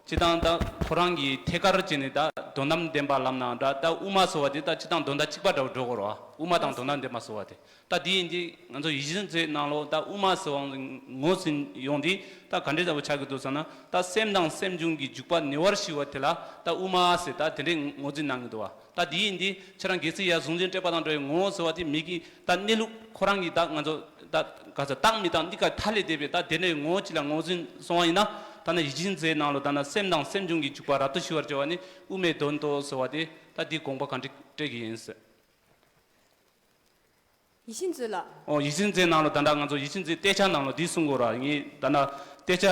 སྤྱིར་བཏང་ད་ཁོ་རང་གི་ཐད་ཀར་བྱས་ནས་ད་དོན་དམ་བདེན་པ་ལབ་ན་འདྲ། ད་དབུ་མ་ཟེར་བ་དེ་ད་སྤྱིར་བཏང་དོན་དག་གཅིག་པ་འདྲ་བོ་འགྲོ་དགོས་རོ། དབུ་མ་དང་དོན་དམ་བདེན་པ་ཟེར་བ་དེ། ད་དེ་ཡིན་དུས་ང་ཚོ་ཡིད་བཞིན་རྩེའི་ནང་ལོ་ད་དབུ་མ་ཟེར་བ་ངོས་ཟིན་ཡོང་དུས་ད་ག་འདྲའི་ལྟ་བུ་ཆགས་ཀྱི་འདུག་ཟེར་ན། ད་སེམས་དང་སེམས་བྱུང་གི་འཇུག་པ་ཉེ་བར་ཞི་བ་དེ་ལ་ད་དབུ་མ་ཟེར་ད་དེ་འདྲའི་ངོས་འཛིན་གནང་གི་འདུག་བ། ད་དེ་ཡིན་དུས་ཁྱེད་རང་གལ་སྲིད་ཡ་གཟུང་འཛིན་སྤྲོས་པ་དང་བྲལ་བའི་ངོ་བོ་ཟེར་བ་དེ་མི་གི་ད་གནས་ལུགས་ཁོ་རང་གི་ད་ང་ཚོ་ད་ག་ཚོད་རྟག་མི་རྟག་འདི་ག་མཐའ་ལས་འདས་པའི་ད་དེ་འདྲའི་ངོ་བོ་ཅིག་ལ་ངོས་འཛིན་སོང་བ་ཡིན་ན། ད་ནི་ཡིད་བཞིན་རྩེའི་ནང་ལོ་ད་ན་སེམས་དང་སེམས་བྱུང་གི་འཇུག་པ་རབ་ཏུ་ཞི་བར་བྱ་བ་ནི་དབུ་མའི་དོན་ཏོ་ཟེར་བ་དེ་ད་འདི་དགོངས་པ་ག་འདྲ་སྤྲད་ཀྱི་ཡིན་ཟེར། ཡིད་བཞིན་མཛོད་ལ། ཨོ་ཡིད་བཞིན་མཛོད་ནང་ལོ་ད་ལྟ་ང་ཚོ་ཡིད་བཞིན་མཛོད་གཏད་ཆ་ནང་ལོ་འདི་གསུང་དགོས་ར། ངས་ད་ལྟ་གཏད་ཆ་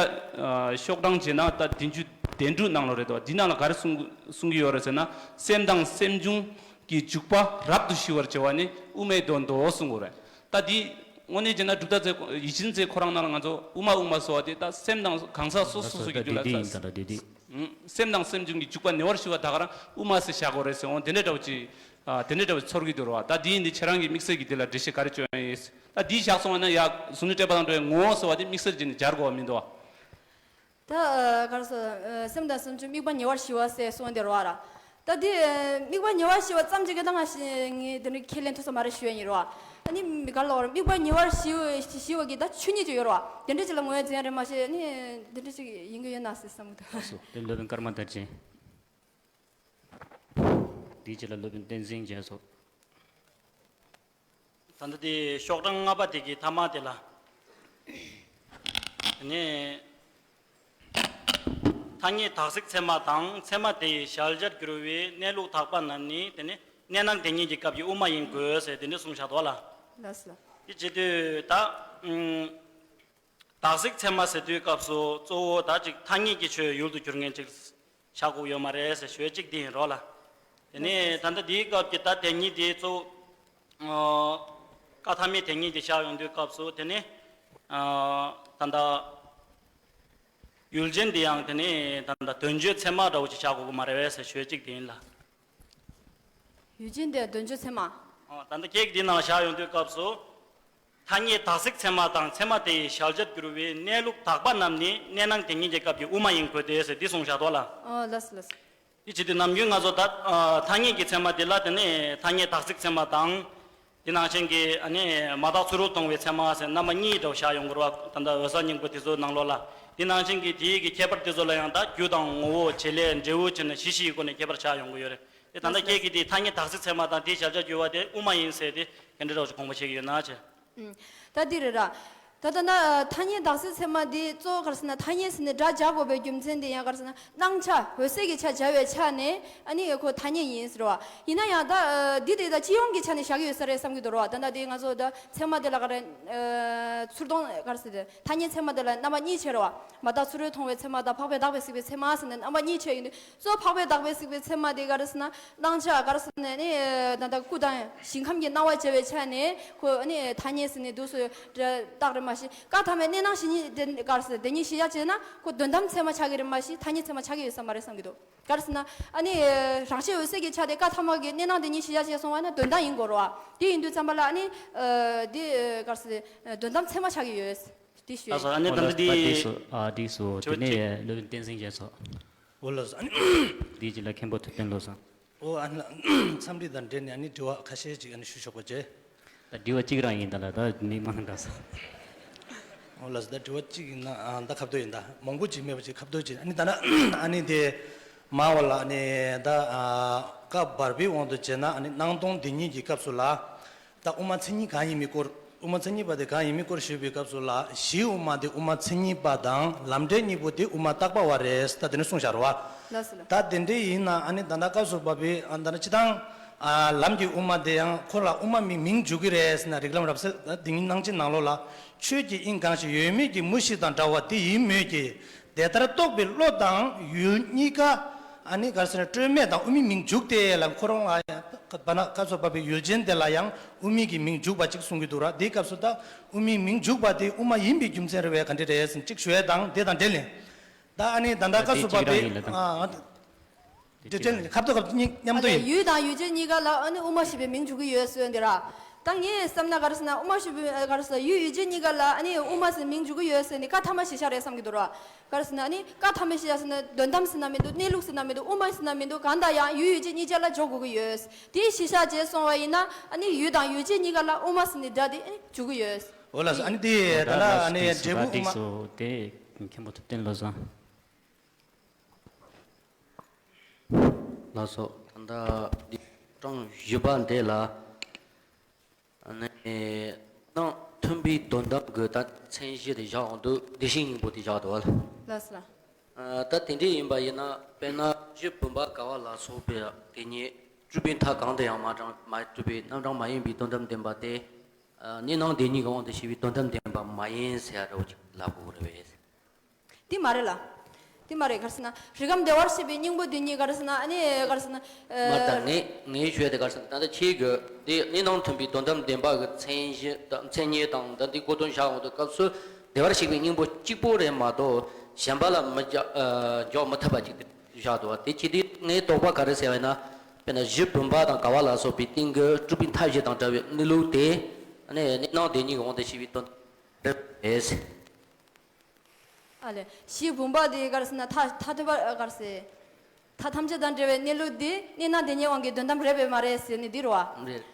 ཤོག་གྲངས་བྱས་ན་ད་བདུན་ཅུ་དོན་དྲུག་ནང་ལོ་རེད་དོ། འདི་ནང་ལ་ག་རེ་གསུང་གསུང་གི་ཡོད་རེད་ཟེར་ན། སེམས་དང་སེམས་བྱུང་གི་འཇུག་པ་རབ་ཏུ་ཞི་བར་བྱ་བ་ནི་དབུ་མའི་དོན་དོ་གསུང་དགོས་རེད། ད་འདི་དངོས་གནས་བྱས་ན་གྲུབ་མཐའ་རྩེ་ཡིད་བཞིན་མཛོད་ཁོ་རང་ནང་ལ་ང་ཚོ་དབུ་མ་དབུ་མ་ཟེར་བ་དེ་ད་སེམས་དང་གང་ཟག་སོ་སོ་སོ་གི་རྒྱུད་ལ་ད། སེམས་དང་སེམས་བྱུང་གི་འཇུག་པ་ཉེ་བར་ཞི་བ་ད་ག་རང་དབུ་མ་ཟེར་བཞག་དགོས་རེད་ཟེར་འོང་དེ་འདྲ་འདྲ་བོ་ཅིག་ཨ་དེ་འདྲ་འདྲ་བོ་ཚོར་གྱི་འདུག་ར། ད་འདི་ཡིན་དེ་ཁྱེད་རང་གི་དམིགས་བསལ་གྱི་དེ་ལ་འགྲེལ་བཤད་ག་རེ་བྱོན་ཡིན། ད་འདི་བཞག་སོང་བ་ན་ཡ་གཟུགས་ནས་སྤྲོས་པ་དང་འདྲ་བའི་ངོ་བོ་ཟེར་བ་དེ་དམིགས་བསལ་གྱི་ནི་སྦྱར་དགོས་པ་མི་འདུག་བ། ད་ག་རེ་ཟེར་སེམས་དང་སེམས་བྱུང་དམིགས་པ་ཉེ་བར་ཞི་བ་ཟེར་གསུངས་དེ་ར་བ་ར། ད་འདི་དམིགས་པ་ཉེ་བར་ཞི་བ་ཙམ་གྱིས་ག་ད་ང་ཞི་ངས་དེ་འདྲ་ཁས་ལེན་ཐུབ་ས་མ་རེད་ཞུ་ཡ་ཡིན་ར་བ། ཨ་ནི་ག་ལ་བ་ར་དམིགས་པ་ཉེ་བར་ཞི་བ་ཞི་བ་གི་ད་ཆོས་ཉིད་ཅིག་ཡོད་ར་བ། དེ་འདྲ་ཅིག་ལ་ངོས་འཛིན་ཡ་རེད་མ་ཤེས་ནི་དེ་འདྲ་ཅིག་ཡིན་གི་ཡོད་ན་ཟེར་བསམ་གི་འདུག་ལགས་སོ། དེ་སློབ་དཔོན་ཀརྨ་དར་ཅན། དེའི་རྗེས་ལ་སློབ་དཔོན་བསྟན་འཛིན་རྒྱ་མཚོ། ད་ལྟ་དེ་ཤོག་གྲངས་ལྔ་པ་དེ་གི་ཐ་མ་དེ་ལ། དེ་ནས་ཐ་སྙད་དག་ཚིག་ཚད་མ་དང་ཚད་མ་དེ་ཡི་གཞལ་བྱར་གྱུར་པའི་གནས་ལུགས་དག་པ་རྣམས་ནི་དེ་ནི་གནས་སྣང་དེ་ཉིད་ཀྱི་སྐབས་ཀྱི་དབུ་མ་ཡིན་དགོས་ཟེར་དེ་འདྲ་གསུངས་བཞག་འདུག་ལ། ལགས་སོ། དེ་བྱེད་དུས་ད། དག་ཚིག་ཚད་མ་ཟེར་དུས་སྐབས་སུ་གཙོ་བོ་ད་ཅིག་ཐ་སྙད་ཀྱི་ཆོས་ཡུལ་དུ་གྱུར་མཁན་ཅིག་བཞག་དགོས་ཡོད་མ་རེད་ཟེར་ཞུ་ཡ་གཅིག་དེ་ཡིན་རོགས་ལ། དེ་ནས་ད་ལྟ་འདིའི་སྐབས་ཀྱི་ད་དེ་ཉིད་དེ་གཙོ་བོ་ཀ་ཐ་མའི་དེ་ཉིད་དེ་བཞག་ཡོང་དུས་སྐབས་སུ་དེ་ནས་ད་ལྟ་ཡུལ་ཅན་དེ་ཡང་དེ་ནས་ད་ལྟ་དོན་བརྗོད་ཚད་མ་འདྲ་བོ་ཅིག་བཞག་དགོས་ཀྱི་མ་རེད་ཟེར་ཞུ་ཡ་གཅིག་དེ་ཡིན་ལ། ཡུལ་ཅན་དེ་དོན་བརྗོད་ཚད་མ། ཨོ། ད་ལྟ་སྐད་ཀྱི་འདི་ནང་བཞག་ཡོང་དུས་སྐབས་སུ། ཐ་སྙད་དག་ཚིག་ཚད་མ་དང་ཚད་མ་དེ་ཡི་གཞལ་བྱར་གྱུར་པའི་གནས་ལུགས་དག་པ་རྣམས་ནི་གནས་སྣང་དེ་ཉིད་ཀྱི་སྐབས་ཀྱི་དབུ་མ་ཡིན་དགོས་ཏེ་ཟེར་འདི་གསུངས་བཞག་འདུག་ལ། ཨོ་ལགས་སོ་ལགས་སོ། འདི་བྱེད་དུས་ནམ་རྒྱུན་ང་ཚོ་ད་ཐ་སྙད་ཀྱི་ཚད་མ་དེ་ལ་དེ་ནས་ཐ་སྙད་དག་ཚིག་ཚད་མ་དང་། འདི་ནང་བཞིན་གྱི་ཨ་ནི་མ་དག་ཚུལ་ལུགས་མཐོང་བའི་ཚད་མ་ཟེར་རྣམ་པ་གཉིས་འདྲ་བོ་བཞག་ཡོང་གི་རེད་བ། ད་ལྟ་འོད་གསལ་སྙིང་པོ་དེ་ཚོའི་ནང་ལོགས་ལ། འདི་ནང་བཞིན་གྱི་དེའི་གི་ཁྱད་པར་དེ་ཚོ་ལ་ཡང་ད་རྒྱུ་དང་ངོ་བོ་བྱེད་ལས་འབྲས་བུ་བྱས་ནས་བཞི་བཞིའི་སྒོ་ནས་ཁྱད་པར་ཆགས་ཡོང་གི་ཡོད་རེད། དེ་ད་ལྟ་ཁྱེད་ཀྱིས་དེ་ཐ་སྙད་དག་ཚིག་ཚད་མ་དང་དེའི་གཞལ་བྱར་གྱུར་པ་དེ་དབུ་མ་ཡིན་ཟེར་དེ་ག་འདྲ་འདྲ་བོ་ཞིག་དགོངས་པ་བཞེས་ཀྱི་ཡོད་ན་ཆེ། ཨུམ། ད་འདི་རེད་ར། ད་ལྟ་ན་ཐ་སྙད་བདག་སྲིད་ཚད་མ་འདི་གཙོ་བོ་ག་རེ་ཟེར་ན། ཐ་སྙད་ཟེར་ནས་སྒྲ་སྦྱར་དགོས་པའི་རྒྱུ་མཚན་དེ་ཡང་ག་རེ་ཟེར་ན། སྣང་ཆ་འོད་གསལ་གྱི་ཆ་སྦྱར་བའི་ཆ་ནས་ཨ་ནི་ཁོ་ཐ་སྙད་ཡིན་ཟེར་བ། ཡིན་ན་ཡང་ད་འདི་དེ་ད་སྤྱི་ཡོངས་ཀྱི་ཆ་ནས་བཞག་གི་ཡོད་ས་རེད་བསམ་གྱི་འདུག་ར་བ། ད་ལྟ་དེ་ང་ཚོ་ད་ཚད་མ་དེ་ལ་ག་རེ། ཚུར་མཐོང་ག་རེ་ཟེར་དེ། ཐ་སྙད་ཚད་མ་དེ་ལ་རྣམ་པ་གཉིས་ཕྱེ་ར་བ། མ་བརྟགས་ཚུལ་ཁྲིམས་མཐོང་བའི་ཚད་མ་དང་། འཕགས་པས་བརྟགས་པས་གཟིགས་པའི་ཚད་མ་ཟེར་ནས་རྣམ་པ་གཉིས་ཕྱེ་ཡོང་དུས། གཙོ་བོ་འཕགས་པས་བརྟགས་པས་གཟིགས་པའི་ཚད་མ་དེ་ག་རེ་ཟེར་ན། སྣང་ཆ་ག་རེ་ཟེར་ནས་ནི་ད་ལྟ་སྐུ་དང་ཞིང་ཁམས་ཀྱི་སྣང་བ་སྦྱར་བའི་ཆ་ནས་ཁོ་ནི་ཐ་སྙད་ཟེར་ནས་འདུག་སེ་བཏགས་རེད་མ་གཞི། བཀའ་ཐ་མའི་གནས་སྣང་བཞི་ཉིད་དེ་ག་རེ་ཟེར། དེ་ཉིད་གཞི་བཞག་བྱས་ན་ཁོ་དོན་དམ་ཚད་མ་ཆགས་ཀྱི་རེད་མ་གཞི། ཐ་སྙད་ཚད་མ་ཆགས་ཀྱི་ཡོད་ས་མ་རེད་བསམ་གྱི་འདུག་ག་རེ་ཟེར་ན། ཨ་ནི་རང་བཞིན་འོད་གསལ་གྱི་ཆ་དེ་བཀའ་ཐ་མ་གི་གནས་སྣང་དེ་ཉིད་གཞི་བཞག་བྱས་སོང་བ་ན་དོན་དམ་ཡིན་དགོས་རེད་བ། དེ་ཡིན་དུས་ཙམ་པ་ལ་ཨ་ནི་འདི་ག་རེ་ཟེར། དོན་དམ་ཚད་མ་ཆགས་ཀྱི་ཡོད། དེ་ཞུ། ལགས་སོ། ཨ་ནི་ད་ལྟ་འདི། འགྲིག་སོ། ཨ། འགྲིག་སོ། དེ་ནས་སློབ་དཔོན་བསྟན་འཛིན་རྒྱ་མཚོ། འོ་ལགས་སོ། ཨ་ནི། འདིའི་རྗེས་ལ་མཁན་པོ་ཐུབ་བསྟན་བློ་བཟང་། འོ་ཨ་ནི་ལགས། འཚམས་འདྲི་དང་འབྲེལ་ནས་ཨ་ནི་དྲི་བ་ཁ་ཤས་ཅིག་ཨ་ནི་ཞུ་ཆོག་པ་བྱས། ད་དྲི་བ་གཅིག་རང་ཡིན་ད་ལ། ད་མི་མང་འདྲ་སོང་། འོ་ལགས་སོ། ད་དྲི་བ་གཅིག་ཡིན་ན་ཨ་ད་ཁ་བསྡུར་ཡིན། ད་མང་པོ་ཅིག་མེད་པ་ཅིག་ཁ་བསྡུར་ཅིག་ཨ་ནི་ད་ན་ཨ་ནི་དེ་མ་བ་ལ་ཨ་ནི་ད་ཨ་བཀའ་བར་པའི་དབང་དུ་བྱས་ན་ཨ་ནི་སྣང་སྟོང་འདི་ཉིད་ཀྱི་སྐབས་སུ་ལ། ད་དབུ་མ་མཚན་ཉིད་གང་ཡིན་མིན་སྐོར། དབུ་མ་མཚན་ཉིད་པ་དེ་གང་ཡིན་མིན་སྐོར་ཞུས་པའི་སྐབས་སུ་ལ། གཞིའི་དབུ་མ་དེ་དབུ་མ་མཚན་ཉིད་པ་དང་། ལམ་འབྲས་གཉིས་པོ་དེ་དབུ་མ་བཏགས་པ་བ་རེད། ད་དེ་ནས་གསུངས་བཞག་རེད་བ། ལགས་སོ་ལགས། ད་དེ་འདྲ་ཡིན་ན་ཨ་ནི་ད་ལྟ་སྐབས་སུ་བབ་པའི་ཨ་ད་ལྟ་སྤྱིར་བཏང་ཨ་ལམ་གྱི་དབུ་མ་དེ་ཡང་ཁོ་ལ་དབུ་མ་མིན་མིང་འཇུག་གི་རེད་ཟེར་ན། རིགས་ལམ་རབ་གསལ་ད་འདི་ཉིད་སྣང་བྱེད་ནང་ལོགས་ལ། ཆོས་ཀྱི་དབྱིངས་གང་ཞིག་ཡོད་མེད་ཀྱི་མུ་བཞི་དང་འདྲ་བ་དེ་ཡིན་མོད་ཀྱི། དེ་ལྟར་རྟོགས་པའི་བློ་དང་ཡུལ་གཉིས་ཀ་ཨ་ནི་ག་རེ་ཟེར་ན་སྤྲོས་མེད་དང་དབུ་མའི་མིང་འཇུག་སྟེ་ལ། ཁོ་རང་ལ་ཡང་བར་ན་སྐབས་སུ་བབ་པའི་ཡུལ་ཅན་དེ་ལ་ཡང་དབུ་མའི་གི་མིང་འཇུག་པ་ཅིག་གསུང་གི་འདུག་ར། དེའི་སྐབས་སུ་ད་དབུ་མའི་མིང་འཇུག་པ་དེ་དབུ་མ་ཡིན་པའི་རྒྱུ་མཚན་རེད་པས་ག་འདྲ་རེད་ཟེར་ཅིག་ཞུ་ཡས་དང་། དེ་དང་འབྲེལ་ནས་ད་ཨ་ནི་ད་ལྟ་སྐབས་སུ་བབ་པའི་ཨ། དེ་དེ་ཁ་བཏོག་ཁ་བཏོག་གཉིས་མཉམ་དུ་ཡིན། ཡུལ་དང་ཡུལ་ཅན་གཉིས་ཀ་ལ་ཨ་ནི་དབུ་མ་ཞེས་པའི་མིང་འཇུག་གི་ཡོད་ཟེར་འདི་ར། ད་ངས་བསམ་ན་ག་རེ་ཟེར་ན། དབུ་མ་ཞེས་པའི་ག་རེ་ཟེར། ཡུལ་ཡུལ་ཅན་གཉིས་ཀ་ལ་ཨ་ནི་དབུ་མ་ཟེར་མིང་འཇུག་གི་ཡོད་ཟེར་ནི་བཀའ་ཐ་མ་གཞི་བཞག་རེད་བསམ་གྱི་འདུག་ར། ག་རེ་ཟེར་ན་ཨ་ནི་བཀའ་ཐ་མ་གཞི་བཞག་ཟེར་ན་དོན་དམ་ཟེར་ན་མི་འདུག་གནས་ལུགས་ཟེར་ན་མི་འདུག་དབུ་མ་ཟེར་ན་མི་འདུག་གང་ལྟར་ཡང་ཡུལ་ཡུལ་ཅན་གཉིས་ཆ་ལ་འཇོག་དགོས་ཀྱི་ཡོད། དེ་གཞི་བཞག་བྱས་སོང་བ་ཡིན་ན་ཨ་ནི་ཡུལ་དང་ཡུལ་ཅན་གཉིས་ཀ་ལ་དབུ་མ་ཟེར་ནི་སྒྲ་དེ་ཨ་ནི་འཇུག་གི་ཡོད། འོ་ལགས་སོ། ཨ་ནི་དེ་ད་ལ་ཨ་ནི་འབྲས་བུ་དབུ་མ། དེ་མཁན་པོ་ཐུབ་བསྟན་བློ་བཟང་། ལགས་སོ། ད་ལྟ་འདི་གྲངས་བཞི་པ་འདི་ལ་ནི་སྣང་མཐུན་པའི་དོན་དམ་གྱི་ད་མཚན་གཞི་དེ་བཞག་འོང་དུས་བདེ་གཤེགས་སྙིང་པོ་དེ་བཞག་འདུག་བ། ལགས་སོ། ད་དེ་འདྲ་ཡིན་པ་ཡིན་ན་དཔེར་ན་གཞི་བུམ་པ་ག་བ་ལ་སོགས་པའི་དེ་ཉིད་སྤྲུལ་པའི་མཐའ་གང་དུ་ཡང་མ་གྲངས་མ་གྲུབ་པའི་རྣམ་གྲངས་མ་ཡིན་པའི་དོན་དམ་བདེན་པ་དེ། གནས་སྣང་དེ་ཉིད་ཀྱི་དབང་དུ་བྱས་པའི་དོན་དམ་བདེན་པ་མ་ཡིན་ཟེར་ཡ་འདྲ་བོ་ཅིག་ལབ་དགོས་རེད་པས། དེ་མ་རེད་ལ། དེ་མ་རེད། ག་རེ་ཟེར་ན། རིགས་ཁམས་བདེ་བར་གཤེགས་པའི་སྙིང་པོ་འདི་ཉིད་ག་རེ་ཟེར་ན། ཨ་ནི་ག་རེ་ཟེར་ན། མ་ད་ངས་ངས་ཞུ་ཡ་དེ་ག་རེ་ཟེར་ན། ད་ལྟ་ཁྱེད་ཀྱིས་དེ་གནས་སྣང་མཐུན་པའི་དོན་དམ་བདེན་པ་གི་མཚན་གཞི་དང་མཚན་ཉིད་དང་ད་འདི་གོ་དོན་བཞག་འོང་དུས་སྐབས་སུ་བདེ་བར་གཤེགས་པའི་སྙིང་པོ་གཅིག་པོ་རེད་མ་གཏོགས་གཞན་པ་ལ་མི་འཇོག་ཨ་འཇོག་མི་ཐུབ་པ་ཅིག་བཞག་འདུག་བ། དེ་ཁྱེད་དེ་ངའི་དོགས་པ་ག་རེ་ཟེར་བ་ཡིན་ན། དཔེར་ན་གཞི་བུམ་པ་དང་ག་བ་ལ་སོགས་པའི་སྟེང་གི་སྤྲུལ་པའི་མཐའ་བཞི་དང་བྲལ་བའི་གནས་ལུགས་དེ་ཨ་ནི་གནས་སྣང་དེ་ཉིད་ཀྱི་དབང་དུ་བྱས་པའི་དོན་རེད་པས། ཨ་ལས། གཞི་བུམ་པ་དེ་ག་རེ་ཟེར་ན། མཐའ་མཐའ་ཐོས་པ་ག་རེ་ཟེར། མཐའ་ཐམས་ཅད་དང་བྲལ་བའི་གནས་ལུགས་འདི་གནས་སྣང་དེ་ཉིད་དབང་གིས་དོན་དམ་རེད་པས་མ་རེད་ཟེར་ནི་འདི་རེད་བ། རེད།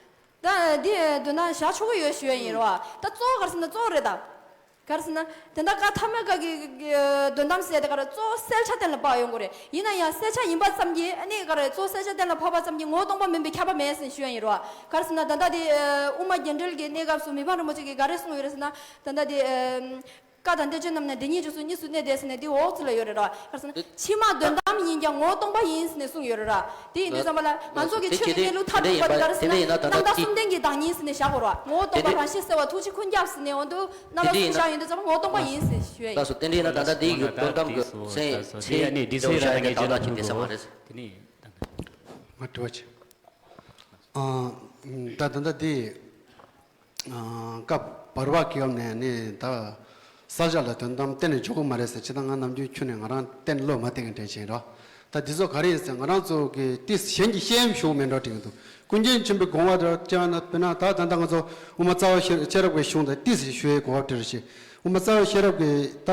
ད་འདི་དོན་དམ་བཞག་ཆོག་གི་ཡོད་ཞུ་ཡ་ཡིན་རེད་བ། ད་གཙོ་བོ་ག་རེ་ཟེར་ན་གཙོ་བོ་རེད་ད། ག་རེ་ཟེར་ན་དེ་འདྲ་བཀའ་ཐ་མའི་སྐབས་ཀྱི་དོན་དམ་ཟེར་དེ་ག་རེ་གཙོ་བོ་གསལ་ཆ་གཏན་ལ་ཕབ་ཡོང་གི་རེད། ཡིན་ན་ཡང་གསལ་ཆ་ཡིན་པ་ཙམ་གྱིས་ཨ་ནི་ག་རེ་གཙོ་བོ་གསལ་ཆ་གཏན་ལ་ཕབ་པ་ཙམ་གྱིས་ངོ་བོ་སྟོང་པ་མིན་པའི་ཁྱབ་པ་མེད་ཟེར་ཞུ་ཡ་ཡིན་རེད་བ། ག་རེ་ཟེར་ན་ད་ལྟ་དེ་དབུ་མ་རྒྱན་འགྲེལ་གྱི་གནས་སྐབས་སུ་མི་ཕམ་རིན་པོ་ཆེ་གིས་ག་རེ་གསུངས་ཡོད་རེད་ཟེར་ན། ད་ལྟ་དེ། བཀའ་དང་བསྟན་བཅོས་རྣམས་ནི་འདི་ཉིད་རྗེས་སུ་གཉིས་སུ་གནས་ཏེ་ཟེར་ནས་འདི་འོག་ཚུལ་ལ་ཡོད་རེད་ར། ག་རེ་ཟེར་ན་ཕྱི་མ་དོན་དམ་ཡིན་ཀྱང་ངོ་བོ་སྟོང་པ་ཡིན་ཟེར་ནས་གསུངས་ཡོད་རེད་ར། དེ་ཡིན་དུས་ཙམ་པ་ལ་ང་ཚོ་གི་ཆོས་ཀྱི་གནས་ལུགས་མཐར་ཐུག་པ་དེ་ག་རེ་ཟེར་ན་རྣམ་དག་གསུམ་ལྡན་གྱི་བདག་ཉིད་ཟེར་ནས་བཞག་དགོས་ར། ངོ་བོ་སྟོང་པ་རང་གཤིས་གསལ་བ་ཐུགས་རྗེ་ཀུན་ཁྱབ་ཟེར་ནས་འོ་འདུག་རྣམ་དག་གསུམ་བཞག་ཡོང་དུས་ཙམ་པ་ངོ་བོ་སྟོང་པ་ཡིན་ཟེར་ཞུ་ཡ་ཡིན། ལགས་སོ། དེ་འདྲ་ཡིན་ན་ད་ལྟ་འདི་གི་དོན་དམ་གྱི་མཚན་མཚན་དེ་བཞག་ཡ་དེ་དག་ཅིག་དེ་ས་མ་རེད། དེ་ནི་ང་དྲི་བ་ཆེ། ཨ། ད་ད་ལྟ་འདི། ཨ། སྐབས་བར་པ་གི་སྐབས་ནས་ནི་ད་གསལ་བྱེད་ལ་དོན་དམ་གཏན་ནས་འཇོག་གི་མ་རེད་ཟེར། ཅི་ད་ང་ནམ་རྒྱུན་ཁྱོན་ནས་ང་རང་གཏན་བློ་མ་གཏད་མཁན་དྲན་བཞིན་རོ། ད་འདི་ཚོ་ག་རེ་ཡིན་ཟེར་ང་རང་ཚོ་གི་ཏིས་གཞན་གྱི་བཤད་ཡམ་ཞུ་མེད་འགྲོ་དྲན་གྱི་འདུག་ཀུན་མཁྱེན་ཆེན་པོའི་དགོངས་པ་དང་བཅས་ན་དཔེར་ན་ད་ད་ལྟ་ང་ཚོ་དབུ་མ་རྩ་བ་ཤེས་ཤེས་རབ་ཀྱི་གཞུང་དང་ཏིས་ཞུ་ཡའི་དགོངས་པ་འགྲེལ་ཞིག་དབུ་མ་རྩ་བ་ཤེས་རབ་ཀྱི་ད་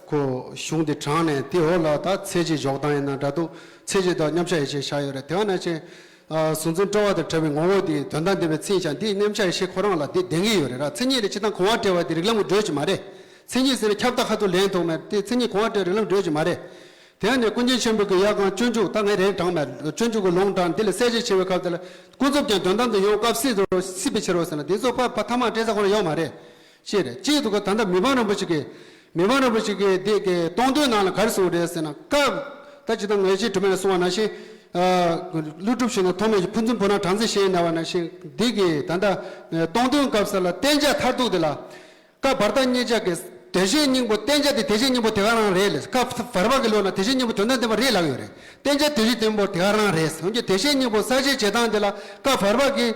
ཁོ་གཞུང་དེ་དྲངས་ནས་དེ་འོག་ལ་ད་མཚན་བཅས་འཇོག་སྟངས་ཡིན་ན་འདྲ་འདུག་མཚན་བཅས་དང་མཉམ་གཞག་ཡིད་བྱེད་བཞག་ཡོད་རེད། དེ་ག་ནང་བཞིན། ཨ། གཟུང་འཛིན་སྤྲོ་བ་དང་བྲལ་བའི་ངོ་བོ་དེ་དོན་དམ་བདེན་པའི་མཚན་བྱང་དེ་མཉམ་གཞག་ཡིད་བྱེད་ཁོ་རང་ལ་དེ་ལྡན་གྱི་ཡོད་རེད་ར། མཚན་ཉིད་དེ་ཇི་ལྟར་གོང་བ་འགྲེལ་བ་དེ་རིགས་ལམ་གྱི་འགྲོས་ཅིག་མ་རེད། མཚན་ཉིད་ཟེར་ན་ཁྱབ་བདག་ཁ་ཐུག་ལེན་ཐུབ་མེད་དེ་མཚན་ཉིད་གོང་བ་འགྲེལ་རིགས་ལམ་འགྲོས་ཅིག་མ་རེད། དེ་ནས་ཀུན་མཁྱེན་ཆེན་པོ་གི་ཡ་གང་སྤྱོད་འཇུག་ད་ངས་རེད་དྲངས་མེད། སྤྱོད་འཇུག་གི་ལུང་དྲངས་འདི་ལ་གསལ་བྱེད་ཆེ་བའི་སྐབས་དེ་ལ་ཀུན་རྫོབ་ཀྱང་དོན་དམ་དུ་ཡོང་སྐབས་སྲིད་དུ་སྲིད་པའི་ཕྱིར་རོ་ཟེར་ན་དེ་ཚོ་ཕ་ཕ་ཐ་མ་འདྲེས་ས་ཁོ་ན་ཡོད་མ་རེད། ཅེས་རེད། གཅིག་ཏུ་ག་ད་ལྟ་མི་ཕམ་རིན་པོ་ཆེ་གིས་མི་ཕམ་རིན་པོ་ཆེ་གིས་དེ་གི་སྟོང་ཐུན་ནང་ལ་ག་རེ་གསུངས་རེད་ཟེར་ན། སྐབས་ད་ཅི་ད་ངས་ཅིག་དྲི་མེད་ལ་གསུངས་པ་ནང་བཞིན། ཀླུ་སྒྲུབ་ཞུས་ན་ཐོགས་མེད་ཀྱི་ཕུན་སུམ་ཕོ་བྲང་སྦྲང་རྩི་ཞེས་ན་བ་ནང་བཞིན། འདི་གི་ད་ལྟ་སྟོང་ཐུན་སྐབས་ས་ལ་བསྟན་བྱ་མཐར་ཐུག་དེ་ལ། སྐབས་བར་དག་གཉིས་ཆ་གི་དེ་བཞིན་སྙིང་པོ་བསྟན་བྱ་དེ་དེ་བཞིན་སྙིང་པོ་དེ་ག་རང་རེད་ལས། སྐབས་བར་པ་གི་ལུགས་ན་དེ་བཞིན་སྙིང་པོ་དོན་དམ་བདེན་པ་རེད་ལབ་ཡོད་རེད། བསྟན་བྱ་དེ་བཞིན་སྙིང་པོ་དེ་ག་རང་རེད། འོན་ཀྱང་དེ་བཞིན་སྙིང་པོ་གསལ་བྱེད་བྱེད་སྟངས་དེ་ལ་སྐབས་བར་པ་གི་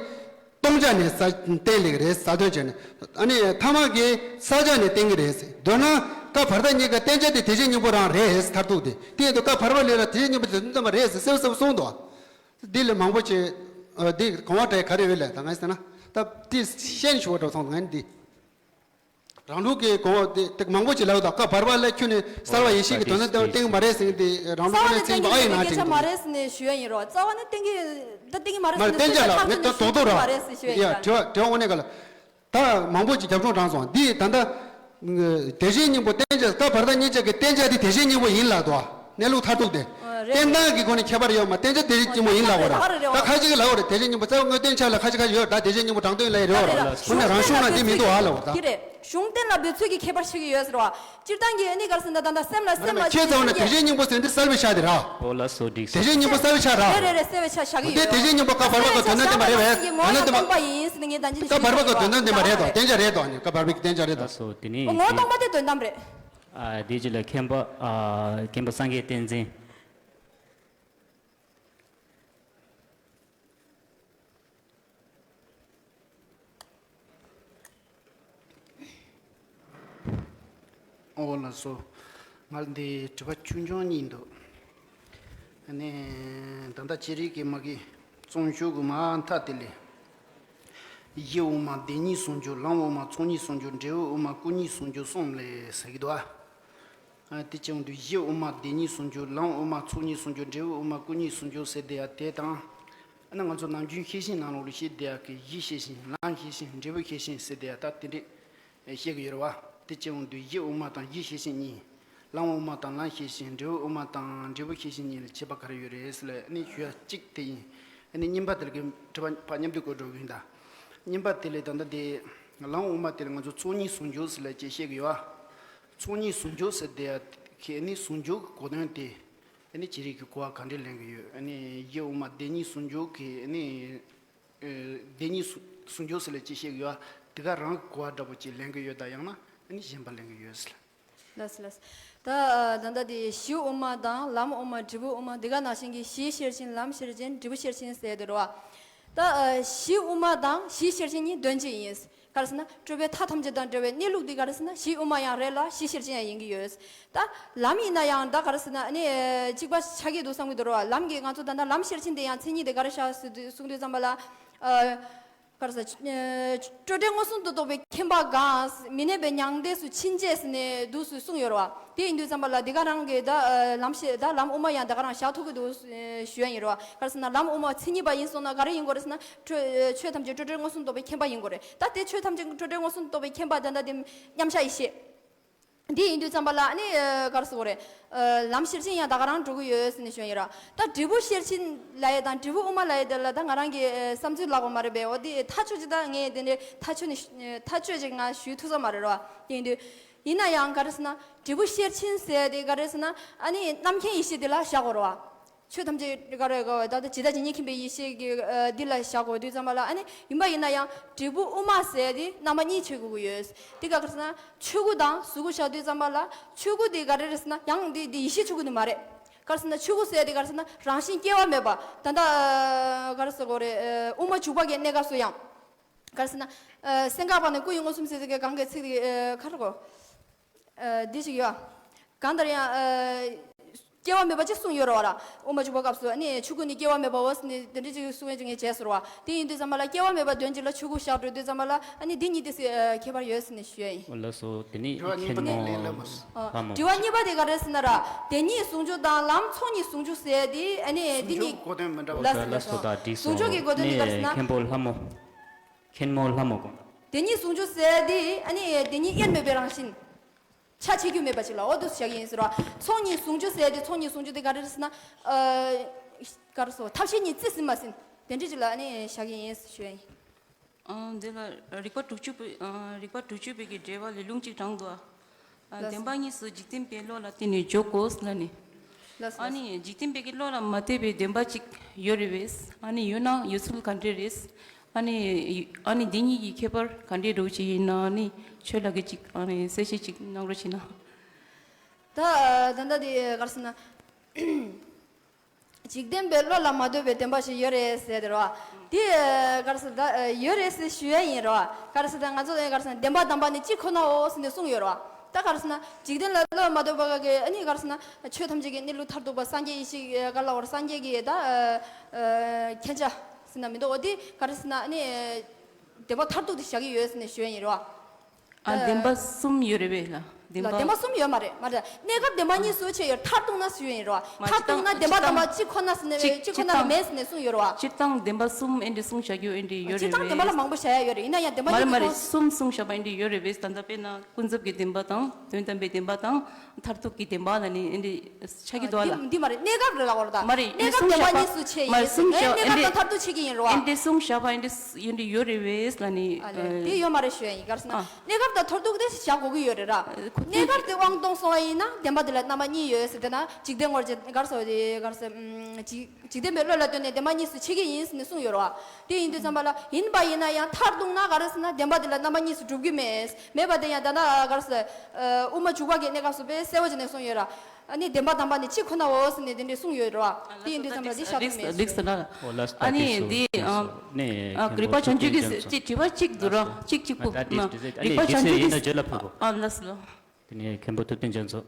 སྟོང་ཆ་ནས་ས་བསྟན་ལེགས་རེད། ས་དོན་བྱས་ནས། ཨ་ནི་ཐ་མ་གི་ས་ཆ་ནས་བསྟན་གྱི་རེད། མདོར་ན་སྐབས་བར་དག་གཉིས་ཀ་བསྟན་བྱ་དེ་དེ་བཞིན་སྙིང་པོ་རང་རེད། མཐར་ཐུག་དེ་དེ་ཡིན་དུས་སྐབས་བར་པ་ལས་ལ་དེ་བཞིན་སྙིང་པོ་དེ་དོན་དམ་པ་རེད་ཟེར་གསལ་གསལ་གསུངས་འདུག་འདི་ལས་མང་པོ་ཆེ་འདི་གོང་བ་འདྲ་ག་རེ་ཡོད་ལས་ད་ང་ཟེར་ན། ད་དེ་ཤེས་ཞུ་བ་འདྲ་སོང་ད་ང་འདི། རང་ལུགས་ཀྱི་གོ་བ་དེ་དེ་མང་པོ་ཅིག་ལབ་དང་། སྐབས་བར་པ་ལ་ཁྱོད་ནི་གསལ་བ་ཡེ་ཤེས་ཀྱི་དོན་དམ་བསྟན་གྱི་མ་རེད་ཟེར་གྱི་དེ་རང་ལུགས་ནས་མཚན་གྱི་ཨ་ཡིན་ན་དེ་མ་རེད་ཟེར་ནས་ཞུ་ཡ་ཡིན་རོ། རྩ་བ་ནས་བསྟན་གྱི་ད་བསྟན་གྱི་མ་རེད་ཟེར་ནས་བསྟན་བྱ་ལ་ངས་ད་རྡོག་རྡོག་ར་མ་རེད་ཟེར་ཞུ་ཡ་ཡིན་ར། དྲི་བ་དྲི་བ་དངོས་གནས་ག་ལ་ད་མང་པོ་ཅིག་རྒྱབ་ལྗོངས་དྲངས་སོང་། འདི་ད་ལྟ་དེ་བཞིན་སྙིང་པོ་བསྟན་བྱ་སྐབས་བར་དག་གཉིས་ཆ་གི་བསྟན་བྱ་དེ་དེ་བཞིན་སྙིང་པོ་ཡིན་ལབ་དོ། གནས་ལུགས་མཐར་ཐུག་དེ། ཨ་རེད། བསྟན་སྟངས་ཀྱི་སྒོ་ནས་ཁྱད་པར་ཡོད་མ། བསྟན་བྱ་དེ་བཞིན་སྙིང་པོ་ཡིན་ལབ་དགོས་ར། ད་ཁ་ཅིག་གིས་ལབ་དགོས་རེད། དེ་བཞིན་སྙིང་པོ་རྩ་བ་དངོས་བསྟན་ཆ་ལ་ཁ་ཅིག་ཁ་ཅིག་ཡོད་རེད། ད་དེ་བཞིན་སྙིང་པོ་དྲང་དོན་ལ་ཡོད་རེད་བ། ད་རེད་ར། ཁོ་ནས་རང་གཞུང་ན་འདི་མི་འདུག་ཨ་ལབ་དགོས་རེད་ད། གཞུང་གཏན་ལ་འབེབས་ཚུལ་གྱི་ཁྱད་པར་ཕྱེ་གི་ཡོད་ཟེར་བ། སྤྱིར་བཏང་གི་ཨ་ནི་ག་རེ་ཟེར་ན་ད་ལྟ་སེམས་ལ་སེམས་ལ་ཁྱེད་ཚོ་ནས་དེ་བཞིན་སྙིང་པོ་ཟེར་འདི་གསལ་བའི་ཆ་དེ་ར། ཨོ་ལགས་སོ། འགྲིག་སོང་། དེ་བཞིན་སྙིང་པོ་གསལ་བའི་ཆ་ར། རེད་རེད་རེད། གསལ་བའི་ཆ་བཞག་གི་ཡོད། དེ་དེ་བཞིན་སྙིང་པོ་སྐབས་བར་པ་ག་དོན་དམ་བདེན་པ་རེད་བས། ད་ལན་དེ་མ། དོན་དམ་པ་ཡིན་ཟེར་ནས་ངས་ད་ཅི་ཞུ་གི་ཡོད། སྐབས་བར་པ་ག་དོན་དམ་བདེན་པ་རེད་དོ། བསྟན་བྱ་རེད་དོ། ཨ་ནི་སྐབས་བར་པའི་བསྟན་བྱ་རེད་དོ། ལགས་སོ། དེ་ནས་ངོ་བོ་སྟོང་པ་དེ་དོན་དམ་རེད། ཨ་དེ་རྗེས་ལ་མཁན་པ་ཨ་མཁན་པ་སངས་རྒྱས་བསྟན་འཛིན། ཨོ་ལགས་སོ། ང་འདི་དྲི་བ་ཆུང་ཆུང་གཉིས་འདུག་ཨ་ནི་ད་ལྟ་ཅི་རིགས་ཀྱི་མ་གི་རྩོམ་ཤོག་གི་མ་མཐའ་དེ་ལས། གཞི་དབུ་མ་བདེན་གཉིས་ཟུང་འཇུག། ལམ་དབུ་མ་ཚོགས་གཉིས་ཟུང་འཇུག། འབྲས་བུ་དབུ་མ་སྐུ་གཉིས་ཟུང་འཇུག་གསུམ་ལས་ཟེར་གྱི་འདུག་ཨ། ཨ་དེ་བྱུང་དུས་གཞི་དབུ་མ་བདེན་གཉིས་ཟུང་འཇུག། ལམ་དབུ་མ་ཚོགས་གཉིས་ཟུང་འཇུག། འབྲས་བུ་དབུ་མ་སྐུ་གཉིས་ཟུང་འཇུག་ཟེར་དེ་ཡ་དེ་དང་། ཨ་ནི་ང་ཚོ་ནམ་རྒྱུན་ཤེས་བཞིན་ནང་ལོགས་ལ་བཤད་བསྡད་ཡག་གི་གཞི་ཤེས་བཞིན་ལམ་ཤེས་བཞིན་འབྲས་བུ་ཤེས་བཞིན་ཟེར་བསྡད་ཡག་ད་དེ་འདྲས་བཤད་གི་ཡོད་རེད་བ། དེ་བྱས་འོང་དུས་གཞི་དབུ་མ་དང་གཞི་ཤེས་བཞིན་གཉིས། ལམ་དབུ་མ་དང་ལམ་ཤེས་བཞིན། འབྲས་བུ་དབུ་མ་དང་འབྲས་བུ་ཤེས་བཞིན་གཉིས་ལ་ཁྱད་པར་ག་རེ་ཡོད་རེད་ཟེར་ལ་ཨ་ནི་ཞུ་ཡག་གཅིག་དེ་ཡིན། ཨ་ནི་གཉིས་པ་དེ་ལ་གི་དྲི་བ་ཕར་མཉམ་འདུས་སྐོར་འགྲོ་གི་ཡིན་ད། གཉིས་པ་དེ་ལས་ད་ལྟ་དེ་ལམ་དབུ་མ་དེ་ལ་ང་ཚོ་ཚོགས་གཉིས་ཟུང་འཇུག་ཟེར་ལ་ཅིག་བཤད་གི་ཡོད་ཨ། ཚོགས་གཉིས་ཟུང་འཇུག་ཟེར་དེ་ཡ་གི་ཨ་ནི་ཟུང་འཇུག་གི་གོ་དོན་དེ། ཨ་ནི་ཅི་རིགས་ཀྱི་གོ་བ་ག་འདྲས་ལེན་གི་ཡོད། ཨ་ནི་གཞི་དབུ་མ་བདེན་གཉིས་ཟུང་འཇུག་གི་ཨ་ནི། ཨ་བདེན་གཉིས་ཟུང་ཟུང་འཇུག་ཟེར་ལ་ཅིག་བཤད་གི་ཡོད་ཨ། དེ་ག་རང་གི་གོ་བ་འདྲ་པོ་ཅིག་ལེན་གི་ཡོད་ད། ཡང་ན་ཨ་ནི་གཞན་པ་ལེན་གི་ཡོད་ཟེར། ལགས་ལགས། ད་ད་ལྟ་དེ་གཞི་དབུ་མ་དང་ལམ་དབུ་མ་འབྲས་བུ་དབུ་མ་དེ་ག་ནང་བཞིན་གྱི་གཞི་ཤེར་ཕྱིན་ལམ་ཤེར་ཕྱིན་འབྲས་བུ་ཤེར་ཕྱིན་ཟེར་དེ་རེད་བ། ད་གཞི་དབུ་མ་དང་གཞི་ཤེར་ཕྱིན་གཉིས་དོན་གཅིག་ཡིན། ག་རེ་ཟེར་ན་སྤྲོས་པའི་མཐའ་ཐམས་ཅད་དང་བྲལ་བའི་གནས་ལུགས་འདི་ག་རེ་ཟེར་ན་གཞི་དབུ་མ་ཡང་རེད་ལ་གཞི་ཤེར་ཕྱིན་ཡང་ཡིན་གྱི་ཡོད། ད་ལམ་ཡིན་ན་ཡང་ད་ག་རེ་ཟེར་ན་ཨ་ནི་གཅིག་པ་ཆགས་ཀྱི་འདུག་བསམ་གྱི་འདུག་ར་བ། ལམ་གྱི་ང་ཚོ་ད་ལྟ་ལམ་ཤེར་ཕྱིན་དེ་ཡང་མཚན་ཉིད་དེ་ག་རེ་བཞག་ཟེར་དུས་གསུང་དུས་ཙམ་པ་ལ། ཨ་ག་རེ་ཟེར། ཨ་སྤྲོས་བྲལ་མངོན་སུམ་དུ་རྟོགས་པའི་མཁྱེན་པ་གང་། མི་གནས་པའི་མྱང་འདས་སུ་ཕྱིན་ཆད་ཟེར་ནས་འདུག་སེ་གསུངས་ཡོད་ར་བ། དེ་ཡིན་དུས་ཙམ་པ་ལ་འདི་ག་རང་གི་ད་ལམ་ཤེར་ད་ལམ་དབུ་མ་ཡང་ད་ག་རང་བཞག་ཐུབ་ཀྱི་འདུག་ཞུ་ཡ་ཡིན་ར་བ། ག་རེ་ཟེར་ན་ལམ་དབུ་མ་མཚན་ཉིད་པ་ཡིན་སོང་ན་ག་རེ་ཡིན་དགོས་རེད་ཟེར་ན་ཆོས་ཆོས་ཐམས་ཅད་སྤྲོས་བྲལ་མངོན་སུམ་རྟོགས་པའི་མཁྱེན་པ་ཡིན་དགོས་རེད། ད་དེ་ཆོས་ཐམས་ཅད་སྤྲོས་བྲལ་མངོན་སུམ་རྟོགས་པའི་མཁྱེན་པ་ད་ལྟ་དེ་མཉམ་གཞག་ཡེ་ཤེས། འདི་ཡིན་དུས་ཙམ་པ་ལ་ཨ་ནི་ཨ་ག་རེ་ཟེར་དགོས་རེད། ཨ་ལམ་ཤེར་ཕྱིན་ཡང་ད་ག་རང་འགྲོ་གི་ཡོད་ཟེར་ནས་ཞུ་ཡ་ཡིན་ར། ད་འབྲས་བུ་ཤེར་ཕྱིན་ལབ་ཡ་དང་འབྲས་བུ་དབུ་མ་ལབ་ཡ་དེ་ལ་ད་ང་རང་གི་ཨ་བསམ་ཚུལ་ལབ་དགོས་མ་རེད་པས། འོ་དེ་ཐག་ཆོད་ཅིག་ད་ངས་དེ་འདྲའི་ཐག་ཆོད་ནས་ཐག་ཆོད་ཅིག་ང་ཞུ་ཐུབ་ས་མ་རེད་ར། དེ་ཡིན་དུས་ཡིན་ན་ཡང་ག་རེ་ཟེར་ན་འབྲས་བུ་ཤེར་ཕྱིན་ཟེར་ཡ་དེ་ག་རེ་ཟེར་ན་ཨ་ནི་རྣམ་མཁྱེན་ཡེ་ཤེས་དེ་ལ་བཞག་དགོས་ར་བ། ཆོས་ཐམས་ཅད་ག་རེ་ག་ད་ལྟ་ཇི་ལྟ་ཇི་སྙེད་མཁྱེན་པའི་ཡེ་ཤེས་ཀྱི་ཨ་འདི་ལ་བཞག་དགོས་དུས་ཙམ་པ་ལ་ཨ་ནི་ཡིན་པ་ཡིན་ན་ཡང་འབྲས་བུ་དབུ་མ་ཟེར་དེ་རྣམ་པ་གཉིས་ཆོས་སྐུ་གི་ཡོད། དེ་ག་ག་རེ་ཟེར་ན་ཆོས་སྐུ་དང་གཟུགས་སྐུ་བཞག་དུས་ཙམ་པ་ལ་ཆོས་སྐུ་དེ་ག་རེ་རེད་ཟེར་ན་ཡང་དེ་དེ་ཡེ་ཤེས་ཆོས་སྐུ་ནི་མ་རེད། ག་རེ་ཟེར་ན་ཆོས་སྐུ་ཟེར་དེ་ག་རེ་ཟེར་ན་རང་བཞིན་སྐྱེ་བ་མེད་པ་ད་ལྟ་ག་རེ་ཟེར་དགོས་རེད། དབུ་མ་འཇུག་པ་གི་གནས་སྐབས་སུ་ཡང་། ག་རེ་ཟེར་ན། ཨ་སེམས་འགག་པ་ནས་སྐུ་ཡི་མངོན་སུམ་ཟེར་ཟེར་གི་གང་གི་ཚིག་དེ་ཨ་ག་རེ་གོ། ཨ་འདི་ཞིག་ཡོད། གང་ལྟར་ཡང་ཨ་སྐྱེ་བ་མེད་པ་ཅིག་གསུངས་ཡོད་རེད་བ་ར། དབུ་མ་འཇུག་པ་སྐབས་སུ་ཨ་ནི་ཆོས་སྐུ་ནི་སྐྱེ་བ་མེད་པའོ་ཟེར་ནས་དེ་འདྲ་ཅིག་གསུང་ཡ་ཅིག་ངས་བྱས་ཟེར་བ། དེ་ཡིན་དུས་ཙམ་པ་ལ་སྐྱེ་བ་མེད་པ་དོན་གཅིག་ལ་ཆོས་སྐུ་བཞག་འགྲོ་དུས་ཙམ་པ་ལ་ཨ་ནི་འདི་གཉིས་དེ་སྲིད་ཨ་ཁྱད་པར་ཡོད་ཟེར་ནས་ཞུ་ཡ་ཡིན། ཨོ་ལགས་སོ། དེ་ནི་དྲི་བ་གཉིས་པ་ནི་ལྷ་མོ། ཨ་ལྷ་མོ། དྲི་བ་གཉིས་པ་དེ་ག་རེ་ཟེར་ན་ར། བདེན་གཉིས་ཟུང་འཇུག་དང་ལམ་ཚོགས་གཉིས་ཟུང་འཇུག་ཟེར་དེ་ཨ་ནི་འདི་གཉིས། ཟུང་འཇུག་གོ་དོན་མི་འདྲ་བ། ལགས་སོ་ལགས་སོ། ལགས་སོ། ད་འགྲིག་སོང་། ཟུང་འཇུག་གི་གོ་དོན་ནི་ག་རེ་ཟེར་ན། མཁན་པོ་ལྷ་མོ། མཁན་མོ་ལྷ་མོ་དགོངས་དག། བདེན་གཉིས་ཟུང་འཇུག་ཟེར་དེ་ཨ་ནི་བདེན་གཉིས་དབྱེར་མེད་པའི་རང་བཞིན། ཆ་ཆེ་རྒྱུ་མེད་པ་ཅིག་ལ་འོ་འདུག་བཞག་གི་ཡིན་ཟེར་བ། ཚོགས་གཉིས་ཟུང་འཇུག་ཟེར་དེ་ཚོགས་གཉིས་ཟུང་འཇུག་དེ་ག་རེ་རེད་ཟེར་ན། ཨ་ག་རེ་ཟེར་བ་ཐབས་ཤེས་གཉིས་རྩིས་ཟིན་མ་ཟིན་དེ་འདྲ་ཅིག་ལ་ཨ་ནི་བཞག་གི་ཡིན་ཟེར་ཞུ་ཡ་ཡིན། ཨ། འདི་ལ་རིགས་པ་དྲུག་ཅུ་པའི་ཨ། རིགས་པ་དྲུག་ཅུ་པའི་གི་འགྲེལ་པ་ལས་ལུང་གཅིག་དྲངས་འདུག་ཨ། ལགས་སོ། བདེན་པ་གཉིས་སུ་འཇིག་རྟེན་པའི་བློ་ལ་བརྟེན་ནས་འཇོག་དགོས་ལབ་ནས། ལགས་སོ། ཨ་ནི་འཇིག་རྟེན་པའི་གི་བློ་ལ་མ་ལྟོས་པའི་བདེན་པ་གཅིག་ཡོད་རེད་པས། ཨ་ནི་ཡོད་ན་ཡོད་ཚུལ་ག་འདྲས་རེད། ཨ་ནི་ཨ་ནི་འདི་གཉིས་ཀྱི་ཁྱད་པར་ག་འདྲས་འདྲ་བོ་ཅིག་ཡིན་ན། ཨ་ནི་ཁྱོད་ལ་གི་ཅིག་ཨ་ནི་གསལ་བཤད་ཅིག་གནང་རོགས་བྱེད་ན། ད་ད་ལྟ་དེ་ག་རེ་ཟེར་ན། འཇིག་རྟེན་པའི་བློ་ལ་མ་ལྟོས་པའི་བདེན་པ་ཞིག་ཡོད་རེད་ཟེར་དེ་རེད་བ། དེ་ག་རེ་ཟེར། ད་ཡོད་རེད་ཟེར་ཞུ་ཡ་ཡིན་རེད་བ། ག་རེ་ཟེར། ད་ང་ཚོ་ག་རེ་ཟེར་ན་བདེན་པ་དམ་པ་ནི་གཅིག་ཁོ་ནའོ་ཟེར་ནས་གསུངས་ཡོད་རེད་བ། ད་ག་རེ་ཟེར་ན་འཇིག་རྟེན་ལ་བློ་མ་ལྟོས་པ་གི་ཨ་ནི་ག་རེ་ཟེར་ན་ཆོས་ཐམས་ཅད་ཀྱི་གནས་ལུགས་མཐར་ཐུག་པ་སངས་རྒྱས་ཡེ་ཤེས་ག་ལ་བར་སངས་རྒྱས་ཀྱི་ད་མཁྱེན་ཆ་ཟེར་ན་མི་འདུག་འོ་དེ་ག་རེ་ཟེར་ན་ཨ་ནི་བདེན་པ་མཐར་ཐུག་དེ་བཞག་གི་ཡོད་ཟེར་ནས་ཞུ་ཡ་ཡིན་རེད་བ། ཨ། བདེན་པ་གསུམ་ཡོད་རེད་པས་ལ། བདེན་པ། ལ་བདེན་པ་གསུམ་ཡོད་མ་རེད། མ་རེད། གནས་སྐབས་བདེན་པ་གཉིས་སུ་ཕྱེ་ཡོད། མཐར་གཏུགས་ན་ཞུ་ཡིན་རེད་བ། མ་མཐར་གཏུགས་ན་སྤྱིར་བཏང་བདེན་པ་དམ་པ་གཅིག་ཁོ་ན་ཟེར་ནས། སྤྱིར་གཅིག་ཁོ་ན་ལ་མེད་ཟེར་ནས་གསུངས་ཡོད་རེད་བ། སྤྱིར་བཏང་བདེན་པ་གསུམ་ཨེ་འདྲས་གསུངས་བཞག་རྒྱུ་ཨེ་འདྲས་ཡོད་རེད་པས། སྤྱིར་བཏང་བདེན་པ་ལ་མང་པོ་བཞག་ཡ་ཡོད་རེད། ཡིན་ན་ཡང་བདེན་པ། མ་རེད་མ་རེད། གསུམ་གསུངས་བཞག་པ་ཨེ་འདྲས་ཡོད་རེད་པས། ད་ལྟ་དཔེར་ན་ཀུན་རྫོབ་ཀྱི་བདེན་པ་དང་དོན་དམ་པའི་བདེན་པ་དང་མཐར་ཐུག་གི་བདེན་པ་ལ་ནི་ཨེ་འདྲས་ཆགས་ཀྱི་འདུག་བ་ལ། འདི་མ་རེད། གནས་སྐབས་རེད་ལ་འོར་ད། མ་རེད། གནས་སྐབས་བདེན་པ་གཉིས་སུ་ཕྱེ་ཡིན་ཟེར་ནས་གནས་སྐབས་དང་མཐར་ཐུག་ཕྱེ་གི་ཡིན་རེད་བ། ཨེ་འདྲས་གསུངས་བཞག་པ་ཨེ་འདྲས་ཡོད་རེད་པས་ལ་ནི། ཨ་ལས། དེ་ཡོད་མ་རེད་ཞུ་ཡ་ཡིན། ག་རེ་ཟེར་ན། ཨ། གནས་སྐབས་དང་མཐར་ཐུག་དེ་བཞག་དགོས་ཀྱི་ཡོད་རེད་ར། གནས་སྐབས་དེ་དབང་སྟོང་སོང་བ་ཡིན་ན་བདེན་པ་དེ་ལ་རྣམ་པ་གཉིས་ཡོད་ཟེར། དེ་ན་འཇིག་རྟེན་ངོར་ག་རེ་ཟེར། ག་རེ་ཟེར། འཇིག་འཇིག་རྟེན་པའི་བློ་ལ་ལྟོས་ནས་བདེན་པ་གཉིས་སུ་ཕྱེ་གི་ཡིན་ཟེར་ནས་གསུངས་ཡོད་རེད་བ། དེ་ཡིན་དུས་ཙམ་པ་ལ་ཡིན་པ་ཡིན་ན་ཡང་མཐར་གཏུགས་ན་ག་རེ་ཟེར་ན་བདེན་པ་དེ་ལ་རྣམ་པ་གཉིས་སུ་གྲུབ་ཀྱི་མེད། མེད་པ་དེ་ཡང་ད་ལྟ་ག་རེ་ཟེར། དབུ་མ་འཇུག་པ་གི་གནས་སྐབས་སུ་དཔེ་གསལ་བོ་བྱས་ནས་གསུངས་ཡོད་ར། ཨ་ནི་བདེན་པ་དམ་པ་ནི་གཅིག་ཁོ་ནའོ་ཟེར་ནས་དེ་འདྲས་གསུངས་ཡོད་རེད་བ། དེ་ཡིན་དུས་ཙམ་པ་ལ་དེ་བཞག་གི་མེད་ཟེར། ཨོ་ལགས་སོ། ད་ཨ་ནི་དེ་སུ་དེ་དེ་སུ་ཨ་ནི་ཨ་རིག་པ་བྱང་ཆུབ་ཀྱི་ཅིག་དྲི་བ་གཅིག་འདུག་ར། གཅིག་གཅིག་པོ་ད་དེ་ན་དེ་ཨ་རིག་ནི་པ་དེ་བྱང་ཚོ་ཆུབ་ཡིན་ན་ཀྱི་བརྗོད་ལ་ཕུལ་གོ། ཨ་ལགས་སོ། དེ་ནས་མཁན་པོ་ཐུབ་བསྟན་རྒྱ་མཚོ།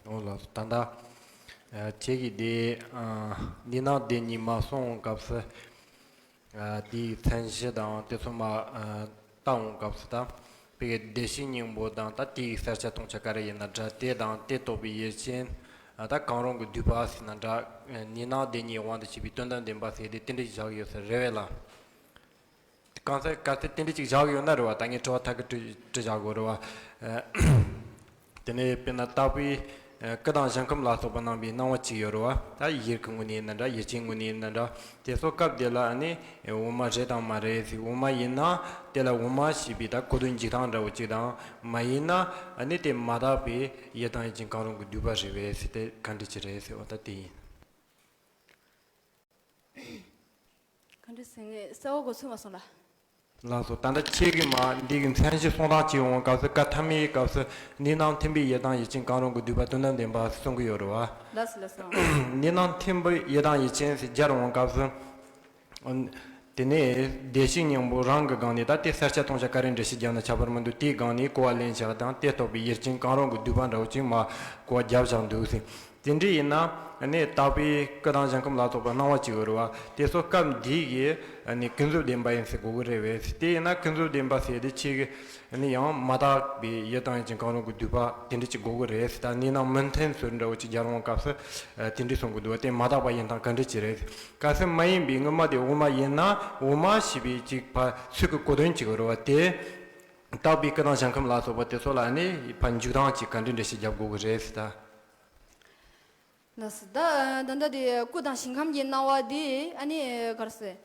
འོ་ལགས་སོ། ད་ལྟ་ཨ་ཁྱེད་ཀྱིས་དེ་ཨ་གནས་སྣང་བདེན་གཉིས་མ་གསུངས་སྐབས་སུ། ཨ་དེའི་མཚན་གཞི་དང་དེ་ཚོ་མ་ཨ་བལྟ་འོང་སྐབས་སུ་ད། དཔེ་བདེ་གཤེགས་སྙིང་པོ་དང་ད་དེའི་གསལ་ཆ་སྟོང་ཆ་ག་རེ་ཡིན་ན་འདྲ། དེ་དང་དེ་རྟོགས་པའི་ཡུལ་ཅན། ཨ་ད་གང་རུང་གི་སྡུད་པ་ཟེར་ན་འདྲ། གནས་སྣང་བདེན་གཉིས་དབང་དུ་བྱས་པའི་དོན་དམ་བདེན་པ་ཟེར་དེ་དེ་འདྲ་བཞག་ཡོད་ས་རེད་པས་ལ། གང་ཟག་གལ་ཏེ་དེ་འདྲ་ཅིག་བཞག་ཡོད་ན་རེད་བ། ད་ངས་དྲི་བ་ཐད་ཀར་དྲི་དྲི་བཞག་དགོས་རེད་བ། དེ་ནས་དཔེར་ན་བརྟག་པའི་སྐུ་དང་ཞིང་ཁམས་ལ་སོགས་པ་སྣང་བའི་སྣང་བ་གཅིག་ཡོད་རེད་བ། ད་ཡུལ་གྱི་ངོས་ནས་ཡིན་ན་འདྲ། ཡུལ་ཅན་ངོས་ནས་ཡིན་ན་འདྲ། དེ་ཚོ་སྐབས་དེ་ལ་ཨ་ནི་དབུ་མ་རེད་དང་མ་རེད་ཟེར། དབུ་མ་ཡིན་ན་དེ་ལ་དབུ་མ་ཞེས་པའི་ད་གོ་དོན་འཇིག་སྟངས་འདྲ་བོ་གཅིག་དང་། མ་ཡིན་ན་ཨ་ནི་དེ་མ་དག་པའི་ཡུལ་དང་ཡུལ་ཅན་གང་རུང་གི་སྡུད་པ་རེད་པས་ཟེར། དེ་ག་འདྲ་ཅིག་རེད་ཟེར་བ་ད་དེ་ཡིན། ག་འདྲ་ཟེར། ངས་གསལ་བོ་གོ་ཚོད་མ་སོང་ལ། ལགས་སོ། ད་ལྟ་ཁྱེད་ཀྱིས་མ་འདི་གི་མཚན་གཞི་གསུང་སྟངས་བྱེད་འོང་སྐབས་སུ་བཀའ་ཐ་མའི་སྐབས་སུ་གནས་སྣང་མཐུན་པའི་ཡུལ་དང་ཡུལ་ཅན་གང་རུང་གི་སྡུད་པ་དོན་དམ་བདེན་པ་གསུང་གི་ཡོད་རེད་བ། ལགས་སོ་ལགས་སོ། གནས་སྣང་མཐུན་པའི་ཡུལ་དང་ཡུལ་ཅན་ཟེར་སྦྱར་འོང་སྐབས་སུ། དེ་ནས་བདེ་གཤེགས་སྙིང་པོ་རང་གི་སྒང་ནས་ད་དེ་གསལ་ཆ་སྟོང་ཆ་ག་རེ་འགྲེལ་བཤད་བརྒྱབ་ན་ཁྱད་པར་མི་འདུག་དེའི་སྒང་ནས་གོ་བ་ལེན་བཞག་དང་། དེ་རྟོགས་པའི་ཡུལ་ཅན་གང་རུང་གི་སྡུད་པ་འདྲ་བོ་ཅིག་མ་གོ་བ་བརྒྱབ་བཞག་འདུག་ཟེར། དེ་འདྲ་ཡིན་ན་ནི་བརྟག་པའི་སྐུ་དང་ཞིང་ཁམས་ལ་སོགས་པ་སྣང་བ་གཅིག་ཡོད་རེད་བ། དེ་ཚོ་སྐབས་འདིའི་གི་ནི་ཀུན་རྫོབ་བདེན་པ་ཡིན་ཟེར་དགོས་ཀྱི་རེད་པས། དེ་ཡིན་ན་ཀུན་རྫོབ་བདེན་པ་ཟེར་དེ་ཁྱེད་ཀྱིས་ནི་ཡང་མ་དག་པའི་ཡུལ་དང་ཡུལ་ཅན་གང་རུང་གི་སྡུད་པ་དེ་འདྲ་ཅིག་དགོས་ཀྱི་རེད་ཟེར། ད་གནས་སྣང་མི་མཐུན་ཟེར་འདྲ་བོ་ཅིག་སྦྱར་འོང་སྐབས་སུ་དེ་འདྲ་གསུང་གི་འདུག་བ། དེ་མ་དག་པ་ཡིན་སྟངས་ག་འདྲ་ཅིག་རེད། གལ་སྲིད་མ་ཡིན་པའི་དངོས་མ་དེ་དབུ་མ་ཡིན་ན་དབུ་མ་ཞེས་པའི་ཅིག་ཕར་ཚིག་གི་གོ་དོན་ཅིག་ཡོད་རེད་བ། དེ་བརྟག་པའི་སྐུ་དང་ཞིང་ཁམས་ལ་སོགས་པ་དེ་ཚོ་ལ་ནི་ཕར་འཇུག་སྟངས་ཅིག་ག་འདྲ་འགྲེལ་བཤད་རྒྱབ་དགོས་ཀྱི་རེད་ཟེར་ད། ལགས་སོ། ད་ད་ལྟ་དེ་སྐུ་དང་ཞིང་ཁམས་ཀྱི་སྣང་བ་དེ་ཨ་ནི་ག་རེ་ཟེར།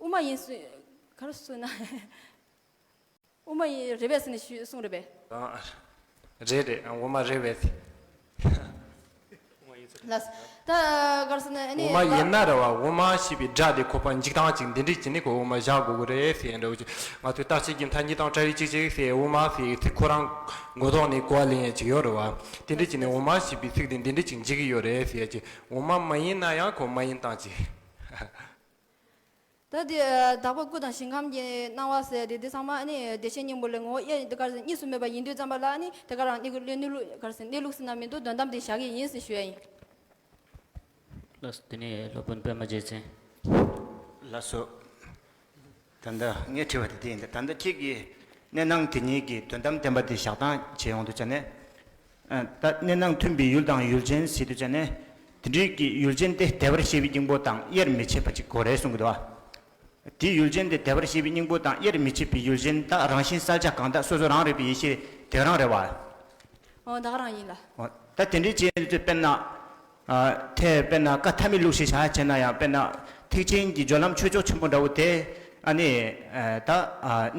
དབུ་མ་ཡིན་ཟེར་ག་རེ་ཟེར་ན། དབུ་མ་ཡིན་རེད་པས་ཟེར་ནས་ཞུ་གསུངས་རེད་པས། ཨ། རེད་རེད། དབུ་མ་རེད་པས། ལགས་སོ། ད་ག་རེ་ཟེར་ན་ཨ་ནི་དབུ་མ་ཡིན་ན་རེད་བ། དབུ་མ་ཞེས་པའི་སྒྲ་དེ་ཁོ་པ་འཇིག་སྟངས་ཅིག་འདི་འདྲས་ཅིག་ནི་ཁོ་དབུ་མ་བཞག་དགོས་ཀྱི་རེད་ཟེར་འདྲ་བོ་ཅིག་ང་ཚོས་རྟག་ཆད་ཀྱི་མཐའ་གཉིས་དང་བྲལ་བའི་ཅིག་ཅིག་ཟེར། དབུ་མ་ཟེར་ཚིག་ཁོ་རང་མགོ་ཐོག་ནས་གོ་བ་ལེན་ཡས་ཅིག་ཡོད་རེད་བ། དེ་འདྲས་ཅིག་ནི་དབུ་མ་ཞེས་པའི་ཚིག་དེ་འདི་འདྲས་ཅིག་འཇིག་གི་ཡོད་རེད་ཟེར་ཡས་ཅིག་དབུ་མ་མ་ཡིན་ན་ཡང་ཁོ་མ་ཡིན་སྟངས་ཅིག་ད་དེ་དག་པ་སྐུ་དང་ཞིང་ཁམས་ཀྱི་སྣང་བ་ཟེར་དེ་དེ་ཚང་མ་ཨ་ནི་བདེ་གཤེགས་སྙིང་པོ་ལས་ངོ་བོ་དབྱེ་དེ་ག་རེ་ཟེར་གཉིས་སུ་མེད་པ་ཡིན་དུས་ཙམ་པ་ལ་ཨ་ནི་དེ་ག་རང་གནས་ལུགས་གནས་ལུགས་ག་རེ་ཟེར་གནས་ལུགས་ཟེར་ན་མི་འདུག་དོན་དམ་དེ་བཞག་གི་ཡིན་ཟེར་ཞུ་ཡ་ཡིན། ལགས་སོ། དེ་ནས་སློབ་དཔོན་པདྨ་རྒྱལ་མཚན། ལགས་སོ། ད་ལྟ་ངས་དྲི་བ་དེ་དེ་ཡིན། ད་ལྟ་ཁྱེད་ཀྱིས་གནས་སྣང་དེ་གཉིས་ཀྱི་དོན་དམ་བདེན་པ་དེ་བཞག་སྟངས་བྱས་ཡོང་དུས་ཙ་ནས། ཨ། ད་གནས་སྣང་མཐུན་པའི་ཡུལ་དང་ཡུལ་ཅན་ཟེར་དུས་ཙ་ནས། དེ་འདྲའི་གི་ཡུལ་ཅན་དེ་བདེ་བར་གཤེགས་པའི་སྙིང་པོ་དང་དབྱེར་མི་ཕྱེད་པ་ཅིག་དགོས་རེད་གསུང་གི་འདུག་བ། དེའི་ཡུལ་ཅན་དེ་བདེ་བར་གཤེགས་པའི་སྙིང་པོ་དང་དབྱེར་མི་ཕྱེད་པའི་ཡུལ་ཅན་ད་རང་བཞིན་གསལ་ཆ་གང་དག་སོ་སོ་རང་རིག་པའི་ཡེ་ཤེས་དེ་རང་རེད་བ། འོ་ད་ག་རང་ཡིན་ལ། འོ། ད་དེ་འདྲའི་ཅན་དེ་དཔེར་ན། ཨ། དེ་དཔེར་ན་བཀའ་ཐ་མའི་ལུགས་ཤིག་བཞག་བྱས་ན་ཡང་དཔེར་ན་ཐེག་ཆེན་གྱི་སྦྱོར་ལམ་ཆོས་མཆོག་ཆེན་མོ་འདྲ་བོ་དེ། ཨ་ནི། ཨ། ད།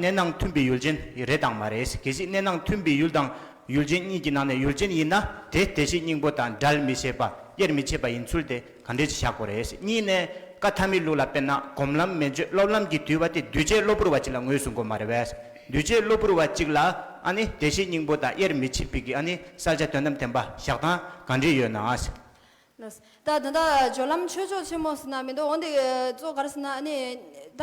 ཨ། གནས་སྣང་མཐུན་པའི་ཡུལ་ཅན་རེད་དང་མ་རེད། གལ་སྲིད་གནས་སྣང་མཐུན་པའི་ཡུལ་དང་ཡུལ་ཅན་གཉིས་ཀྱི་ནང་ནས་ཡུལ་ཅན་ཡིན་ན་དེ་བདེ་གཤེགས་སྙིང་པོ་དང་འབྲལ་མི་བྱེད་པ་དབྱེར་མི་ཕྱེད་པ་ཡིན་ཚུལ་དེ་ག་འདྲས་ཅིག་བཞག་དགོས་རེད། གཉིས་ནས་བཀའ་ཐ་མའི་ལུགས་ལ་དཔེར་ན་སྒོམ་ལམ་མན་ཆོད་སློབ་ལམ་གྱིས་བསྡུས་པ་དེ་འདུས་བྱས་གློ་བུར་བ་གཅིག་ལ་ངོས་བཟུང་དགོས་མ་རེད་པས། འདུས་བྱས་གློ་བུར་བ་གཅིག་ལ་ཨ་ནི་བདེ་གཤེགས་སྙིང་པོ་དང་དབྱེར་མི་ཕྱེད་པའི་གི་ཨ་ནི་གསལ་ཆ་དོན་དམ་བདེན་པ་བཞག་སྟངས་ག་འདྲས་ཡོད་ན། ལགས། ད་ད་ལྟ་སྦྱོར་ལམ་ཆོས་མཆོག་ཆེན་མོ་ཟེར་ན་མི་འདུག་འོན་ཏེ་གཙོ་ག་རེ་ཟེར་ན་ཨ་ནི་ད་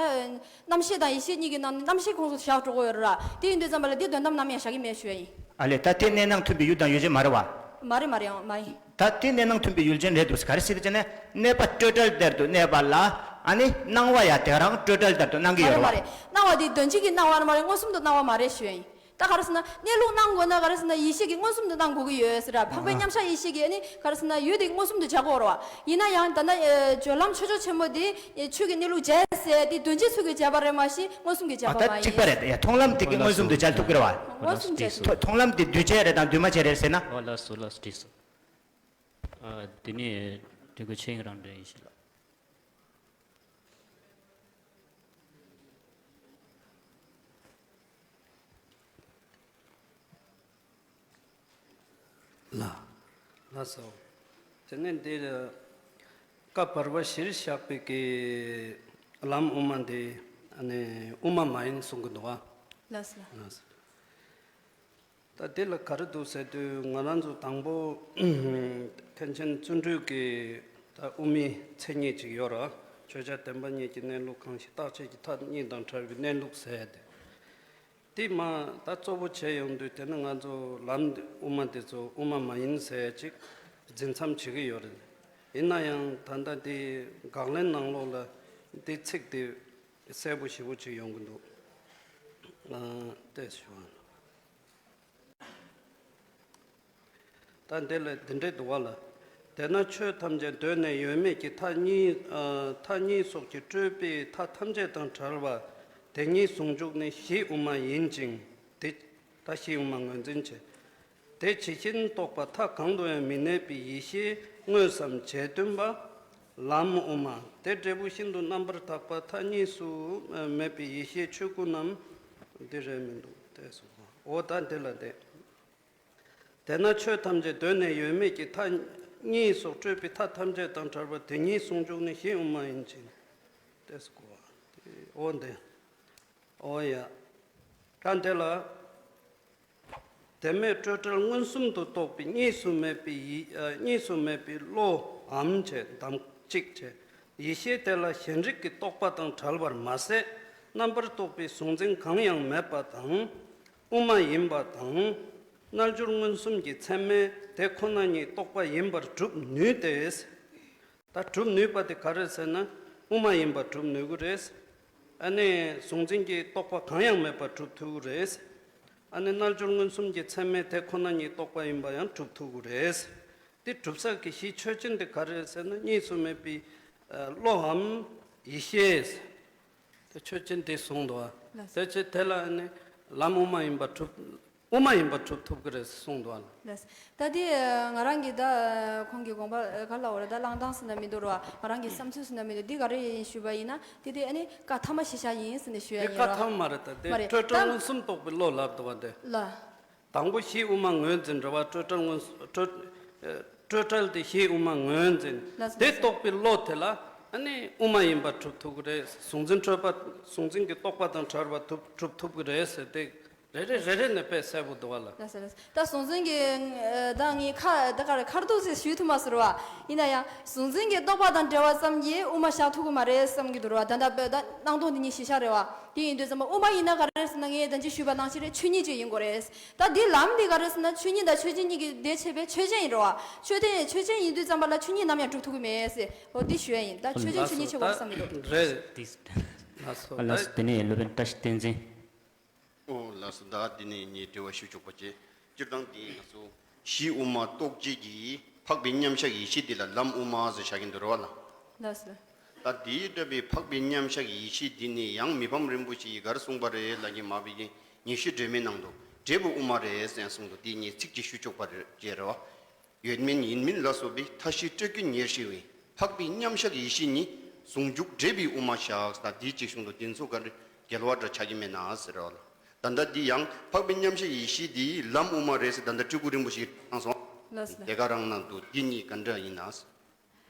རྣམ་ཤེས་དང་ཡེ་ཤེས་གཉིས་ཀྱི་ནང་ནས་རྣམ་ཤེས་ཁོངས་སུ་བཞག་འགྲོ་གི་ཡོད་རེད་ར། དེ་ཡིན་དུས་ཙམ་པ་ལ་འདི་དོན་དམ་ནམ་ཡང་བཞག་གི་མེད་ཞུ་ཡ་ཡིན། ཨ་ལས། ད་དེ་གནས་སྣང་མཐུན་པའི་ཡུལ་དང་ཡུལ་ཅན་མ་རེད་བ། མ་རེད་མ་རེད། ཨང་། མ་ཡིན། ད་དེ་གནས་སྣང་མཐུན་པའི་ཡུལ་ཅན་རེད་འདུག་ག་རེ་ཟེར་བྱས་ན་གནས་པ་སྤྲོས་བྲལ་གཏེར་དུ་གནས་པ་ལ་ཨ་ནི་སྣང་བ་ཡང་དེ་རང་སྤྲོས་བྲལ་གཏེར་དུ་སྣང་གི་མ་ཡོད་རེད་རེད་མ་རེད། སྣང་བ་དེ་དོན་སྤྱི་གི་སྣང་བ་མ་རེད། མངོན་སུམ་དུ་སྣང་བ་མ་རེད་ཞུ་ཡ་ཡིན། ད་ག་རེ་ཟེར་ན་གནས་ལུགས་སྣང་དགོས་ན་ག་རེ་ཟེར་ན་ཡེ་ཤེས་ཀྱིས་མངོན་སུམ་དུ་སྣང་དགོས་ཀྱི་ཡོད་ཟེར་ར། འཕགས་པའི་མཉམ་གཞག་ཡེ་ཤེས་ཀྱིས་ཨ་ནི་ག་རེ་ཟེར་ན་ཡུལ་དེ་མངོན་སུམ་དུ་སྦྱར་དགོས་རེད་བ། ཡིན་ན་ཡང་ད་ལྟ་ཨེ་སྦྱོར་ལམ་ཆོས་མཆོག་ཆེན་མོ་དེ་ཨེ་ཆོས་ཀྱི་གནས་ལུགས་འཇལ་ཟེར་དེ་དོན་སྤྱི་ཚུལ་གྱིས་འཇལ་བ་རེད་མ་གཞི་མངོན་སུམ་གྱིས་འཇལ་ཨ། བ་ད་མ་གཅིག་པ་ཡིན། རེད། ཡ། མཐོང་ལམ་དེ་གིས་མངོན་སུམ་དུ་འཇལ་ཐུབ་ཀྱི་རེད་བ། མངོན་སུམ་འཇལ་ཐུབ། མཐོང་ལམ་དེ་འདུས་བྱས་རེད་དང་འདུས་མ་བྱས་རེད་ཟེར་ན། ཨོ་ལགས་སོ་ལགས་སོ། འགྲིག་སོང་། ཨ། དེ་ནས་དྲི་བ་ཆེ་ཡིན་རང་འདྲ་ཡིན་ཞིག་ལ། ལ། ལགས་སོ། དེ་ནས་འདིར་བཀའ་བར་པ་བཞིར་བཞག་པའི་གི་ལམ་དབུ་མ་འདི་ཨ་ནི་དབུ་མ་མ་ཡིན་གསུང་གི་འདུག་བ། ལགས་སོ། ལགས་སོ། ད་འདི་ལ་ག་རེ་འདུག་ཟེར་དུས་ང་རང་ཚོ་དང་པོ་མཁན་ཆེན་བརྩོན་འགྲུས་ཀྱི་ད་དབུ་མའི་མཚན་ཉིད་ཅིག་ཡོད་ར། ཆོས་ཆ་བདེན་པ་གཉིས་ཀྱི་གནས་ལུགས་གང་ཞིག་རྟག་ཆད་ཀྱི་མཐའ་གཉིས་དང་བྲལ་བའི་གནས་ལུགས་ཟེར་ཏེ། དེ་མ་ད་གཙོ་བོ་བྱས་ཡོང་དུས་དེ་ནི་ང་ཚོ་ལམ་འདི་དབུ་མ་དེ་ཚོ་དབུ་མ་མ་ཡིན་ཟེར་ཅིག་འཛིན་མཚམས་བྱེད་ཀྱི་ཡོད་རེད། ཡིན་ན་ཡང་ད་ལྟ་དེ་དགག་ལན་ནང་ལོགས་ལ་དེ་ཚིག་དེ་གསལ་པོ་ཞེ་པོ་ཅིག་ཡོང་གི་འདུག་ཨ། དེ་ཞུ་བ། ད་འདི་ལ་འདི་འདྲའི་འདུག་བ་ལ། དེས་ན་ཆོས་ཐམས་ཅད་གདོད་ནས་ཡོད་མེད་ཀྱི་མཐའ་གཉིས། ཨ། མཐའ་གཉིས་སོགས་ཀྱིས་སྤྲོས་པའི་མཐའ་ཐམས་ཅད་དང་བྲལ་བ་དེ་ཉིད་ཟུང་འཇུག་ནི་གཞི་དབུ་མ་ཡིན་ཅིང་། དེ་ད་གཞི་དབུ་མ་ངོས་འཛིན་བྱེད། དེ་ཇི་བཞིན་རྟོགས་པ་མཐའ་གང་དུ་ཡང་མི་གནས་པའི་ཡེ་ཤེས་དངོས་སམ་བྱས་སྟོན་པ། ལམ་དབུ་མ། དེ་འབྲས་བུ་ཤིན་ཏུ་རྣམ་པར་དག་པ་མཐའ་གཉིས་སུ་མེད་པའི་ཡེ་ཤེས་ཆོས་སྐུ་རྣམས་འདི་རེད་མི་འདུག་སྟེ་གསུངས་པ། འོ་ད་འདི་ལ་བརྟེན། དེས་ན་ཆོས་ཐམས་ཅད་གདོད་ནས་ཡོད་མེད་ཀྱི་མཐའ་གཉིས་སོགས་སྤྲོས་པའི་མཐའ་ཐམས་ཅད་དང་བྲལ་བ་དེ་ཉིད་ཟུང་འཇུག་ནི་གཞི་དབུ་མ་ཡིན་ཅིང་། ཏེས་གོ། འོ་འདི། འོ་ཡ། ད་འདི་ལ། དེ་མེད་སྤྲོས་བྲལ་མངོན་སུམ་དུ་རྟོགས་པའི་གཉིས་སུ་མེད་པའི་ཡེ། ཨ། གཉིས་སུ་མེད་པའི་བློའམ་བྱས་དམ་གཅིག་བྱས། ཡེ་ཤེས་དེ་ལ་གཞན་རིག་གི་རྟོག་པ་དང་བྲལ་བར་མ་ཟད་རྣམ་པར་རྟོག་པའི་གཟུང་འཛིན་གང་ཡང་མེད་པ་དང་། དབུ་མ་ཡིན་པ་དང་། རྣལ་འབྱོར་མངོན་སུམ་གྱི་ཚད་མས་དེ་ཁོ་ན་ཉིད་རྟོགས་པ་ཡིན་པར་སྒྲུབ་ནུས་ཏེ། ད་སྒྲུབ་ནུས་པ་དེ་ག་རེ་ཟེར་ན་དབུ་མ་ཡིན་པར་སྒྲུབ་ནུས་ཀྱི་རེད། ཨ་ནི་གཟུང་འཛིན་གྱི་རྟོག་པ་གང་ཡང་མེད་པར་སྒྲུབ་ཐུབ་ཀྱི་རེད། ཨ་ནི་རྣལ་འབྱོར་མངོན་སུམ་གྱི་ཚད་མས་དེ་ཁོ་ན་ཉིད་རྟོགས་པ་ཡིན་པ་ཡང་སྒྲུབ་ཐུབ་ཀྱི་རེད། དེ་སྒྲུབ་ས་གི་གཞི་ཆོས་ཅན་དེ་ག་རེ་རེད་ཟེར་ན་གཉིས་སུ་མེད་པའི་ཨ་བློའམ་ཡེ་ཤེས། དེ་ཆོས་ཅན་དེ་གསུངས་འདུག་བ། ལགས་སོ། དེ་ཕྱིར་དེ་ལ་ཨ་ནི་ལམ་དབུ་མ་ཡིན་པར་སྒྲུབ། དབུ་མ་ཡིན་པར་སྒྲུབ་ཐུབ་ཀྱི་རེད་གསུངས་འདུག་ཨ། ལགས། ད་དེ་ང་རང་གི་ད་ཁོང་གི་དགོངས་པ་ག་ལ་འོ་རེད། ད་བླང་སྟངས་ཟེར་ན་མི་འདུག་ར་བ། ང་རང་གི་བསམ་ཚུལ་ཟེར་ན་མི་འདུག་འདི་ག་རེ་ཡིན་ཞུས་པ་ཡིན་ན་དེ་དེ་ཨ་ནི་བཀའ་ཐ་མ་གཞི་བཞག་ཡིན་ཟེར་ནས་ཞུ་ཡ་དེ་ཡིན་ར་བཀའ་ཐ་མ་མ་རེད། ད་དེ་མ་རེད། སྤྲོས་བྲལ་ད་མངོན་སུམ་རྟོགས་པའི་བློ་ལབ་འདུག་བ་དེ། ལ། དང་པོ་གཞི་དབུ་མ་ངོས་འཛིན་རེད་བ། སྤྲོས་བྲལ་མངོན་སུམ་སྤྲོས། ཨ། སྤྲོས་བྲལ་དེ་གཞི་དབུ་མ་ངོས་འཛིན། ལགས་སོ། དེ་རྟོགས་པའི་བློ་དེ་ལ་ཨ་ནི་དབུ་མ་ཡིན་པར་གྲུབ་ཐུབ་ཀྱི་རེད། གཟུང་འཛིན་སྤྲོས་པ་གཟུང་འཛིན་གྱི་རྟོག་པ་དང་བྲལ་བ་ཐུབ་གྲུབ་ཐུབ་ཀྱི་རེད་ཟེར་དེ། རེ་རེ་རེ་རེ་ནས་དཔེ་གསལ་པོ་འདུག་བ་ལ། ལགས་སོ་ལགས་སོ། ད་གཟུང་འཛིན་གྱི་ཨ་ད་ངས་ཁ་ད་ག་རེ་ཁ་རྡུང་ཟེར་ཞུས་ཐུབ་མ་སོང་ར་བ། ཡིན་ན་ཡང་གཟུང་འཛིན་གྱི་རྟོག་པ་དང་བྲལ་བ་ཙམ་གྱིས་དབུ་མ་བཞག་ཐུབ་ཀྱི་མ་རེད་བསམ་གྱི་འདུག་ར་བ། ད་ད་ད་སྣང་སྟོང་འདི་ཉིད་གཞི་བཞག་རེད་བ། དེ་ཡིན་དུས་ཙམ་པ་དབུ་མ་ཡིན་ན་ག་རེ་ཟེར་ན་ངས་ད་ཅི་ཞུས་པ་ནང་བཞིན་རེད། ཆོས་ཉིད་ཅིག་ཡིན་དགོས་རེད། ད་འདི་ལམ་འདི་ག་རེ་ཟེར་ན་ཆོས་ཉིད་དང་ཆོས་ཅན་གཉིས་ཀྱི་དེ་ཕྱེ་བའི་ཆོས་ཅན་ཡིན་རེད་བ། ཆོས་དེ་ཆོས་ཅན་ཡིན་དུས་ཙམ་པ་ལ་ཆོས་ཉིད་ནམ་ཡང་གྲུབ་ཐུབ་ཀྱི་མེད་ཟེར། འོ་འདི་ཞུ་ཡ་ཡིན། ད་ཆོས་ཅན་ཆོས་ཉིད་ཕྱེ་དགོས་བསམ་གྱི་འདུག་རེད། ལགས་སོ། ལགས་སོ། དེ་ནས་སློབ་དཔོན་བཀྲ་ཤིས་བསྟན་འཛིན། ཨོ་ལགས་སོ། ད་འདི་ནས་ངས་དྲི་བ་ཞུ་ཆོག་པ་བྱེད། སྤྱིར་བཏང་འདི་ང་ཚོ་གཞི་དབུ་མ་རྟོགས་བྱེད་ཀྱི་འཕགས་པའི་མཉམ་གཞག་ཡེ་ཤེས་འདི་ལ་ལམ་དབུ་མ་ཟེར་བྱ་གི་འདུག་རེད་བ་ལ། ལགས་སོ། ད་འདིའི་འདྲ་བའི་འཕགས་པའི་མཉམ་གཞག་ཡེ་ཤེས་འདི་ནི་ཡང་མི་ཕམ་རིན་པོ་ཆེ་ཡིས་ག་རེ་གསུངས་པ་རེད་ལབ་ཀྱི་མ་བི་གི་ཉི་ཤུ་སྒྲོན་མེའི་ནང་དུ་འབྲས་བུ་དབུ་མ་རེད་ཟེར་གསུངས་འདུག་འདི་ངས་ཚིག་གཅིག་ཞུ་ཆོག་པ་རེད་ཅེས་རེད་བ། ཡོད་མིན་ཡིན་མིན་ལ་སོགས་པའི་མཐའ་བཞི་སྤྲོས་ཀྱི་ཉེར་ཞི་བས། འཕགས་པའི་མཉམ་གཞག་ཡེ་ཤེས་ཉིད། ཟུང་འཇུག་འབྲས་བུའི་དབུ་མ་བཞག་ད་འདིའི་གཅིག་གཞུང་དུ་འདི་ཚོ་ག་འདྲ་འགལ་བ་འདྲ་ཆགས་ཀྱི་མེད་ན་ཟེར་བ་ལ། ད་ལྟ་འདི་ཡང་འཕགས་པའི་མཉམ་གཞག་ཡེ་ཤེས་འདིའི་ལམ་དབུ་མ་རེད་ཟེར་ད་ལྟ་སྤྲུལ་སྐུ་རིན་པོ་ཆེས་གནང་སོང་། ལགས་སོ། དེ་ག་རང་ནང་དུ་འདི་གཉིས་ག་འདྲ་ཡིན་ན།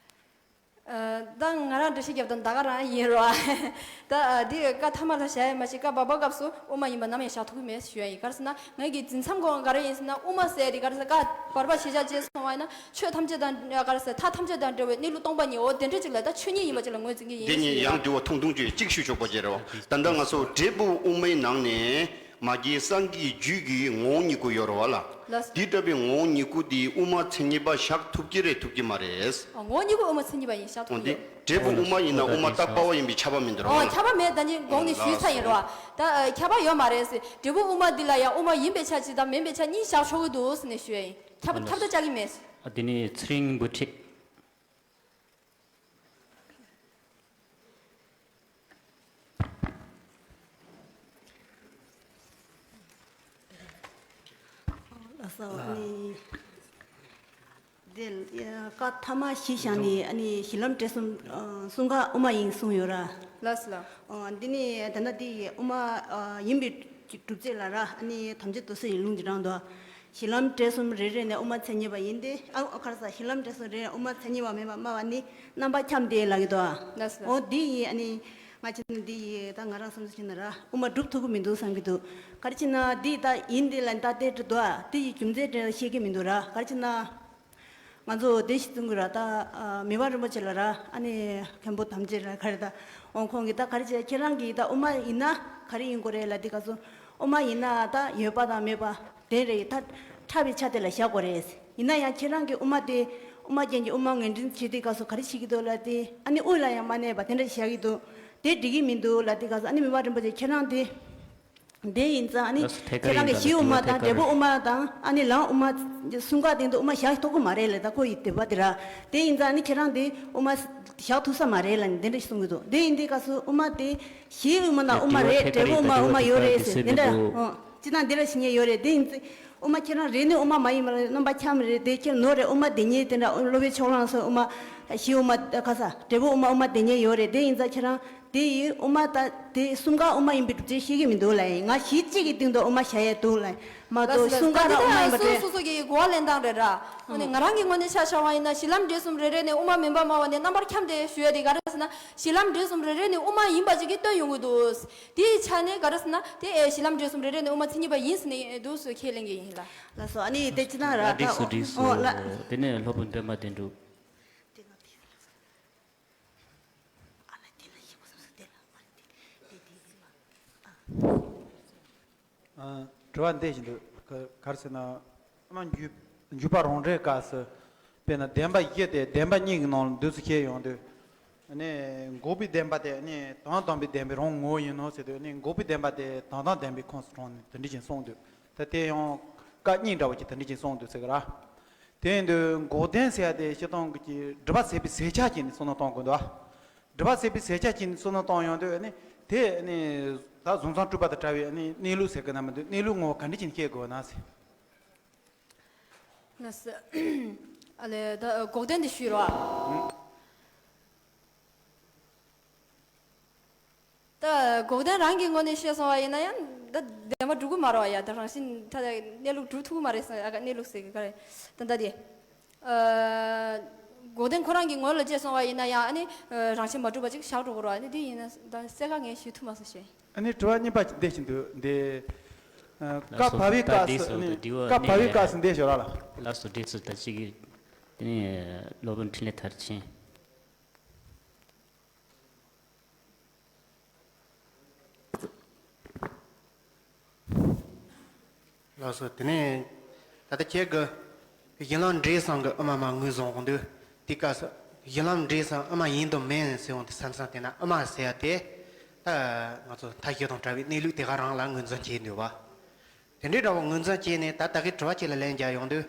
ཨ། ད་ང་རང་འགྲེལ་བཤད་རྒྱབ་དང་ད་ག་རང་ཡིན་རོ། ད་ཨ་འདི་བཀའ་ཐ་མ་ལ་བཞག་ཡ་མ་གཞི་བཀའ་བར་པ་སྐབས་སུ་དབུ་མ་ཡིན་པ་ནམ་ཡང་བཞག་ཐུབ་ཀྱི་མེད་ཞུ་ཡ་ཡིན། ག་རེ་ཟེར་ན་ངའི་གི་འཛིན་མཚམས་གོང་ག་རེ་ཡིན་ཟེར་ན་དབུ་མ་ཟེར་དེ་ག་རེ་ཟེར་བཀའ་བར་པ་ཞེས་བྱ་ཅེས་གསུངས་པ་ཡིན་ན་ཆོས་ཐམས་ཅད་དང་ག་རེ་ཟེར་མཐའ་ཐམས་ཅད་དང་བྲལ་བའི་གནས་ལུགས་སྟོང་པ་ཉིད། འོ་དེ་འདྲ་ཅིག་ལ་ད་ཆོས་ཉིད་ཡིན་པ་ཅིག་ལ་ངོས་འཛིན་གྱི་ཡིན་འདི་ཞུ་ཉིད་ཡ་ཡང་ཡིན། འདི་བ་ཐུང་ཐུང་བཅོས་གཅིག་ཞུ་ཆོག་པ་བྱེད་རོགས། ད་ལྟ་ང་ཚོ་འབྲས་བུ་དབུ་མའི་ནང་ནས་མ་སྐྱེས་སངས་རྒྱས་རྒྱུད་ཀྱི་ངོ་བོ་ཉིད་སྐུ་ཡོད་རེད་བ་ལ། ལགས་སོ། འདི་ལྟ་བུའི་ངོ་བོ་ཉིད་སྐུ་འདི་དབུ་མ་མཚན་ཉིད་པ་བཞག་ཐུབ་ཀྱི་རེད་ཐུབ་ཀྱི་མ་རེད། ཨ། ངོ་བོ་ཉིད་སྐུ་དབུ་མ་མཚན་ཉིད་པ་ཡིན་བཞག་ཐུབ་ཀྱི་ཡོད། འདི་འབྲས་བུ་དབུ་མ་ཡིན་ན་དབུ་མ་རྟག་པ་བ་ཡིན་པའི་ཁྱབ་པ་མི་འདུག་རོ། ཨོ་ཁྱབ་པ་མེད། ད་ནི་གོང་ནས་ཞུས་ཚར་ཡིན་རོ། ད་ཨ་ཁྱབ་པ་ཡོད་མ་རེད་ཟེར། འབྲས་བུ་དབུ་མ་འདི་ལ་ཡང་དབུ་མ་ཡིན་པའི་ཆ་གཅིག་དང་མིན་པའི་ཆ་གཉིས་བཞག་ཆོག་གི་འདུག་ཟེར་ནས་ཞུ་ཡ་ཡིན། ཁྱབ་པ་ཁྱབ་ཐབས་བཅའ་གི་མེད། ཨ། འདི་ནི་ཚེ་རིང་འབུ་ཁྲིད། ལགས་སོ། ཨ་ནི་འདི་བཀའ་ཐ་མ་བཞི་བཞག་ནས་ཨ་ནི་གཞི་ལམ་འབྲས་གསུམ་གསུམ་ཀ་དབུ་མ་ཡིན་གསུངས་ཡོད་ར། ལགས་སོ་ལགས། འདི་ནི་ད་ལྟ་འདི་ཡི་དབུ་མ་ཡིན་པའི་སྒྲུབ་བྱེད་ལ་ར་ཨ་ནི་དམ་བཅའ་དུ་སེ་ཡི་ལུང་འདི་དྲངས་འདུག་གཞི་ལམ་འབྲས་གསུམ་རེ་རེ་ནས་དབུ་མ་མཚན་ཉིད་པ་ཡིན་ཏེ། ཨ་ཁར་ས་གཞི་ལམ་འབྲས་གསུམ་རེ་རེ་དབུ་མ་མཚན་ཉིད་པ་མེད་པར་སྨྲ་བ་ནི་རྣམ་པར་འཁྱམས་ཏེ་ལབ་ཀྱི་འདུག་ལགས་སོ། འོ་འདི་ཡིས་ཨ་ནི་ང་བྱས་ན་འདི་ཡིས་ད་ང་རང་བསམ་ཚུལ་བྱས་ན་ར་དབུ་མ་སྒྲུབ་ཐུབ་ཀྱི་མི་འདུག་བསམ་གྱི་འདུག་ག་རེ་བྱས་ན་འདི་ད་ཡིན་འདི་ལ་ད་དེ་འདྲ་འདུག་ཨ་འདི་ཡི་རྒྱུ་མཚན་དེ་ཤེས་ཀྱི་མི་འདུག་ར། ག་རེ་བྱས་ན་ང་ཚོ་བདེ་སྐྱིད་གསུང་གི་ར་ད་མི་དབང་རིན་པོ་ཆེ་ལ་ར་ཨ་ནི་མཁན་པོ་དམ་ཆོས་ར་ག་རེ་ད་འོང་ཁོང་གིས་ད་ག་རེ་བྱས་ཁྱེད་རང་གིས་ད་དབུ་མ་ཡིན་ན་ག་རེ་ཡིན་དགོས་རེད་ལབ་དུས་སྐབས་སུ་དབུ་མ་ཡིན་ན་ད་ཡོད་པ་དང་མེད་པ་དེ་རེད། ད་ཕྲ་བའི་ཆ་དེ་ལ་བཞག་དགོས་རེད། ཡིན་ན་ཡང་ཁྱེད་རང་གི་དབུ་མ་དེ་དབུ་མ་རྒྱན་གྱི་དབུ་མ་ངོས་འཛིན་བྱེད་དུས་སྐབས་སུ་ག་རེ་བྱེད་ཀྱི་འདུག་ལབ་དེ་ཨ་ནི་དབུ་ལ་ཡང་མ་གནས་པ་དེ་འདྲ་བཞག་གི་འདུག་དེ་འགྲིག་གི་མི་འདུག་ལབ་དུས་སྐབས་སུ་ཨ་ནི་མི་དབང་རིན་པོ་ཆེ་ཁྱེད་རང་དེ། དེ་ཡིན་ཙང་ཨ་ནི་ལགས་སོ། ཐད་ཀར་ཁྱེད་རང་གི་ཡིན་གཞི་དབུ་མ་དང་འབྲས་བུ་དབུ་མ་དང་ཨ་ནི་ལམ་དབུ་མ་གསུམ་ཀ་སྟེང་དུ་དབུ་མ་བཞག་ཐུབ་ཀྱི་མ་རེད་ལབ་ད་ཁོ་ཡི་དེ་བ་དེ་ར། དེ་ཡིན་ཙང་ཨ་ནི་ཁྱེད་རང་དེ་དབུ་མ་བཞག་ཐུབ་ས་མ་རེད་ལབ་ནས་དེ་འདྲ་གསུང་གི་འདུག་དེ་ཡིན་དུས་སྐབས་སུ་དབུ་མ་དེ་གཞི་དབུ་མ་དང་དབུ་མ་རེད། འབྲས་བུ་དབུ་མ་དབུ་མ་ཡོད་རེད་ཟེར་དེ་འདྲ་ཨོ་ཅི་ན་འདི་ར་ཞིག་ཉེ་ཡོད་རེད། དེ་ཡིན་ཙང་དབུ་མ་ཁྱེད་རང་རེད་ནི་དབུ་མ་མ་ཡིན་པ་རེད། རྣམ་པ་འཁྱམས་རེད། དེ་ཁྱེད་ནོར་རེད། དབུ་མ་དེ་ཉེ་དེ་འདྲ་སློབ་དཔོན་ཕྱོགས་གླང་སོགས་དབུ་མ་གཞི་དབུ་མ་ཁ་ས་འབྲས་བུ་དབུ་མ་དབུ་མ་དེ་ཉེ་ཡོད་རེད། དེ་ཡིན་ཙང་ཁྱེད་རང་དེ་ཡི་དབུ་མ་ད་དེ་གསུམ་ཀ་དབུ་མ་ཡིན་པའི་གྲུབ་ཆ་ཤེས་ཀྱི་མི་འདུག་ལབ་ཡིན། ང་གཞི་གཅིག་གི་སྟེང་དུ་དབུ་མ་བཞག་ཡས་འདུག་ལབ་ཡིན་མ་གཏོགས་གསུམ་ཀ་ད་དབུ་མ་ཡིན་པ་སོ་སོ་སོ་གི་གོ་བ་ལེན་སྟངས་རེད་ར། ཨ་ནི་ང་རང་གི་ངོས་ནས་ཆ་བཞག་པ་ཡིན་ན་གཞི་ལམ་འབྲས་གསུམ་རེ་རེ་ནས་དབུ་མ་མིན་པ་སྨྲ་བ་ནས་རྣམ་པར་འཁྱམས་ཏེ་ཞུ་ཡས་དེ་ག་རེ་ཟེར་ན། གཞི་ལམ་འབྲས་གསུམ་རེ་རེ་ནས་དབུ་མ་ཡིན་པ་ཅིག་གིས་སྟོན་ཡོང་གི་འདུག་དེའི་ཆ་ནས་ག་རེ་ཟེར་ན་དེ་ཨེ་གཞི་ལམ་འབྲས་གསུམ་རེ་རེ་ནས་དབུ་མ་མཚན་ཉིད་པ་ཡིན་ཟེར་ནས་འདུག་སེ་ཁས་ལེན་གྱི་ཡིན་ལ། ལགས་སོ། ཨ་ནི་དེ་ཅི་ན་ར་ད་འགྲིགས་སོ་འགྲིགས་སོ། ཨོ་ལ། དེ་ནས་སློབ་དཔོན་པད་མ་དོན་གྲུབ། ཨ། དྲི་བ་འདི་ཞིག་འདུག་ག་ག་རེ་ཟེར་ན། ཨ་མ་འཇུག་འཇུག་པ་རང་འགྲེལ་སྐབས་སུ། དཔེར་ན་བདེན་པ་བཞི་སྟེ་བདེན་པ་གཉིས་ཀྱི་ནང་ལ་འདུས་སུ་བྱས་ཡོང་དུས། ཨ་ནི་འགོག་པའི་བདེན་པ་དེ་ཨ་ནི་དང་དམ་པའི་བདེན་པའི་རང་ངོ་བོ་ཡིན་ནོ་ཟེར་དུས། ཨ་ནི་འགོག་པའི་བདེན་པ་དེ་དང་དམ་བདེན་པའི་ཁོངས་སུ་དྲངས་ནས་དེ་འདྲ་ཞིག་གསུངས་འདུག་ད་དེ་ཡང་བཀའ་རྙིང་འདྲ་བོ་ཅིག་དེ་འདྲ་ཞིག་གསུངས་འདུག་ཟེར་གི་ར། དེ་ཡིན་དུས་འགོག་བདེན་ཟེར་ཡ་དེ་སྤྱིར་བཏང་གི་སྒྲིབ་པ་ཟད་པའི་ཟད་ཆགས་ཀྱིས་ནི་བསམ་བློ་གཏོང་དགོས་འདུག་སྒྲིབ་པ་ཟད་པའི་ཟད་ཆགས་ཀྱིས་ནི་བསམ་བློ་བཏང་ཡོང་དུས་ཨ་ནི་དེ་ཨ་ནི་ད་གཟུང་འཛིན་སྤྲོས་པ་དང་བྲལ་བའི་ཨ་ནི་གནས་ལུགས་ཟེར་གི་ན་མི་འདུག་གནས་ལུགས་ངོ་བོ་ག་འདྲ་ཅིག་སྐྱེ་དགོས་ན་ཟེར། ལགས་སོ། ཨ་ལས་ད་འགོག་བདེན་དེ་ཞུས་རོགས། ད་འགོག་བདེན་རང་གི་ངོས་ནས་བཤད་སོང་བ་ཡིན་ན་ཡང་ད་བདེན་པ་སྒྲུབ་ཀྱི་མ་རེད་བ་ཡ། ད་རང་བཞིན་ད་གནས་ལུགས་སྒྲུབ་ཐུབ་ཀྱི་མ་རེད་ཟེར། ཨ་ག་གནས་ལུགས་ཟེར་གི་ག་རེད་ད་ད་དེ། ཨ། འགོག་བདེན་ཁོ་རང་གི་ངོས་ལ་བྱས་སོང་བ་ཡིན་ན་ཡང་ཨ་ནི་རང་བཞིན་མ་གྲུབ་པ་ཅིག་བཞག་འགྲོ་དགོས་རེད་བ། ཨ་ནི་དེ་ཡིན་ན་ད་གསལ་ཁ་ངས་ཞུ་ཐུབ་མ་སོང་ཞེས། ཨ་ནི་དྲི་བ་གཉིས་པ་ཅིག་འདི་ཞིག་འདུག་འདི། ཨ། ལགས་སོ། བཀའ་བབས་པའི་ད་སྐབས་འདི་སུ་ཨ་ནི་སོ་འདི་བ་བཀའ་བབས་པའི་སྐབས་སུ་འདི་ཞོར་ལ། ལགས་སོ། འདི་སུ་ད་ཅིག་གི་དེ་ནས་སློབ་དཔོན་འཕྲིན་ལས་མཐར་ཕྱིན། ལགས་སོ། དེ་ནས་ད་ལྟ་ཁྱེད་ཀྱིས་གཞི་ལམ་འབྲས་གསུམ་གྱི་དབུ་མ་མར་ངོས་བཟུང་འོང་དུས་དེ་སྐབས་སུ་གཞི་ལམ་འབྲས་གསུམ་དབུ་མ་ཡིན་དང་མིན་ཟེར་འོང་དུས་མཚམས་མཚམས་དེ་ན་དབུ་མ་ཟེར་ཡ་དེ་ད་ང་ཚོ་མཐའ་བཞི་དང་བྲལ་བའི་གནས་ལུགས་དེ་ག་རང་ལ་ངོས་འཛིན་བྱས་འདུག་བ། དེ་འདྲའི་འདྲ་བོ་ངོས་འཛིན་བྱས་ནས་ད་ལྟ་གི་དྲི་བ་གཅིག་ལ་ལན་རྒྱག་ཡོང་དུས།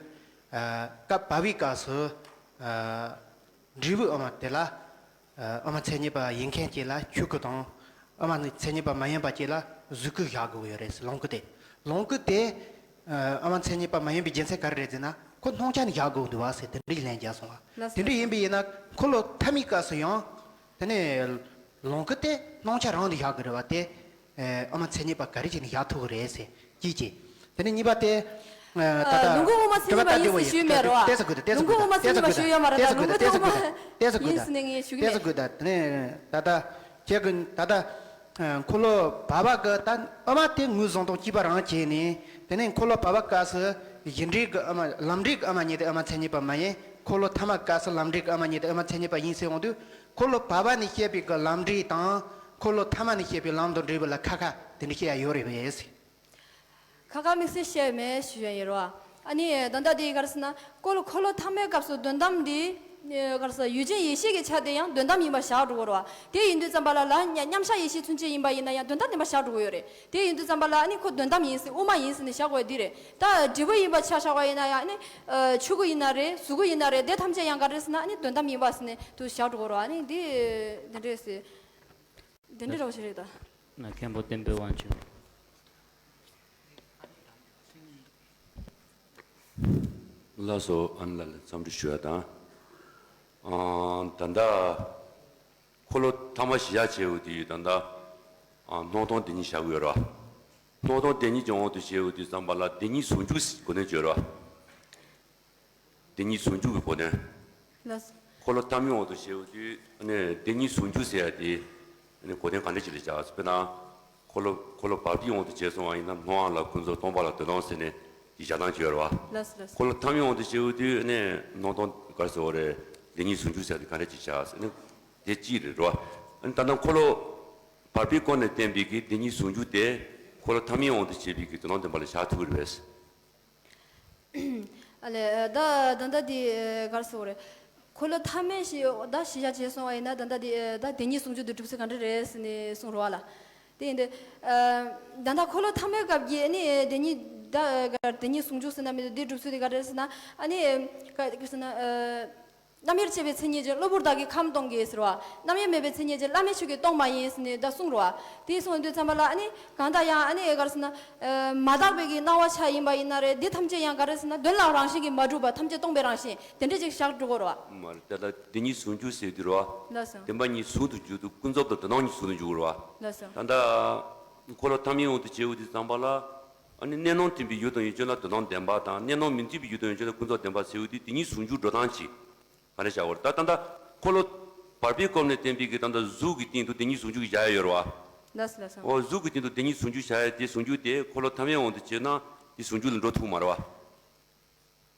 ཨ། བཀའ་བབས་པའི་སྐབས་སུ། ཨ། འབྲས་བུ་དབུ་མ་དེ་ལ། ཨ། དབུ་མ་མཚན་ཉིད་པ་ཡིན་མཁན་གཅིག་ལ་ཆོས་སྐུ་དང་། དབུ་མ་མཚན་ཉིད་པ་མ་ཡིན་པ་གཅིག་ལ་གཟུགས་སྐུ་བཞག་དགོས་ཀྱི་ཡོད་རེད་ཟེར། ལོངས་སྐུ་དེ། ལོངས་སྐུ་དེ། ཨ། དབུ་མ་མཚན་ཉིད་པ་མ་ཡིན་པའི་རྒྱུ་མཚན་ག་རེ་རེད་ཟེར་ན། ཁོ་སྣང་ཆ་ནས་བཞག་དགོས་འདུག་བ་ཟེར་དེ་འདྲའི་ལན་རྒྱག་སོང་བ། ལགས་སོ། དེ་འདྲ་ཡིན་པ་ཡིན་ན་འཁོར་ལོ་ཐ་མའི་སྐབས་སུ་ཡང་དེ་ནས་ལོངས་སྐུ་དེ་སྣང་ཆ་རང་དུ་བཞག་དགོས་རེད་བ། དེ་ཨ་མ་མཚན་ཉིད་པ་ག་རེ་བྱས་ནས་བཞག་ཐུབ་ཀྱི་རེད་ཟེར་གཅིག་བྱས། དེ་ནས་གཉིས་པ་དེ། ལུང་ཁུག་དབུ་མ་མཚན་ཉིད་པ་ཡིན་ཟེར་ཞུས་མེད་རོ། ལུང་ཁུག་དབུ་མ་མཚན་ཉིད་པ་ཞུས་ཡོད་མ་རེད་ད། ལུང་ཁུག་དབུ་མ་ཡིན་ཟེར་ངས་ཞུ་གི་མེད། ད་ད་ཁྱེད་ཀྱི་ད་ད། འཁོར་ལོ་བར་པ་གི་ད་ཨ་མ་དེ་ངོས་བཟུང་སྟངས་གཅིག་པ་རང་བྱས་ནས། དེ་ནས་འཁོར་ལོ་བར་པ་སྐབས་སུ་གཞི་འབྲས་ཀྱི་ཨ་མ་ལམ་འབྲས་ཀྱི་ཨ་མ་ཉིད་དེ་ཨ་མ་མཚན་ཉིད་པ་མ་ཡིན། འཁོར་ལོ་ཐ་མ་སྐབས་སུ་ལམ་འབྲས་ཀྱི་ཨ་མ་ཉིད་དེ་ཨ་མ་མཚན་ཉིད་པ་ཡིན་ཟེར་ཡོང་དུས། འཁོར་ལོ་བར་པ་ནས་བཤད་པའི་གི་ལམ་འབྲས་དང་འཁོར་ལོ་ཐ་མ་ནས་བཤད་པའི་ལམ་དང་འབྲས་བུ་ལ་ཁ་ཁ་དེ་འདྲ་བཤད་ཡ་ཡོད་རེད་པས། ཁ་ཁ་དམིགས་བསལ་བཤད་མེད་ཞུ་ཡ་ཡིན་རོ། ཨ་ནི་ད་ལྟ་དེ་ག་རེ་ཟེར་ན་འཁོར་ལོ་འཁོར་ལོ་ཐ་མའི་སྐབས་སུ་དོན་དམ་དེ་ག་རེ་ཟེར་ཡུལ་ཅན་ཡེ་ཤེས་ཀྱི་ཆ་དེ་ཡང་དོན་དམ་ཡིན་པ་བཞག་འགྲོ་གི་རོ། དེ་ཡིན་དུས་ཙམ་པ་ལ་ལ་མཉམ་གཞག་ཡེ་ཤེས་མཚོན་བྱེད་ཡིན་པ་ཡིན་ན་ཡང་དོན་དམ་བདེན་པ་བཞག་འགྲོ་གི་ཡོད་རེད། དེ་ཡིན་དུས་ཙམ་པ་ལ་ཨ་ནི་ཁོ་དོན་དམ་ཡིན་ཟེར་དབུ་མ་ཡིན་ཟེར་ནས་བཞག་དགོས་དེ་རེད། ད་འབྲས་བུ་ཡིན་པ་ཆ་བཞག་པ་ཡིན་ན་ཡང་ཨ་ནི་ཆོས་སྐུ་ཡིན་ན་རེད། གཟུགས་སྐུ་ཡིན་ན་རེད། དེ་ཐམས་ཅད་ཡང་ག་རེ་ཟེར་ན་ཨ་ནི་དོན་དམ་ཡིན་པ་ཟེར་ནས་དུ་བཞག་འགྲོ་གི་རོ། ཨ་ནི་དེ་དེ་འདྲས་ཟེར། དེ་འདྲ་རོགས་ཞིག་རེད་ད། ན་མཁན་པོ་བསྟན་པའི་དབང་ཕྱུག་ལགས་སོ། ཨ་ནི་ལ་ལ་འཚམས་འདྲི་ཞུ་ཡ་དང་། ཨང་། ད་ལྟ་འཁོར་ལོ་ཐ་མ་གཞི་བཞག་བྱས་ཡོད་དུས་ད་ལྟ་ཨང་སྣང་སྟོང་བདེན་གཉིས་བཞག་གི་ཡོད་ར། སྣང་སྟོང་བདེན་གཉིས་ཀྱི་དབང་དུ་བྱས་ཡོད་དུས་ཙམ་པ་ལ་བདེན་གཉིས་ཟུང་འཇུག་གོ་ནས་བརྗོད་ར། བདེན་གཉིས་ཟུང་འཇུག་གི་གོ་དོན། ལགས་སོ། འཁོར་ལོ་ཐ་མའི་དབང་དུ་བྱས་ཡོད་དུས་ཨ་ནི་བདེན་གཉིས་ཟུང་འཇུག་ཟེར་ཡ་དེ་ཨ་ནི་གོ་དོན་ག་འདྲ་ཅིག་ལ་བཞག་དཔེར་ན། འཁོར་ལོ་འཁོར་ལོ་བར་པའི་དབང་དུ་བྱས་སོང་བ་ཡིན་ན་སྣང་བ་ལ་ཀུན་རྫོབ་སྟོང་པ་ལ་དོན་དམ་ཟེར་ནས་དེ་བཞག་སྟངས་ཅིག་ཡོད་རེད་བ། ལགས་སོ་ལགས་སོ། འཁོར་ལོ་ཐ་མའི་དབང་དུ་བྱས་ཡོད་དུས་ཨ་ནི་སྣང་སྟོང་ག་རེ་ཟེར་བ་རེད། བདེན་གཉིས་ཟུང་འཇུག་ཟེར་ཡ་དེ་ག་འདྲ་ཅིག་བཞག་ཟེར་ནས་དེ་གཅིག་རེད་རེད་བ། ཨ་ནི་ད་ལྟ་འཁོར་ལོ་བར་པའི་སྐོར་ནས་བསྟན་པའི་གི་བདེན་གཉིས་ཟུང་འཇུག་དེ་འཁོར་ལོ་ཐ་མའི་དབང་དུ་བྱས་པའི་གི་དོན་དམ་བདེན་པ་ལ་བཞག་ཐུབ་ཀྱི་རེད་པས། ཨ་ལས། ད་ད་ལྟ་འདི་ག་རེ་ཟེར་དགོས་རེད། འཁོར་ལོ་ཐ་མའི་ཞེས་ད་གཞི་བཞག་བྱས་སོང་བ་ཡིན་ན་ད་ལྟ་འདི་ད་བདེན་གཉིས་ཟུང་འཇུག་འདི་གྲུབ་ཚུལ་ག་འདྲ་རེད་ཟེར་ནས་གསུངས་རོགས་ལ། དེ་ཡིན་དུས་ད་ལྟ་འཁོར་ལོ་ཐ་མའི་སྐབས་ཀྱི་ཨ་ནི་བདེན་གཉིས་ད་བདེན་གཉིས་ཟུང་འཇུག་ཟེར་ན་མི་འདུག་འདི་གྲུབ་ཚུལ་དེ་ག་རེ་རེད་ཟེར་ན་ཨ་ནི་ག་ག་ཟེར་ན། རྣམ་དབྱེར་བཅས་པའི་མཚན་ཉིད་ཀྱིས་གློ་བུར་དག་གི་ཁམས་སྟོང་གི་ཟེར་བ། རྣམ་དབྱེར་མེད་པའི་མཚན་ཉིད་ཀྱིས་བླ་མེད་ཆོས་ཀྱི་སྟོང་མ་ཡིན་ཟེར་ནས་ད་གསུངས་རོ། དེ་གསུངས་དུས་ཙམ་པ་ལ་ཨ་ནི་གང་ལྟར་ཡང་ཨ་ནི་ག་རེ་ཟེར་ན། མ་དག་པའི་གི་སྣང་བ་ཆ་ཡིན་པ་ཡིན་ན་རེད། འདི་ཐམས་ཅད་ཡང་ག་རེ་ཟེར་ན་དོན་ལ་རང་བཞིན་གྱིས་མ་གྲུབ་པ་ཐམས་ཅད་སྟོང་པའི་རང་བཞིན་དེ་འདྲ་ཅིག་བཞག་འགྲོ་གི་རོ། མ་རེད། ད་ལྟ་བདེན་གཉིས་ཟུང་འཇུག་ཟེར་དུས་རོ། ལགས་སོ། བདེན་པ་གཉིས་ཟུང་དུ་འཇུག་དུས་ཀུན་རྫོབ་དང་དོན་དམ་གཉིས་ཟུང་དུ་འཇུག་གི་རོ། ལགས་སོ། ད་ལྟ་འཁོར་ལོ་ཐ་མའི་དབང་དུ་བྱས་ཡོད་དུས་ཙམ་པ་ལ། ཨ་ནི་གནས་སྣང་མཐུན་པའི་ཡུལ་དང་ཡུལ་ཅན་ལ་དོན་དམ་བདེན་པ་དང་གནས་སྣང་མི་མཐུན་པའི་ཡུལ་དང་ཡུལ་ཅན་ལ་ཀུན་རྫོབ་བདེན་པ་ཟེར་ཡོད་དུས་བདེན་གཉིས་ཟུང་འཇུག་འགྲོ་སྟངས་ཀྱི། ག་རེ་བྱ་བར་ད་ད་ལྟ་འཁོར་ལོ་བར་པའི་སྐོར་ནས་བསྟན་པའི་གི་ད་ལྟ་གཟུགས་ཀྱི་སྟེང་དུ་བདེན་གཉིས་ཟུང་འཇུག་བཞག་ཡ་ཡོད་རེད་བ། ལགས་སོ་ལགས་སོ། འོ་གཟུགས་ཀྱི་སྟེང་དུ་བདེན་གཉིས་ཟུང་འཇུག་བཞག་ཡ་དེ་ཟུང་འཇུག་དེ་འཁོར་ལོ་ཐ་མའི་དབང་དུ་བྱས་ན་དེ་ཟུང་འཇུག་ལ་འགྲོ་ཐུབ་མ་རེད་བ།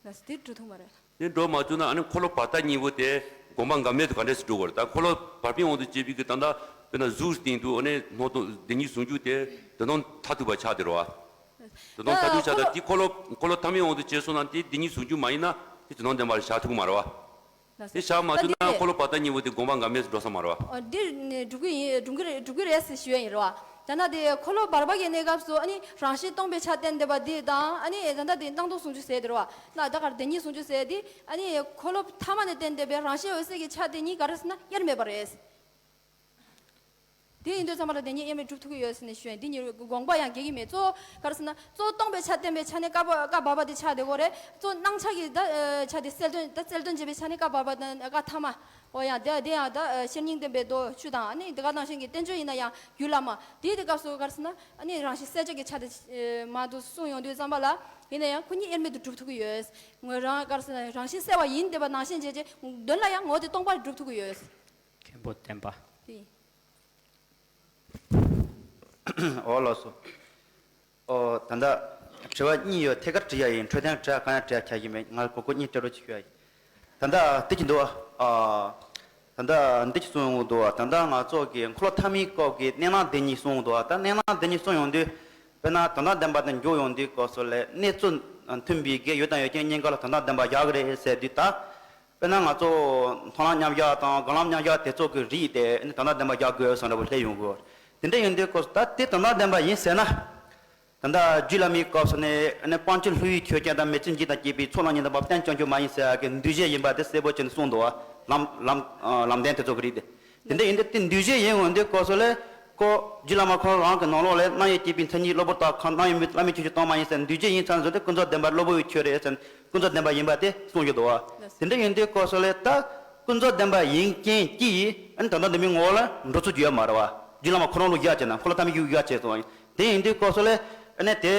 ལགས་སོ་དེ་འགྲོ་ཐུབ་མ་རེད། དེ་འགྲོ་མ་བཅུག་ན་ཨ་ནི་འཁོར་ལོ་བར་ཐ་གཉིས་པོ་དེ་དགོངས་པ་འགལ་མེད་དུ་ག་འདྲས་སུ་འགྲོ་དགོས་རེད། ད་འཁོར་ལོ་བར་པའི་དབང་དུ་བྱས་པའི་གི་ད་ལྟ་དཔེར་ན་གཟུགས་སྟེང་དུ་ཨ་ནི་སྣང་སྟོང་བདེན་གཉིས་ཟུང་འཇུག་དེ་དོན་དམ་མཐར་ཐུག་པ་ཆགས་བསྡད་རེད་བ། དོན་དམ་མཐར་ཐུག་ཆགས་ད་དེ་འཁོར་ལོ་འཁོར་ལོ་ཐ་མའི་དབང་དུ་བྱས་སོང་ན་དེ་བདེན་གཉིས་ཟུང་འཇུག་མ་ཡིན་ན་དེ་དོན་དམ་བདེན་པ་ལ་བཞག་ཐུབ་ཀྱི་མ་རེད་བ། དེ་བཞག་མ་ཐུབ་ན་འཁོར་ལོ་བར་ཐ་གཉིས་པོ་དེ་དགོངས་པ་འགལ་མེད་དུ་འགྲོ་ས་མ་རེད་བ། འདིར་འགྲུབ་ཀྱི་ཡིན་འགྲུབ་ཀྱི་རེད་འགྲུབ་ཀྱི་རེད་ཟེར་ཞུ་ཡ་ཡིན་རེད་བ། ད་ན་དེ་འཁོར་ལོ་བར་པ་གི་གནས་སྐབས་སུ་ཨ་ནི་རང་བཞིན་སྟོང་པའི་ཆ་བསྟན་བསྡད་པ་འདི་དང་ཨ་ནི་ད་ལྟ་དེ་སྣང་སྟོང་ཟུང་འཇུག་ཟེར་དེ་རེད་བ། ན་ད་གར་བདེན་གཉིས་ཟུང་འཇུག་ཟེར་དེ་ཨ་ནི་འཁོར་ལོ་ཐ་མ་ནས་བསྟན་བསྡད་པའི་རང་བཞིན་འོད་གསལ་གྱི་ཆ་དེ་གཉིས་ག་རེ་ཟེར་ན་དབྱེར་མེད་པ་རེད། དེ་ཡིན་དུས་ཙམ་པ་ལ་དེ་གཉིས་དབྱེར་མེད་གྲུབ་ཐུབ་ཀྱི་ཡོད་ཟེར་ནས་ཞུ་ཡ་འདི་གཉིས་དགོངས་པ་ཡང་འགལ་གྱི་མེད། གཙོ་བོ་ག་རེ་ཟེར་ན་གཙོ་བོ་སྟོང་པའི་ཆ་བསྟན་པའི་ཆ་ནས་བཀའ་བ་བཀའ་བར་པ་དེ་ཆགས་བསྡད་ཀྱི་ཡོད་རེད། གཙོ་བོ་སྣང་ཆ་གི་ད་ཆ་དེ་གསལ་དོན་ད་གསལ་དོན་བྱེད་པའི་ཆ་ནས་བཀའ་བར་པ་དང་བཀའ་ཐ་མ། འོ་ཡང་དེ་དེ་ཡང་ད་ཤེར་སྙིང་ལྡན་པའི་མདོ་ཆོས་དང་ཨ་ནི་དེ་ག་ནང་བཞིན་གྱི་བསྟན་བཅོས་ཡིན་ན་ཡང་རྒྱུད་བླ་མ་དེའི་དེ་སྐབས་སུ་ག་རེ་ཟེར་ན་ཨ་ནི་རང་བཞིན་གསལ་བྱེད་ཀྱི་ཆ་དེ་མང་དུ་གསུངས་ཡོང་དུས་ཙམ་པ་ལ་ཡིན་ན་ཡང་ཁོ་གཉིས་དབྱེར་མེད་དུ་གྲུབ་ཐུབ་ཀྱི་ཡོད། ངོས་རང་ག་རེ་ཟེར་ན་རང་བཞིན་གསལ་བ་ཡིན་བསྡད་པ་ནང་བཞིན་བྱས་རྗེས་དོན་ལ་ཡང་ངོ་དེ་སྟོང་པར་གྲུབ་ཐུབ་ཀྱི་ཡོད། མཁན་པོ་བསྟན་པ། དེ་ཡིན། འོ་ལགས་སོ། ཨོ་ད་ལྟ་དྲི་བ་གཉིས་ཡོད། ཐད་ཀར་དྲི་ཡ་ཡིན། འཕྲོས་དོན་དྲི་བ་གང་ཡང་དྲི་ཡ་ཁྱད་ཀྱི་མེད། ང་གོ་གོ་གཉིས་སྤྲད་རོགས་ཅིག་ཞུ་ཡ་ཡིན། ད་ལྟ་འདི་ཅི་འདུག་ཨ། ད་ལྟ་འདི་ཅི་གསུང་ཡོང་འདུག་ད་ལྟ་ང་ཚོ་གི་འཁོར་ལོ་ཐ་མའི་སྐབས་ཀྱི་གནས་ལུགས་འདི་ཉིད་གསུང་ཡོང་འདུག་ད་གནས་ལུགས་འདི་ཉིད་གསུང་ཡོང་དུས་དཔེར་ན་དོན་དམ་བདེན་པ་དང་འཇུག་ཡོང་དུས་སྐབས་སུ་ལས་གནས་ཚུལ་མཐུན་པའི་གི་ཡུལ་དང་ཡུལ་ཅན་གཉིས་ཀ་ལ་དོན་དམ་བདེན་པ་བཞག་གི་རེད་ཟེར་དུས་ད། དཔེར་ན་ང་ཚོ་མཐོང་ལམ་མཉམ་བཞག་དང་སྒོམ་ལམ་མཉམ་བཞག་དེ་ཚོ་གི་རིགས་དེ་ནི་དོན་དམ་བདེན་པ་བཞག་དགོས་བསམ་འདྲ་པོ་སླེབས་ཡོང་གི་ཡོད། དེ་འདྲ་ཡིན་དུས་སྐབས་སུ་ད་དེ་དོན་དམ་བདེན་པ་ཡིན་ཟེར་ན། ད་ལྟ་རྒྱུད་བླ་མའི་སྐབས་སུ་ནི་ནི་སྤང་བྱ་ལྷུང་བའི་ཆོས་ཅན་དང་མེ་ལྕེ་འཇིག་དང་བཅས་པའི་ཚོགས་རྣམས་ཉིད་དུ་འབབ་རྟེན་བྱང་ཆུབ་མ་ཡིན་ཟེར་ཡ་གི་འདུས་བྱས་ཡིན་པ་དེ་གསལ་པོ་བྱས་ནས་གསུངས་འདུག་བ། ལམ་ལམ་ལམ་བདེན་དེ་ཚོ་གི་རིགས་དེ། དེ་འདྲ་ཡིན་དུས་དེ་འདུས་བྱས་ཡིན་འོང་དུས་སྐབས་སུ་ལས། ཁོ་རྗེ་བླ་མ་ཁོ་རང་གི་ནང་ལོགས་ལ་སྣང་ཡུལ་སྐྱེས་པའི་མཚན་ཉིད་གློ་བུར་དག་གམ་སྣང་ཡུལ་མེད་བླ་མེད་ཆོས་ཅན་སྟོང་པ་ཡིན་ཟེར། འདུས་བྱས་ཡིན་ཙང་ཟེར་ཏེ་ཀུན་རྫོབ་བདེན་པ་གློ་བུར་བའི་ཆོས་རེད་ཟེར། ཀུན་རྫོབ་བདེན་པ་ཡིན་པ་དེ་གསུངས་ཡོད་འདུག་བ། དེ་འདྲ་ཡིན་དུས་སྐབས་སུ་ལ་ད་ཀུན་རྫོབ་བདེན་པ་ཡིན་རྐྱེན་གྱིས་ཨ་ནི་ད་ལྟ་འདི་མིན་ངོ་བོ་ལ་འགྲོ་ཚུལ་གྱི་ཡོད་མ་རེད་བ། རྗེ་བླ་མ་ཁོ་རང་ལུགས་ཡ་བྱས་ན་འཁོར་ལོ་ཐ་མའི་ཡུལ་ཡ་བྱས་སོང་བ་ཡིན། དེ་ཡིན་དུས་སྐབས་སུ་ལ་ཨ་ནི་དེ།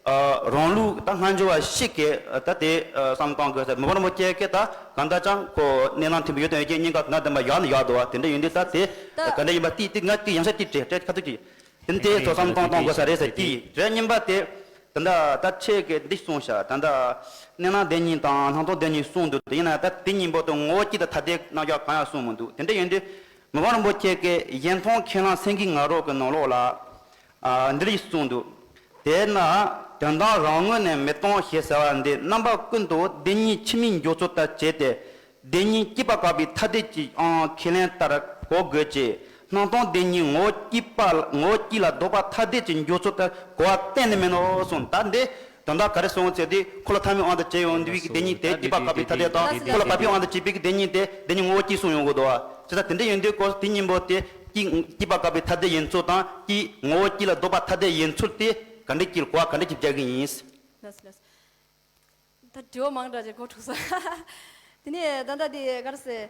རང་ལུགས་ད་སྔ་འགྱུར་བ་ཞིག་གིས་ད་དེ་བསམ་བཏང་དགོས་ཟེར། མི་ཕམ་རིན་པོ་ཆེ་གིས་ད་གང་ལྟར་ཀྱང་ཁོ་གནས་ལམ་མཐུན་པའི་ཡོན་ཏན་ཡོད་ཀྱི་སྙིང་ག་ན་བདེན་པ་ཡག་ནི་ཡག་འདུག་བ། དེ་འདྲ་ཡིན་དུས་ད་དེ་ད་ག་འདྲ་ཡིན་པ་ཏིག་ཏིག་ང་ཏིག་ཡང་ཤ་ཏིག་སྤྲད་ཁ་ཐུག་ཅིག་དེ་འདྲའི་ཐོག་བསམ་བཏང་བཏང་དགོས་ས་རེད་ཟེར་གྱི་རེད། གཉིས་པ་དེ་ད་ལྟ་ད་ཁྱེད་ཀྱིས་འདི་གསུངས་ཤག་ད་ལྟ་གནས་ལམ་བདེན་གཉིས་དང་སྣང་སྟོང་བདེན་གཉིས་གསུངས་འདུག་དེ་ཡིན་ན་ད་དེ་གཉིས་པོ་དེ་ངོ་བོ་གཅིག་ཏུ་ཐ་དད་རྣམ་གཞག་གང་ཡང་གསུངས་མི་འདུག་དེ་འདྲ་ཡིན་དུས་མི་ཕམ་རིན་པོ་ཆེ་གིས་གཞན་སྟོང་ཁས་བླངས་སེང་གེའི་ང་རོ་གི་ནང་ལོགས་ལ། ཨ། འདི་རིགས་གསུངས་འདུག་དེས་ན་དོན་དམ་རང་ངོས་ནས་མི་སྟོང་ཞེས་ཟེར་བ་འདི་རྣམ་པ་ཀུན་ཏུ་བདེན་གཉིས་ཕྱི་མའི་འཇོག་ཚུལ་ལྟར་བྱས་ཏེ། བདེན་གཉིས་སྐྱེད་པ་བཀག་པའི་ཐ་དད་ཀྱི་ཨང་ཁས་ལེན་ལྟར་གོ་དགོས་ཀྱི། སྣང་སྟོང་བདེན་གཉིས་ངོ་བོ་སྐྱེད་པ་ངོ་བོ་སྐྱེད་ལ་ལྡོག་པ་ཐ་དད་ཀྱི་འཇོག་ཚུལ་ལྟར་གོ་བ་གཏན་ནས་མིན་ནོ་གསུངས། ད་འདི་དོན་དག་ག་རེ་གསུངས་ཟེར་དུས་འཁོར་ལོ་ཐ་མའི་དབང་དུ་བྱས་ཡོང་དུས་ཀྱི་བདེན་གཉིས་དེ་སྐྱེད་པ་བཀག་པའི་ཐ་དད་དང་འཁོར་ལོ་བབས་པའི་དབང་དུ་བྱས་པའི་བདེན་གཉིས་དེ་བདེན་གཉིས་ངོ་བོ་སྐྱེད་གསུངས་ཡོང་གི་འདུག་བ། བྱས་ཙང་དེ་འདྲ་ཡིན་དུས་སྐོར་དེ་གཉིས་པོ་དེ། སྐྱེད་སྐྱེད་པ་བཀག་པའི་ཐ་དད་ཡིན་ཚུལ་དང་སྐྱེད་ངོ་བོ་སྐྱེད་ལ་ལྡོག་པ་ཐ་དད་ཡིན་ཚུལ་དེ་ག་འདྲ་སྐྱེད་གོ་བ་ག་འདྲ་སྐྱེད་རྒྱག་གི་ཡིན། ལགས་སོ་ལགས་སོ། ད་དྲི་བ་མང་དྲགས་ཀྱི་གོ་འཁྲུག་སོང་། དེ་ནས་ད་ལྟ་དེ་ག་རེ་ཟེར།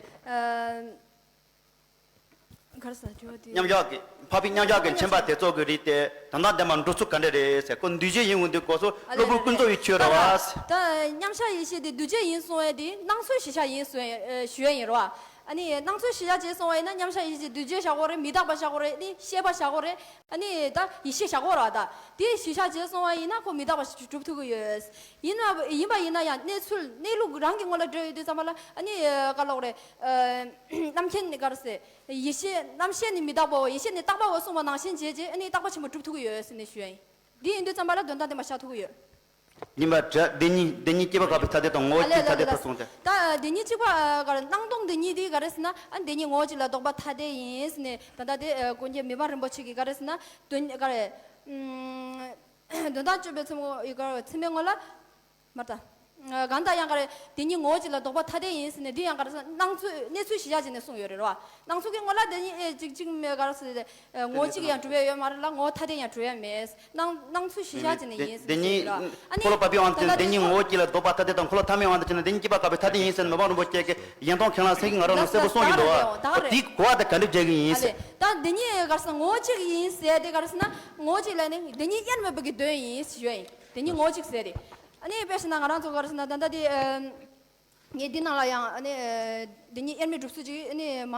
ཨ། ག་རེ་ཟེར་དྲི་བ་དེ། མཉམ་བཞག་གི་འཕགས་པའི་མཉམ་བཞག་གི་མཉམ་མཁྱེན་པ་བཞག་དེ་ཚོ་གི་རིགས་དེ་དོན་དམ་བདེན་པ་འགྲོ་ཚུལ་ག་འདྲ་རེད་ཟེར། ཁོ་འདུས་བྱས་ཡིན་འོང་དུས་སྐོར་སོ་ཨ་གློ་ལེ་བུར་ལེ་ཀུན་ལེ། རྫོགས་ཡི་ཆོས་རེད་བ། ད་མཉམ་བཞག་ཡེ་ཤེས་དེ་འདུས་བྱས་ཡིན་གསུང་བ་དེ་སྣང་ཚུལ་གཞི་བཞག་ཡིན་གསུང་ཞུ་ཡ་ཡིན་རེད་བ། ཨ་ནི་སྣང་ཚུལ་གཞི་བཞག་བྱས་སོང་བ་ཡིན་ན་མཉམ་བཞག་ཡེ་ཤེས་འདུས་བྱས་བཞག་གོ་རེད། མི་རྟག་པ་བཞག་གོ་རེད། ནི་ཤེས་པ་བཞག་གོ་རེད། ཨ་ནི་ད་ཡེ་ཤེས་བཞག་གོ་ར། ད་དེ་གཞི་བཞག་བྱས་སོང་བ་ཡིན་ན་ཁོ་མི་རྟག་པ་ཞིག་གྲུབ་ཐུབ་ཀྱི་ཡོད། ཡིན་ན་ཡིན་པ་ཡིན་ན་ཡང་གནས་ཚུལ་གནས་ལུགས་རང་གི་ངོ་ལ་འགྲོ་ཡོད་དུས་ཙམ་པ་ལ་ཨ་ནི་ག་ལོག་རེད། རྣམ་མཁྱེན་ནི་ག་རེ་ཟེར། ཡེ་ཤེས་རྣམ་ཤེས་ནི་མི་རྟག་པའོ། ཡེ་ཤེས་ནི་རྟག་པའོ་གསུངས་པ་ནང་བཞིན་བྱས་རྗེས་ཨ་ནི་རྟག་པ་ཆེན་པོ་གྲུབ་ཐུབ་ཀྱི་ཡོད་ཟེར་ནས་ཞུ་ཡ་ཡིན། འདི་ཡིན་དུས་ཙམ་པ་ལ་དོན་དམ་བདེན་པ་བཞག་ཐུབ་ཀྱི་ཡོད། ཡིན་པ་འདྲ། བདེན་གཉིས་བདེན་གཉིས་སྐྱེད་པ་བཀག་པའི་ཐ་དད་དང་ངོ་བོ་ཨ་ལེ་སྐྱེད་ཐ་དད་ལེ་ལེ་ལེ། ད་གསུངས་ཏེ། ད་བདེན་གཉིས་གཅིག་པ་ག་རེ་སྣང་སྟོང་བདེན་གཉིས་དེ་ག་རེ་ཟེར་ན་ཨ་བདེན་གཉིས་ངོ་བོ་གཅིག་ལ་ལྡོག་པ་ཐ་དད་ཡིན་ཟེར་ནས་ད་ལྟ་དེ་ཀུན་མཁྱེན་མི་ཕམ་རིན་པོ་ཆེ་གིས་ག་རེ་ཟེར་ན་དོན་ག་རེ། དོན་དམ་དཔྱོད་པའི་ཚིག་ངོ་ཡི་ག་རེ་ཚིག་མའི་ངོ་ལ། མར་ད། གང་ལྟར་ཡང་ག་རེ་དེ་གཉིས་ངོ་བོ་གཅིག་ལ་ལྡོག་པ་ཐ་དད་ཡིན་ཟེར་ནས་འདི་ཡང་ག་རེ་ཟེར་ན་སྣང་ཚུལ་གནས་ཚུལ་གཞི་བཞག་བྱས་ནས་གསུངས་ཡོད་རེད་བ། སྣང་ཚུལ་གྱི་ངོ་ལ་དེ་གཉིས་ཨེ་གཅིག་གཅིག་མེད་ག་རེ་ཟེར་ཏེ་ངོ་བོ་གཅིག་ཡང་གྲུབ་ཡ་ཡོད་མ་རེད་ལ་ངོ་བོ་ཐ་དད་ཡང་གྲུབ་ཡ་མེད། སྣང་སྣང་ཚུལ་གཞི་བཞག་བྱས་ནས་ཡིན་ཟེར་ནས་གསུངས་ཡོད་རེད་བ། ཨ་ནི་འཁོར་ལོ་བབས་པའི་དབང་དུ་བྱས་ན་བདེན་གཉིས་ངོ་བོ་གཅིག་ལ་ལྡོག་པ་ཐ་དད་དང་འཁོར་ལོ་ཐ་མའི་དབང་དུ་བྱས་ན་བདེན་གཉིས་སྐྱེད་པ་བཀག་པའི་ཐ་དད་ཡིན་ཟེར་ནས་མི་ཕམ་རིན་པོ་ཆེ་གིས་གཞན་སྟོང་ཁས་བླངས་སེང་གེའི་ང་རོ་ནང་གསལ་པོ་གསུངས་ཡོད་འདུག་བ། ད་ག་རེད། འདི་གོ་བ་དེ་ག་འདྲ་བྱེད་ཀྱི་ཡིན་ཟེར། ད་བདེན་གཉིས་ག་རེ་ཟེར་ན་ངོ་བོ་གཅིག་ཡིན་ཟེར་དེ་ག་རེ་ཟེར་ན་ངོ་བོ་གཅིག་ལ་ནི་བདེན་གཉིས་དབྱེར་མེད་པའི་གི་དོན་ཡིན་ཞུ་ཡ་ཡིན། བདེན་གཉིས་ངོ་བོ་གཅིག་ཟེར་ཏེ། ཨ་ནི་དཔེ་བཞག་ན་ང་རང་ཚོ་ག་རེ་ཟེར་ན་ད་ལྟ་དེ་ངས་འདི་ནང་ལ་ཡང་ཨ་ནི་བདེན་གཉིས་དབྱེར་མེད་སྒྲུབ་ཚུལ་ཅིག་ཨ་ནི་མ་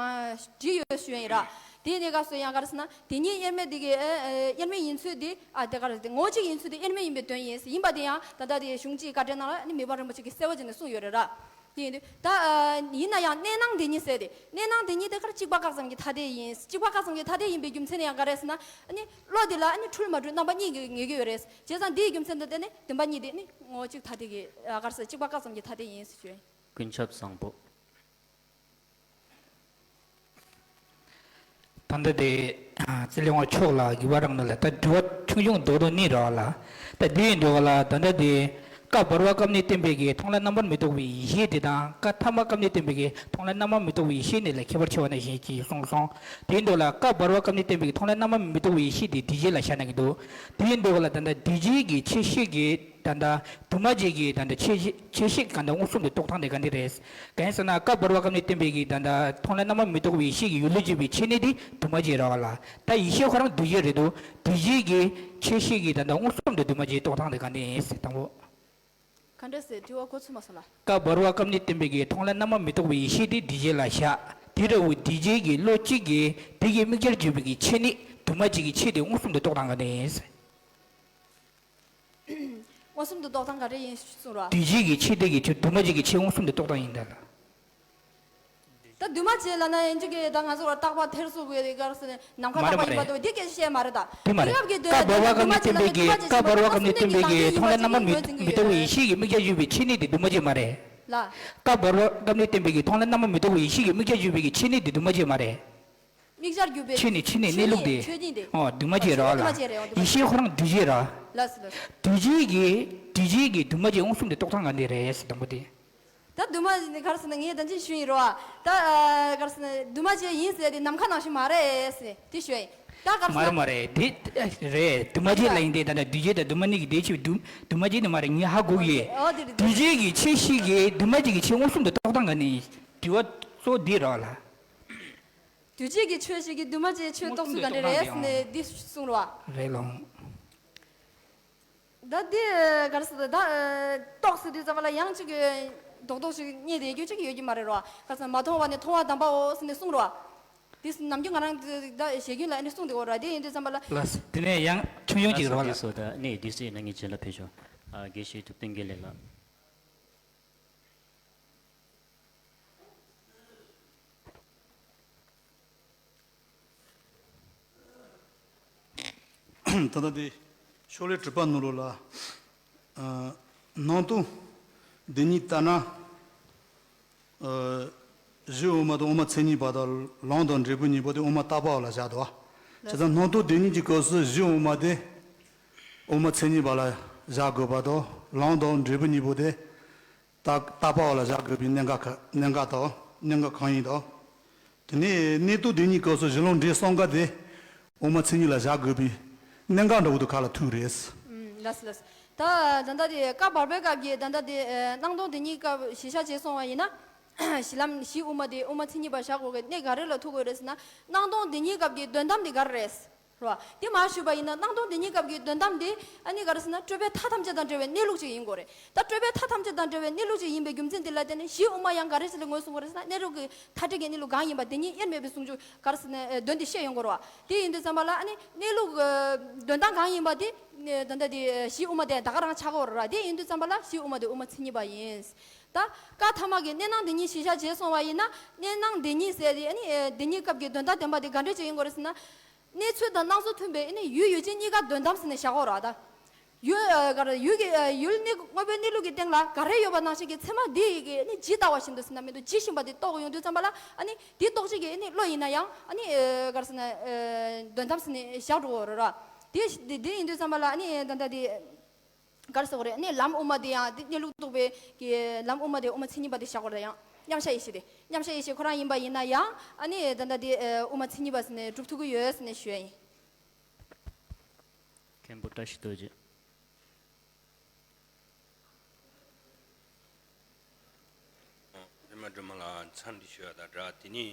བྲིས་ཡོད་ཞུ་ཡ་ཡིན་ར། དེ་ནས་སྐབས་སུ་ཡང་ག་རེ་ཟེར་ན་བདེན་གཉིས་དབྱེར་མེད་དེ་གི་དབྱེར་མེད་ཡིན་ཚུལ་དེ་ཨ་དེ་ག་རེ་ཟེར་ངོ་བོ་གཅིག་ཡིན་ཚུལ་དེ་དབྱེར་མེད་ཡིན་པའི་དོན་ཡིན་ཟེར་ཡིན་པ་དེ་ཡང་ད་ལྟ་དེ་གཞུང་གཅིག་བཀའ་འགྲེལ་ནང་ལ་ཨ་ནི་མི་ཕམ་རིན་པོ་ཆེ་གིས་གསལ་པོ་བྱས་ནས་གསུངས་ཡོད་རེད་ར། དེ་ཡིན་དུས་ད་ཡིན་ན་ཡང་གནས་སྣང་བདེན་གཉིས་ཟེར་ཏེ་གནས་སྣང་བདེན་གཉིས་དེ་གར་གཅིག་པ་བཀག་ཙམ་གྱི་ཐ་དད་ཡིན། གཅིག་པ་བཀག་ཙམ་གྱི་ཐ་དད་ཡིན་པའི་རྒྱུ་མཚན་ནི་ཡང་ག་རེ་ཟེར་ན་ཨ་ནི་བློ་དེ་ལ་ཨ་ནི་འཁྲུལ་མ་འཁྲུལ་རྣམ་པ་གཉིས་ཀྱི་ངེས་ཀྱི་ཡོད་རེད། བྱས་ཙང་དེའི་རྒྱུ་མཚན་དུ་བརྟེན་ནས་བདེན་པ་གཉིས་དེ་ནི་ངོ་བོ་གཅིག་ཐ་དད་ཀྱི་ག་རེ་ཟེར་གཅིག་པ་བཀག་ཙམ་གྱི་ཐ་དད་ཡིན་ཟེར་བྱས། ཀུན་ཁྱབ་བཟང་པོ། ད་ལྟ་དེ་རྩེ་ལེ་དབང་ཕྱོགས་ལ་དགེ་བ་རང་ནི་ལ་ད་དྲི་བ་ཆུང་ཆུང་རྡོག་རྡོག་གཉིས་རེད་བ་ལ། ད་དེ་ཡིན་དུས་བ་ལ་ད་ལྟ་དེ་བཀའ་བར་པ་ཀ་མ་ལ་བསྟན་པའི་གི་མཐོང་ལམ་རྣམ་པར་མི་རྟོག་པའི་ཡེ་ཤེས་དེ་དང་བཀའ་ཐ་མ་ཀ་མ་ལ་བསྟན་པའི་གི་མཐོང་ལམ་རྣམ་པར་མི་རྟོག་པའི་ཡེ་ཤེས་ནི་ལ་ཁྱད་པར་ཆེ་བ་ནང་བཞིན་གྱིས་གསུངས་སོང་། དེ་ཡིན་དུས་ལ་བཀའ་བར་པ་ཀ་མ་ལ་བསྟན་པའི་གི་མཐོང་ལམ་རྣམ་པར་མི་རྟོག་པའི་ཡེ་ཤེས་དེ་འདུས་བྱས་ལ་བཞག་ན་གི་འདུག་དེ་ཡིན་དུས་བ་ལ་ད་ལྟ་འདུས་བྱས་ཀྱི་ཆོས་ཤིག་གི་ད་ལྟ་འདུས་མ་བྱས་ཀྱི་ད་ལྟ་ཆོས་ཤིག་ཆོས་ཤིག་ག་ད་མངོན་སུམ་དུ་རྟོགས་སྟངས་དེ་ག་འདི་རེད། གང་ཡིན་ཟེར་ན་བཀའ་བར་པ་ཀ་མ་ལ་བསྟན་པའི་གི་ད་ལྟ་མཐོང་ལམ་རྣམ་པར་མི་རྟོག་པའི་ཡེ་ཤེས་ཀྱི་ཡུལ་ལ་གྱུར་པའི་ཆོས་ཉིད་དེ་འདུས་མ་བྱས་རེད་བ་ལ། ད་ཡེ་ཤེས་ཁོ་རང་འདུས་བྱས་རེད་འདུག་འདུས་བྱས་ཀྱི་ཆོས་ཤིག་གི་ད་ལྟ་མངོན་སུམ་དུ་འདུས་མ་བྱས་རྟོགས་སྟངས་དེ་ག་འདི་ཡིན་ཟེར་དང་པོ། ག་འདྲ་ཟེར་དྲི་བ་གོ་ཚོད་མ་སོང་ལ། བཀའ་བར་པ་ཀ་མ་ལ་བསྟན་པའི་གི་མཐོང་ལམ་རྣམ་པར་མི་རྟོག་པའི་ཡེ་ཤེས་དེ་འདུས་བྱས་ལ་བཞག་དེ་འདྲ་བོ་འདུས་བྱས་ཀྱི་བློ་གཅིག་གིས་དེ་གི་དམིགས་བྱར་གྱུར་པའི་གི་ཆོས་ཉིད་འདུས་མ་བྱས་ཀྱི་ཆོས་དེ་མངོན་སུམ་དུ་རྟོགས་སྟངས་ག་འདི་ཡིན་ཟེར། མངོན་སུམ་དུ་རྟོགས་སྟངས་ག་རེ་ཡིན་གསུངས་རོགས། འདུས་བྱས་ཀྱི་ཆོས་དེ་གི་ཆོས་འདུས་མ་བྱས་ཀྱི་ཆོས་མངོན་སུམ་དུ་རྟོགས་སྟངས་ཡིན་ད་ལ། ད་འདུས་མ་བྱས་ལབ་ན་ཡིན་གཅིག་གི་ད་ང་ཚོ་རྟག་པ་ཐེར་ཟུག་གི་ག་རེ་ཟེར་ནས་ནམ་མཁའ་མ་རེད་རྟག་པ་ཡིན་པ་དང་དེ་སྐད་ཆ་བཤད་མ་རེད་ད། དེ་མ་རེད། དེང་རབས་ཀྱི་བཀའ་བར་པ་ཀ་མ་ལ་བསྟན་པའི་གི་བཀའ་བར་པ་ཀ་མ་ལ་བསྟན་པའི་གི་མཐོང་ལམ་རྣམ་པར་མི་མི་རྟོག་པའི་ཡེ་ཤེས་ཀྱི་དམིགས་བྱར་གྱུར་པའི་ཆོས་ཉིད་དེ་འདུས་མ་བྱས་མ་རེད། ལ། བཀའ་བར་པ་ཀ་མ་ལ་བསྟན་པའི་གི་མཐོང་ལམ་རྣམ་པར་མི་རྟོག་པའི་ཡེ་ཤེས་ཀྱི་དམིགས་བྱར་གྱུར་པའི་གི་ཆོས་ཉིད་དེ་འདུས་མ་བྱས་མ་རེད། དམིགས་བྱར་གྱུར་པའི་ཆོས་ཉིད་ཆོས་ཉིད་གནས་ལུགས་དེ། ཆོས་ཉིད་དེ། ཨོ་འདུས་མ་བྱས་ར་ལ། འདུས་མ་བྱས་རེད། འདུས་མ་བྱས་རེད། ཡེ་ཤེས་ཁོ་རང་འདུས་བྱས་ར། ལགས་སོ་ལགས་སོ། འདུས་བྱས་ཀྱི་འདུས་བྱས་ཀྱི་འདུས་མ་བྱས་མངོན་སུམ་དུ་རྟོགས་སྟངས་ག་འདི་རེད་ཟེར་དང་པོ་དེ། ད་འདུས་མ་ག་རེ་ཟེར་ན་ངས་ད་ཅི་ཞུ་ཡིན་རོ། ད་ག་རེ་ཟེར་ན་འདུས་མ་བྱས་ཡིན་ཟེར་དེ་ནམ་མཁའ་ནང་བཞིན་མ་རེད་ཟེར་དེ་ཞུ་ཡིན། ད་ག་རེ་ཟེར་ན། མ་རེད་མ་རེད། དེ་རེད། འདུས་མ་བྱས་ལ་ཡིན་ཏེ། ད་ལྟ་འདུས་བྱས་དང་འདུས་མ་བྱས་ཀྱི་དེ་ཕྱི་འདུས་འདུས་མ་བྱས་དེ་མ་རེད། ངས་ཧ་གོ་གི་ཡོད། ཨོ་དེ་རེད། འདུས་བྱས་ཀྱི་ཆོས་བཞི་གིས་འདུས་མ་བྱས་ཀྱི་ཆོས་མངོན་སུམ་དུ་རྟོགས་སྟངས་ག་ནས་དྲི་བ་གཙོ་བོ་འདི་རེད་ལ། འདུས་བྱས་ཀྱི་ཆོས་བཞི་གིས་འདུས་མ་བྱས་ཆོས་རྟོགས་ཚུལ་ག་འདྲ་རེད་ཟེར་ནས་འདི་གསུངས་རོགས། རེད་ལོ། ད་འདི་ག་རེ་ཟེར། ད་རྟོགས་ཟེར་དུས་ཙམ་པ་ལ་ཡང་གཅིག་རྡོག་རྡོག་ཞིག་རྙེད་བསྡད་རྒྱུ་གཅིག་ཡོད་ཀྱི་མ་རེད་རོ། ག་རེ་ཟེར་ན། མ་མཐོང་བ་ནི་མཐོང་བ་དམ་པའོ་ཟེར་ནས་གསུངས་རོ། འདི་ནམ་རྒྱུན་ང་རང་ད་ཞལ་རྒྱུན་ལ་ཨ་ནི་གསུངས་བསྡད་ཡོད་ར། དེ་ཡིན་དུས་ཙམ་པ་ལ། ལགས་སོ། དེ་ནས་ཡང་ཆུང་ཆུང་ཅིག་རོ་ལ། ལགས་སོ། ད་ནས་འདི་སྲིད་ན་ངའི་རྗེས་ལ་ཕེབས་ཤོག་ཨ། དགེ་བཤེས་ཐུབ་བསྟན་དགེ་ལེགས་ལགས། ད་ལྟ་དེ་ཤོ་ལོ་ཀ་དྲུག་པ་ནང་ལོགས་ལ། ཨ། སྣང་སྟོང་བདེན་གཉིས་ལྟར་ན། ཨ། གཞི་དབུ་མ་དང་དབུ་མ་མཚན་ཉིད་པ་དང་ལམ་དང་འབྲས་བུ་གཉིས་པོ་དེ་དབུ་མ་ལྟ་བ་ལ་བཞག་འདུག་བ། བྱས་ཙང་སྣང་སྟོང་བདེན་གཉིས་ཀྱི་སྐབས་སུ་གཞི་དབུ་མ་དེ་དབུ་མ་མཚན་ཉིད་པ་ལ་བཞག་དགོས་པ་དང་། ལམ་དང་འབྲས་བུ་གཉིས་པོ་དེ་ལྟ་ལྟ་བ་ལ་བཞག་དགོས་པའི་གནད་འགག་ག་གནད་འགག་དང་གནད་འགག་གང་ཡིན་དང་། དེ་ནས་གནས་རྟོག་བདེན་གཉིས་སྐབས་སུ་གཞི་ལམ་འབྲས་གསུམ་ཀ་དེ་དབུ་མ་མཚན་ཉིད་ལ་བཞག་དགོས་པའི་གནད་འགག་འདྲ་བོ་དེ་ག་ལ་ཐུག་རེད། ཨུམ། ལགས་སོ་ལགས་སོ། ད་ད་ལྟ་དེ་བཀའ་བར་པའི་སྐབས་ཀྱི་ད་ལྟ་དེ་ཨ་སྣང་སྟོང་བདེན་གཉིས་སྐབས་གཞི་བཞག་བྱས་སོང་བ་ཡིན་ན། གཞི་ལམ་གཞི་དབུ་མ་དེ་དབུ་མ་མཚན་ཉིད་པ་བཞག་དགོས་ཀྱི་གནད་ག་རེ་ལ་ཐུག་དགོས་རེད་ཟེར་ན། སྣང་སྟོང་བདེན་གཉིས་སྐབས་ཀྱི་དོན་དམ་དེ་ག་རེ་རེད། རོ། དེ་མར་ཞུས་པ་ཡིན་ན། སྣང་སྟོང་བདེན་གཉིས་སྐབས་ཀྱི་དོན་དམ་དེ་ཨ་ནི་ག་རེ་ཟེར་ན། སྤྲོས་པའི་མཐའ་ཐམས་ཅད་དང་བྲལ་བའི་གནས་ལུགས་ཅིག་ཡིན་དགོས་རེད། ད་སྤྲོས་པའི་མཐའ་ཐམས་ཅད་དང་བྲལ་བའི་གནས་ལུགས་ཅིག་ཡིན་པའི་རྒྱུ་མཚན་དེ་ལ་བརྟེན་ནས་གཞི་དབུ་མ་ཡང་ག་རེ་ཞིག་ལ་ངོས་བཟུང་དགོས་རེད་ཟེར་ན། གནས་ལུགས་ཀྱི་མཐའ་བྲལ་གྱི་གནས་ལུགས་གང་ཡིན་པ་དེ་ཉིད་དབྱེར་མེད་པའི་ཟུང་འཇུག་ག་རེ་ཟེར་ན་དོན་དེ་བཤད་ཡོང་དགོས་རེད་བ། དེ་ཡིན་དུས་ཙམ་པ་ལ་ཨ་ནི་གནས་ལུགས་དོན་དམ་གང་ཡིན་པ་དེ་ད་ལྟ་དེ་གཞི་དབུ་མ་དེ་ད་ག་རང་ཆགས་ཀྱི་ཡོད་རེད་བ། དེ་ཡིན་དུས་ཙམ་པ་ལ་གཞི་དབུ་མ་དེ་དབུ་མ་མཚན་ཉིད་པ་ཡིན། ད་བཀའ་ཐ་མ་གི་གནས་སྣང་བདེན་གཉིས་གཞི་བཞག་བྱས་སོང་བ་ཡིན་ན། གནས་སྣང་བདེན་གཉིས་ཟེར་དེ་ཨ་ནི་བདེན་གཉིས་སྐབས་ཀྱི་དོན་དམ་བདེན་པ་དེ་ག་འདྲ་ཅིག་ཡིན་དགོས་རེད་ཟེར་ན། གནས་ཚུལ་དང་སྣང་ཚུལ་མཐུན་པའི་ཨ་ནི་ཡུལ་ཡུལ་ཅན་གཉིས་ཀ་དོན་དམ་ཟེར་ནས་བཞག་གོ་ར་ད། ཡུལ་ཨ་ག་རེ། ཡུལ་གྱི་ཨ་ཡུལ་གནས་དངོས་པོའི་གནས་ལུགས་ཀྱི་སྟེང་ལ་ག་རེ་ཡོད་པ་ནང་བཞིན་གྱི་ཚད་མ་འདི་ཡི་གི་ཨ་ནི་ཇི་ལྟ་བ་བཞིན་དུ་ཟེར་ན་མི་འདུག་ཇི་བཞིན་པ་འདི་རྟོགས་ཡོང་དུས་ཙམ་པ་ལ། ཨ་ནི་འདི་རྟོགས་བྱེད་ཀྱི་ཨ་ནི་བློ་ཡིན་ན་ཡང་ཨ་ནི་ཨ་ག་རེ་ཟེར་ན་ཨ་དོན་དམ་ཟེར་ནས་བཞག་འགྲོ་གོ་ར་ར། དེ་དེ་དེ་ཡིན་དུས་ཙམ་པ་ལ་ཨ་ནི་ད་ལྟ་དེ། ག་རེ་ཟེར་དགོས་རེད། ཨ་ནི་ལམ་དབུ་མ་དེ་ཡང་དེ་གནས་ལུགས་རྟོགས་པའི་གི་ལམ་དབུ་མ་དེ་དབུ་མ་མཚན་ཉིད་པ་དེ་བཞག་དགོས་རེད། ཡང་མཉམ་གཞག་ཡེ་ཤེས་དེ། མཉམ་གཞག་ཡེ་ཤེས་ཁོ་རང་ཡིན་པ་ཡིན་ན་ཡང་ཨ་ནི་ད་ལྟ་དེ་ཨ་དབུ་མ་མཚན་ཉིད་པ་ཟེར་ནས་སྒྲུབ་ཐུབ་ཀྱི་ཡོད་ཟེར་ནས་ཞུ་ཡ་ཡིན། མཁན་པོ་བཀྲ་ཤིས་རྡོ་རྗེ། རེད་མ། སྒྲོལ་མ་ལགས་འཚམས་འདྲི་ཞུ་ཡ་དང་སྦྲགས། དེ་ནི་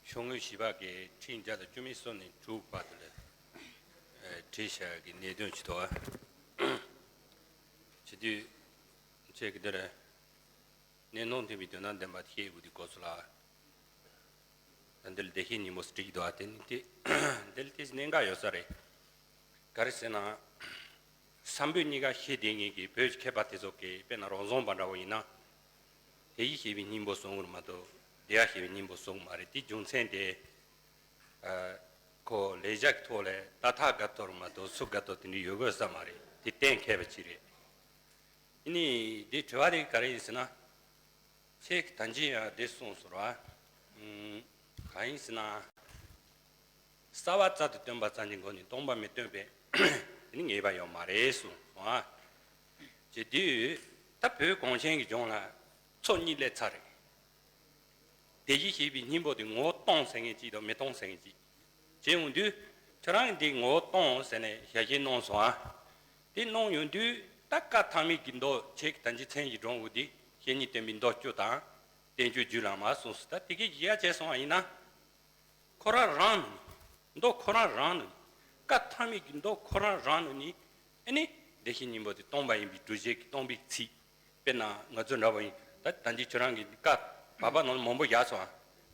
ཤོག་ངོས་བཞི་པ་གི་ཁྲི་བརྒྱ་དང་བཅུ་མེད་སོ་ནས་དྲུག་བར་དུ་ལ་བྲིས་བཞག་གི་གནད་དོན་ཅིག་འདུག་བ། བྱེད་དུས་ཁྱེད་ཀྱིས་འདིར་གནས་སྣང་མཐུན་པའི་དོན་དམ་བདེན་པ་བཤད་དགོས་དུས་སྐབས་སུ་ལ། ད་འདིར་བདེ་གཤེགས་སྙིང་པོ་ཟེར་བྲིས་འདུག་བ། དེ་ནི་དེ་འདིར་དེ་གནད་འགག་ཡོད་ས་རེད། ག་རེ་ཟེར་ན། སམ་བྷོ་ཊ་གཉིས་ཀ་ཤེས་བསྡད་མཁན་གྱི་བོད་ཀྱི་མཁས་པ་དེ་ཚོ་གིས་དཔེར་ན་རང་བཟང་པ་འདྲ་བོ་ཡིན་ན། དེ་ཡིས་བཤད་པའི་སྙིང་པོ་གསུང་གི་རེད་མ་གཏོགས། དེ་ཡིས་བཤད་པའི་སྙིང་པོ་གསུང་གི་མ་རེད། དེའི་རྒྱུ་མཚན་དེ། ཨ། ཁོ་ལེགས་སྦྱར་གྱི་ཐོག་ལ་ཏདྱ་ཐཱ་ག་ཏོ་རེད་མ་གཏོགས་སུ་ག་ཏོ་དེ་འདྲ་ཡོད་དགོས་ས་མ་རེད། དེ་གཏན་འཁེལ་བ་ཅིག་རེད། ཨ་ནི་དེ་དྲི་བ་དེ་ག་རེ་ཡིན་ཟེར་ན། ཁྱེད་ཀྱིས་ད་གིན་ཡང་དེ་གསུངས་སོང་ར། ཨུམ། གང་ཡིན་ཟེར་ན། རྩ་བ་རྩལ་དུ་བཏོན་པ་ཙམ་གྱི་སྒོ་ནས་སྟོང་པ་མི་སྟོན་པའི་དེ་ནི་ངེས་པ་ཡོད་མ་རེད་གསུངས་སོང་ཨ། ཅེས་དུས་ད་བོད་གངས་ཅན་གྱི་ལྗོངས་ལ་ཚོགས་གཉིས་སླེབས་ཚར་རེད། དེ་བཞིན་གཤེགས་པའི་སྙིང་པོ་དེ་ངོ་བོ་སྟོང་ཟེར་མཁན་གཅིག་དང་མི་སྟོང་ཟེར་མཁན་གཅིག་བྱས་ཡོང་དུས། ཁྱོད་རང་གིས་འདི་ངོ་བོ་སྟོང་ཟེར་ནས་ཞལ་བཞེས་གནང་སོང་ཨ། དེ་གནང་ཡོང་དུས་ད་བཀའ་ཐ་མའི་གི་མདོ་ཁྱེད་ཀྱིས་ད་གིན་མཚན་ཞིག་བགྲངས་ཡོད་དེ། བཤེས་གཉེན་སྟོན་པའི་མདོ་བཅུ་དང་། བསྟན་བཅོས་རྒྱུད་བླ་མ་གསུངས་སོང་། ད་དེ་གའི་གཞི་བཞག་བྱས་སོང་བ་ཡིན་ན། ཁོ་རང་རང་ནས་མདོ་ཁོ་རང་རང་ནས་བཀའ་ཐ་མའི་གི་མདོ་ཁོ་རང་རང་ནས་ཨ་ནི་བདེ་གཤེགས་སྙིང་པོ་དེ་སྟོང་པ་ཡིན་པའི་སྒྲུབ་བྱེད་ཀྱི་སྟོང་པའི་ཚིག་དཔེར་ན་ང་ཚོ་འདྲ་བ་ཡིན། ད་ད་འདི་ཁྱོད་རང་གི་བཀའ་བར་པ་ནང་མང་པོ་བཞག་སོང་ཨ།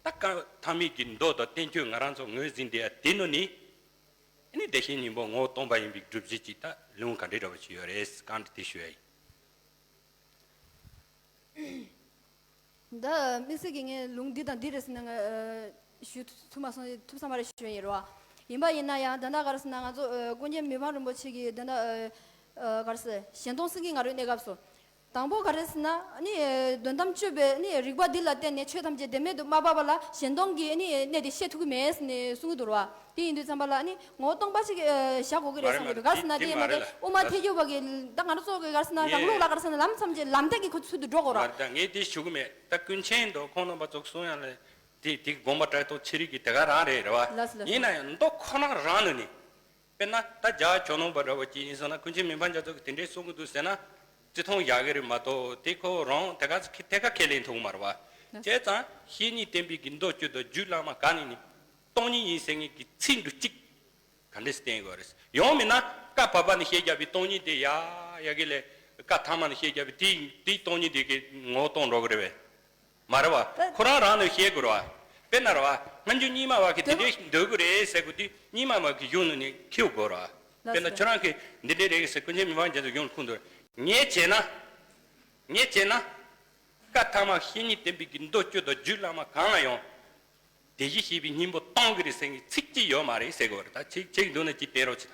ད་བཀའ་ཐ་མའི་གི་མདོ་དང་བསྟན་བཅོས་ང་རང་ཚོ་ངོས་ཟིན་བསྡད་ཡ་དེ་ནང་ནས་ཨ་ནི་བདེ་གཤེགས་སྙིང་པོ་ངོ་བོ་སྟོང་པ་ཡིན་པའི་སྒྲུབ་བྱེད་ཅིག་ད་ལུང་ག་འདྲ་འདྲ་བ་ཞིག་ཡོད་རེད། གང་འདྲ་དེ་ཞུ་ཡ་ཡིན། ད་དམིགས་བསལ་གྱི་ངས་ལུང་འདི་དང་འདི་རེད་ཟེར་ན་ང་ཞུ་ཐུབ་མ་སོང་། ཐུབ་ས་མ་རེད་ཞུ་ཡ་ཡིན་རོ། ཡིན་པ་ཡིན་ན་ཡང་ད་ལྟ་ག་རེ་ཟེར་ན་ང་ཚོ་ཨ་ཀུན་མཁྱེན་མི་ཕམ་རིན་པོ་ཆེ་གིས་ད་ལྟ་ཨ་ཨ་ག་རེ་ཟེར་གཞན་སྟོང་སེང་གེའི་ང་རོའི་གནས་སྐབས་སུ། དང་པོ་ག་རེ་ཟེར་ན་ནི་དོན་དམ་དཔྱོད་པའི་ནི་རིགས་པ་འདི་ལ་བརྟེན་ནས་ཆོས་ཐམས་ཅད་བདེན་མེད་དུ་མ་བབས་པ་ལ་གཞན་སྟོང་གི་ནི་གནད་དེ་བཤད་ཐུབ་ཀྱི་མེད་ཟེར་ནས་གསུང་གི་འདུག་རོ། དེ་ཡིན་དུས་ཙམ་པ་ལ་ནི་ངོ་བོ་སྟོང་པ་ཞིག་ཨ་བཞག་དགོས་ཀྱི་རེད་བསམ་གྱི་འདུག་ག་རེ་ཟེར་ན་དེ་ཡིན་ན་དེ་དབུ་མ་ཐལ་འགྱུར་བ་གི་ད་ང་རང་ཚོ་གི་ག་རེ་ཟེར་ན་རང་ལུགས་ལ་ག་རེ་ཟེར་ན་ལམ་ཐམས་ཅད་ལམ་སྟེགས་ཀྱི་ཁོ་ཚུལ་དུ་འགྲོ་དགོས་རོ། མ་རེད། ད་ངས་དེ་ཞུ་གི་མེད། ད་ཀུན་མཁྱེན་དང་ཁོང་རྣམ་པ་ཚོ་གསུང་ཡ་ལ། དེ་དེ་དགོངས་པ་བཀྲ་ཤིས་རྡོ་རྗེ་རིགས་ཀྱི་དེ་ག་རང་རེད་རེད་བ། ལགས་སོ་ལགས་སོ། ཡིན་ན་ཡང་མདོ་ཁོ་ན་རང་ནས་ནི། དཔེར་ན་ད་རྒྱ་ཇོ་ནང་པ་འདྲ་བ་ཅིག་ཡིན་སོང་ན། ཀུན་མཁྱེན་མི་ཕམ་རྒྱ་མཚོ་གིས་དེ་འདྲའི་གསུང་གི་འདུག་ཟེར་ན། བརྩི་མཐོང་རྒྱག་གི་རེད་མ་གཏོགས། དེ་ཁོ་རང་དེ་ག་ཚོད་ཁེ་དེ་ག་ཁས་ལེན་ཐུབ་མ་རེད་བ། བྱས་ཙང་བཤེས་གཉེན་བསྟེན་པའི་གི་མདོ་བཅུ་དང་རྒྱུད་བླ་མ་ག་ནས་ནི་སྟོང་ཉིད་ཡིན་ཟེར་མཁན་གྱི་ཚིག་འབྲུ་གཅིག་ག་འདྲས་སྟོན་དགོས་རེད། ཡང་མིན་ན་བཀའ་བར་པ་ནས་བཤད་རྒྱབ་པའི་སྟོང་ཉིད་དེ་ཡ་ཡ་གི་ལས། བཀའ་ཐ་མ་ནས་བཤད་རྒྱབ་པའི་དེའི་དེའི་སྟོང་ཉིད་དེ་གི་ངོ་བོ་སྟོང་འགྲོ་གི་རེད་བས། མ་རེད་བ། ད་ཁོ་རང་རང་ནས་བཤད་དགོས་རེད་བ། དཔེར་ན་རེད་བ། སྔ་འགྱུར་རྙིང་མ་བ་གི་དེ་འདྲས་འདོད་གི་རེད་ཟེར་དགོས་དུས། རྙིང་མ་བ་གི་གཞུང་ནང་ནས་ཁྱེར་དགོས་རེད་བ། དཔེར་ན་ཁྱོད་རང་གིས་འདི་འདྲས་རེད་ཟེར། ཀུན་མཁྱེན་མི་ཕམ་རྒྱ་མཚོའི་གཞུང་ཁུངས་འདུག་ངས་བྱས་ན། ངས་བྱས་ན། བཀའ་ཐ་མ་བཤེས་གཉེན་བསྟེན་པའི་གི་མདོ་བཅུ་དང་རྒྱུད་བླ་མ་གང་ལ་ཡང་དེ་བཞིན་གཤེགས་པའི་སྙིང་པོ་སྟོང་གི་རེད་ཟེར་མཁན་ཚིག་གཅིག་ཡོད་མ་རེད་ཟེར་དགོས་རེད། ད་ཁྱེད་ཁྱེད་ཀྱི་མདུན་ནས་ཅིག་བསྟན་རོགས་བྱེད་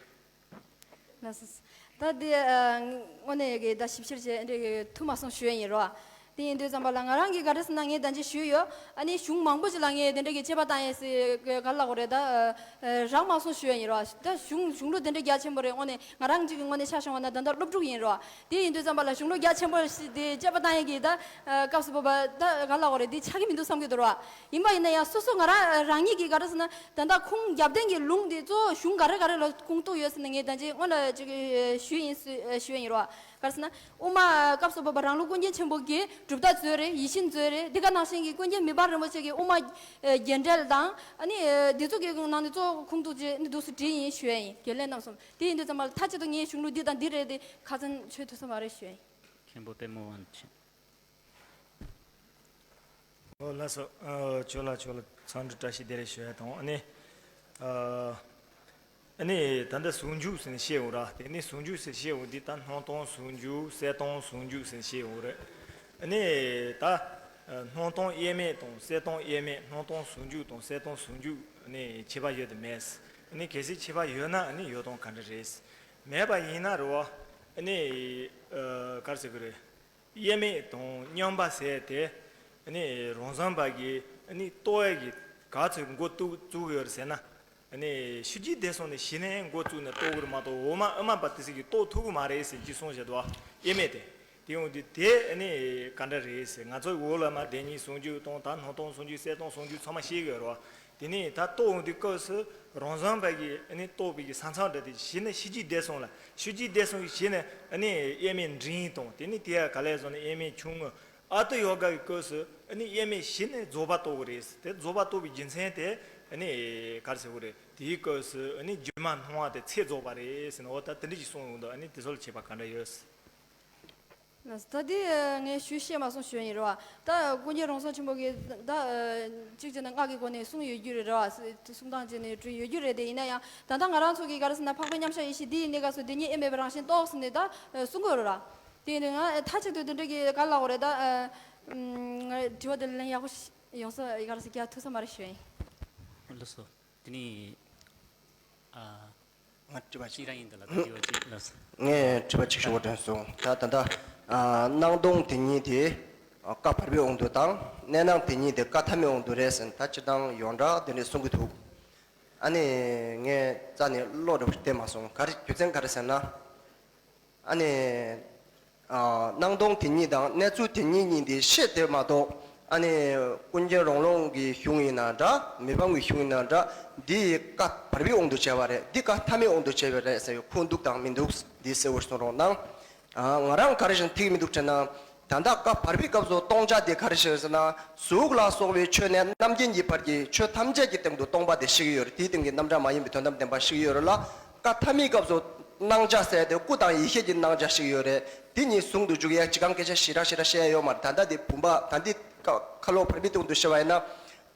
དང་། ལགས་སོ། ད་འདི་ཨ་དངོས་གནས་ཀྱི་ད་ཞིབ་བཤེར་བྱས་འདྲ་གི་ཐུབ་མ་སོང་ཞུ་ཡ་ཡིན་རོ། དེ་ཡིན་དུས་ཙམ་པ་ལ་ང་རང་གིས་ག་རེ་ཟེར་ན། ངས་ད་ཅི་ཞུས་ཡོད། ཨ་ནི་གཞུང་མང་པོ་ཅིག་ལ་ངས་དེ་འདྲ་གི་དཔྱད་པ་བཏང་ཡས་སི་ག་ལ་གོ་རེད། ད་ཨ་རག་མ་སོང་ཞུ་ཡ་ཡིན་རོ། ད་གཞུང་གཞུང་ལུགས་དེ་འདྲ་རྒྱ་ཆེན་པོ་རེད། དངོས་གནས་ང་རང་གཅིག་གི་ངོས་ནས་ཆ་བཞག་པ་ན་ད་ལྟ་སློབ་ཕྲུག་ཡིན་རོ། དེ་ཡིན་དུས་ཙམ་པ་ལ་གཞུང་ལུགས་རྒྱ་ཆེན་པོ་ཞིག་དེ་དཔྱད་པ་བཏང་ཡས་ཀྱི་ད་ཨ་སྐབས་སུ་བབ་པ་ད་ག་ལ་གོ་རེད། དེ་ཆགས་ཀྱི་མི་འདུག་བསམ་གྱི་འདུག་རོ། ཡིན་པ་ཡིན་ན་ཡང་སོ་སོ་ང་རང་རང་ཉིད་ཀྱིས་ག་རེ་ཟེར་ན། ད་ལྟ་ཁུངས་རྒྱབ་རྟེན་གྱི་ལུང་དེ་གཙོ་བོ་གཞུང་ག་རེ་ག་རེ་ལ་ཁུངས་གཏུགས་ཡོད་ཟེར་ན། ངས་ད་ཅི་སྔོན་ལ་ཅིག་ཞུས་ཡིན་ཞུས་ཡིན་རོ། ག་རེ་ཟེར་ན། དབུ་མ་སྐབས་སུ་བབ་པ་རང་ལུགས་ཀུན་མཁྱེན་ཆེན་པོ་གི་གྲུབ་མཐའ་མཛོད་རེད། ཡིད་བཞིན་མཛོད་རེད། འདི་ག་ནང་བཞིན་གྱི་ཀུན་མཁྱེན་མི་ཕམ་རིན་པོ་ཆེ་གི་དབུ་མ་རྒྱས་འགྲེལ་དང་། ཨ་ནི་འདི་ཚོ་གི་ནང་ནས་གཙོ་བོ་ཁུངས་གཏུགས་བྱས་ནི་འདུག་སེ་བྲིས་ཡིན་ཞུས་ཡིན། རྒྱུན་ལས་རྣམ་གསུམ། དེ་ཡིན་དུས་ཙམ་པ་ལ་མཐའ་གཅིག་ཏུ་ངས་གཞུང་ལུགས་འདི་དང་འདི་རེད་དེ་ཁ་ཚོན་ཆོད་ཐུབ་ས་མ་རེད་ཞུས་ཡིན། མཁན་པོ་ལྟད་མོ་དབང་ཆེན། ཨོ་ལགས་སོ། ཨ་ཁྱོད་ལ་ཁྱོད་ལ་འཚམས་འདྲི་བཀྲ་ཤིས་བདེ་ལེགས་ཞུ་ཡ་དང་། ཨ་ནི་ཨ་ཨ་ནི་ད་ལྟ་ཟུང་འཇུག་ཟེར་ནས་བཤད་འོང་ར། དེ་ནི་ཟུང་འཇུག་ཟེར་བཤད་འོང་དུས་ད་སྣང་སྟོང་ཟུང་འཇུག་གསལ་སྟོང་ཟུང་འཇུག་ཟེར་ནས་བཤད་འོང་རེད། ཨ་ནི་ད་ཨ་སྣང་སྟོང་དབྱེར་མེད་དང་གསལ་སྟོང་དབྱེར་མེད། སྣང་སྟོང་ཟུང་འཇུག་དང་གསལ་སྟོང་ཟུང་འཇུག་ཨ་ནི་ཁྱད་པར་ཡོད་དམ་མེད། ཨ་ནི་གལ་སྲིད་ཁྱད་པར་ཡོད་ན་ཨ་ནི་ཡོད་སྟངས་ག་འདྲ་རེད། མེད་པ་ཡིན་ན་རེད་བ། ཨ་ནི་ཨ་ག་རེ་ཟེར་དགོས་རེད། དབྱེར་མེད་དང་མཉམ་པ་ཟེར་དེ། ཨ་ནི་རང་བྱུང་བ་གི་ཨ་ནི་རྟོགས་ཡས་ཀྱི་ག་ཚོད་འགོ་བཙུགས་བཙུགས་ཡོད་རེད་ཟེར་ན། ཨ་ནི་ཤུལ་རྗེས་འདས་སོང་ནས་གཞི་ནས་འགོ་བཙུགས་ནས་རྟོགས་དགོས་རེད་མ་གཏོགས། འོག་མ་དབུ་མ་པ་དེ་ཚོ་གིས་རྟོགས་ཐུབ་ཀྱི་མ་རེད་ཟེར་གྱི་གསུངས་བཞག་འདུག་བ། དབྱེར་མེད་དེ། དེ་ཡོང་དུས་དེ་ཨ་ནི་ག་འདྲ་རེད་ཟེར། ང་ཚོ་འོག་ལ་མ་བདེན་གཉིས་ཟུང་འཇུག་དང་ད་སྣང་སྟོང་ཟུང་འཇུག་གསལ་སྟོང་ཟུང་འཇུག་ཚང་མ་ཤེས་དགོས་རེད་བ། དེ་ནས་ད་རྟོགས་འོང་དུས་སྐབས་སུ་རང་བྱུང་བ་གི་ཨ་ནི་རྟོགས་པའི་གི་ས་མཚམས་འདྲ་དེ་གཞི་ནས་ཤུལ་རྗེས་འདས་སོང་ལ། ཤུལ་རྗེས་འདས་སོང་གི་གཞི་ནས་ཨ་ནི་དབྱེར་མེད་འབྲིང་དང་། དེ་ནས་དེ་ཡང་ག་ལས་བཟུང་ནས་དབྱེར་མེད་ཆུང་ངུ་ཨ་ཏི་ཡོ་ག་གི་སྐབས་སུ་ཨ་ནི་དབྱེར་མེད་གཞི་ནས་རྫོགས་པ་རྟོགས་ཀྱི་རེད། དེ་རྫོགས་པ་རྟོགས་པའི་རྒྱུ་མཚན་དེ་ཨ་ནི་ག་རེ་ཟེར་དགོས་རེད། དེའི་སྐབས་སུ་ཨ་ནི་སྒྱུ་མ་སྣང་བ་དེ་ཚད་རྫོགས་པ་རེད་ཟེར་ནས། འོ་ད་དེ་འདྲ་ཞིག་གསུངས་ཡོང་འདུག་ཨ་ནི་དེ་ཚོ་ལ་ཁྱད་པར་ག་འདྲ་ཡོད། ད་དེ་ངས་ཞུས་ཤེས་མ་སོང་ཞུ་ཡ་ཡིན་རེད་བ། ད་ཀུན་མཁྱེན་རང་བྱུང་ཆེན་པོ་གིས་ད་གཅིག་བྱས་ན་སྔགས་ཀྱི་སྒོ་ནས་གསུངས་ཡོད་རྒྱུ་རེད་རེད་བ། གསུང་སྟངས་བྱས་ནས་བྲིས་ཡོད་རྒྱུ་རེད། དེ་ཡིན་ན་ཡང་ད་ལྟ་ང་རང་ཚོ་གིས་ག་རེ་ཟེར་ན། འཕགས་པའི་མཉམ་གཞག་ཡེ་ཤེས་འདི་ཡི་གནས་སྐབས་སུ་དེ་ཉིད་དབྱེར་མེད་པའི་རང་བཞིན་རྟོགས་ཟེར་ནས་ད་གསུང་གི་ཡོད་རེད་བ། དེ་ཡིན་དུས་ང་མཐའ་གཅིག་ཏུ་དེ་འདྲ་གི་ག་ལ་གོ་རེད། ད་ང་དྲི་བ་དེ་ལན་ཡག་པོ་ཡོང་ས་ག་རེ་ཟེར་རྒྱག་ཐུབ་ས་མ་རེད་ཞུ་ཡ་ཡིན། ལགས་སོ། དེ་ནི་ཨ། ང་དྲི་བ་གཅིག་རང་ཡིན་འདི་ལ་ད་དྲི་བ་གཅིག་ལགས། ངས་དྲི་བ་གཅིག་ཞུ་བ་དྲན་སོང་། ད་ད་ལྟ་ཨ་སྣང་སྟོང་དེ་ཉིད་དེ་ཨ་བཀའ་བར་པའི་དབང་དུ་དང་། གནས་སྣང་དེ་ཉིད་དེ་བཀའ་ཐ་མའི་དབང་དུ་རེད་ཟེར་ནས་ད་སྤྱིར་བཏང་ཡོངས་གྲགས་དེ་འདྲས་གསུང་གི་འདུག་ཨ་ནི་ངས་རྩ་ནས་བློ་འདྲ་བོ་ཞིག་གཏད་མ་སོང་། ག་རེ་རྒྱུ་མཚན་ག་རེ་ཟེར་ན། ཨ་ནི། ཨ་སྣང་སྟོང་དེ་ཉིད་དང་གནས་ཚུལ་དེ་ཉིད་གཉིས་འདི་ཤེས་དེ་མ་གཏོགས། ཨ་ནི་ཀུན་མཁྱེན་རོང་ལུང་གི་གཞུང་ཡིན་ན་འདྲ། མི་ཕམ་གྱི་གཞུང་ཡིན་ན་འདྲ། འདི་བཀའ་བར་པའི་དབང་དུ་བྱས་པ་རེད། འདི་བཀའ་ཐ་མའི་དབང་དུ་བྱས་པ་རེད་ཟེར་བའི་ཁུངས་འདུག་དང་མི་འདུག་འདི་གསལ་བོ་གསུང་རོགས་གནང་། ཨ་ང་རང་ག་རེ་བཞིན་ཐིག་མི་འདུག་དྲན་ན། ད་ལྟ་བཀའ་བར་པའི་སྐབས་སུ་སྟོང་ཆ་དེ་ག་རེ་ཞིག་ཟེར་ན། གཟུགས་ལ་སོགས་པའི་ཆོས་ནི་རྣམ་མཁྱེན་གྱི་བར་གྱི་ཆོས་ཐམས་ཅད་ཀྱི་སྟེང་དུ་སྟོང་པ་དེ་ཤེས་ཀྱི་ཡོད་རེད། དེའི་སྟེང་གི་རྣམ་གྲངས་མ་ཡིན་པའི་དོན་དམ་བདེན་པ་ཤེས་ཀྱི་ཡོད་རེད་ལ། བཀའ་ཐ་མའི་སྐབས་སུ་སྣང་ཆ་ཟེར་དེ་སྐུ་དང་ཡེ་ཤེས་ཀྱི་སྣང་ཆ་ཞིག་ཡོད་རེད། དེ་གཉིས་ཟུང་དུ་འཇུག་ཡ་གཅིག་གང་སྐད་ཆ་ཞེ་དྲག་ཞེ་དྲག་བཤད་ཡ་ཡོད་མ་རེད། ད་ལྟ་དེ་བུམ་པ། ད་འདི་ཁ་ཁ་ལོ་བར་པའི་སྟེང་དུ་བཤད་པ་ཡིན་ན།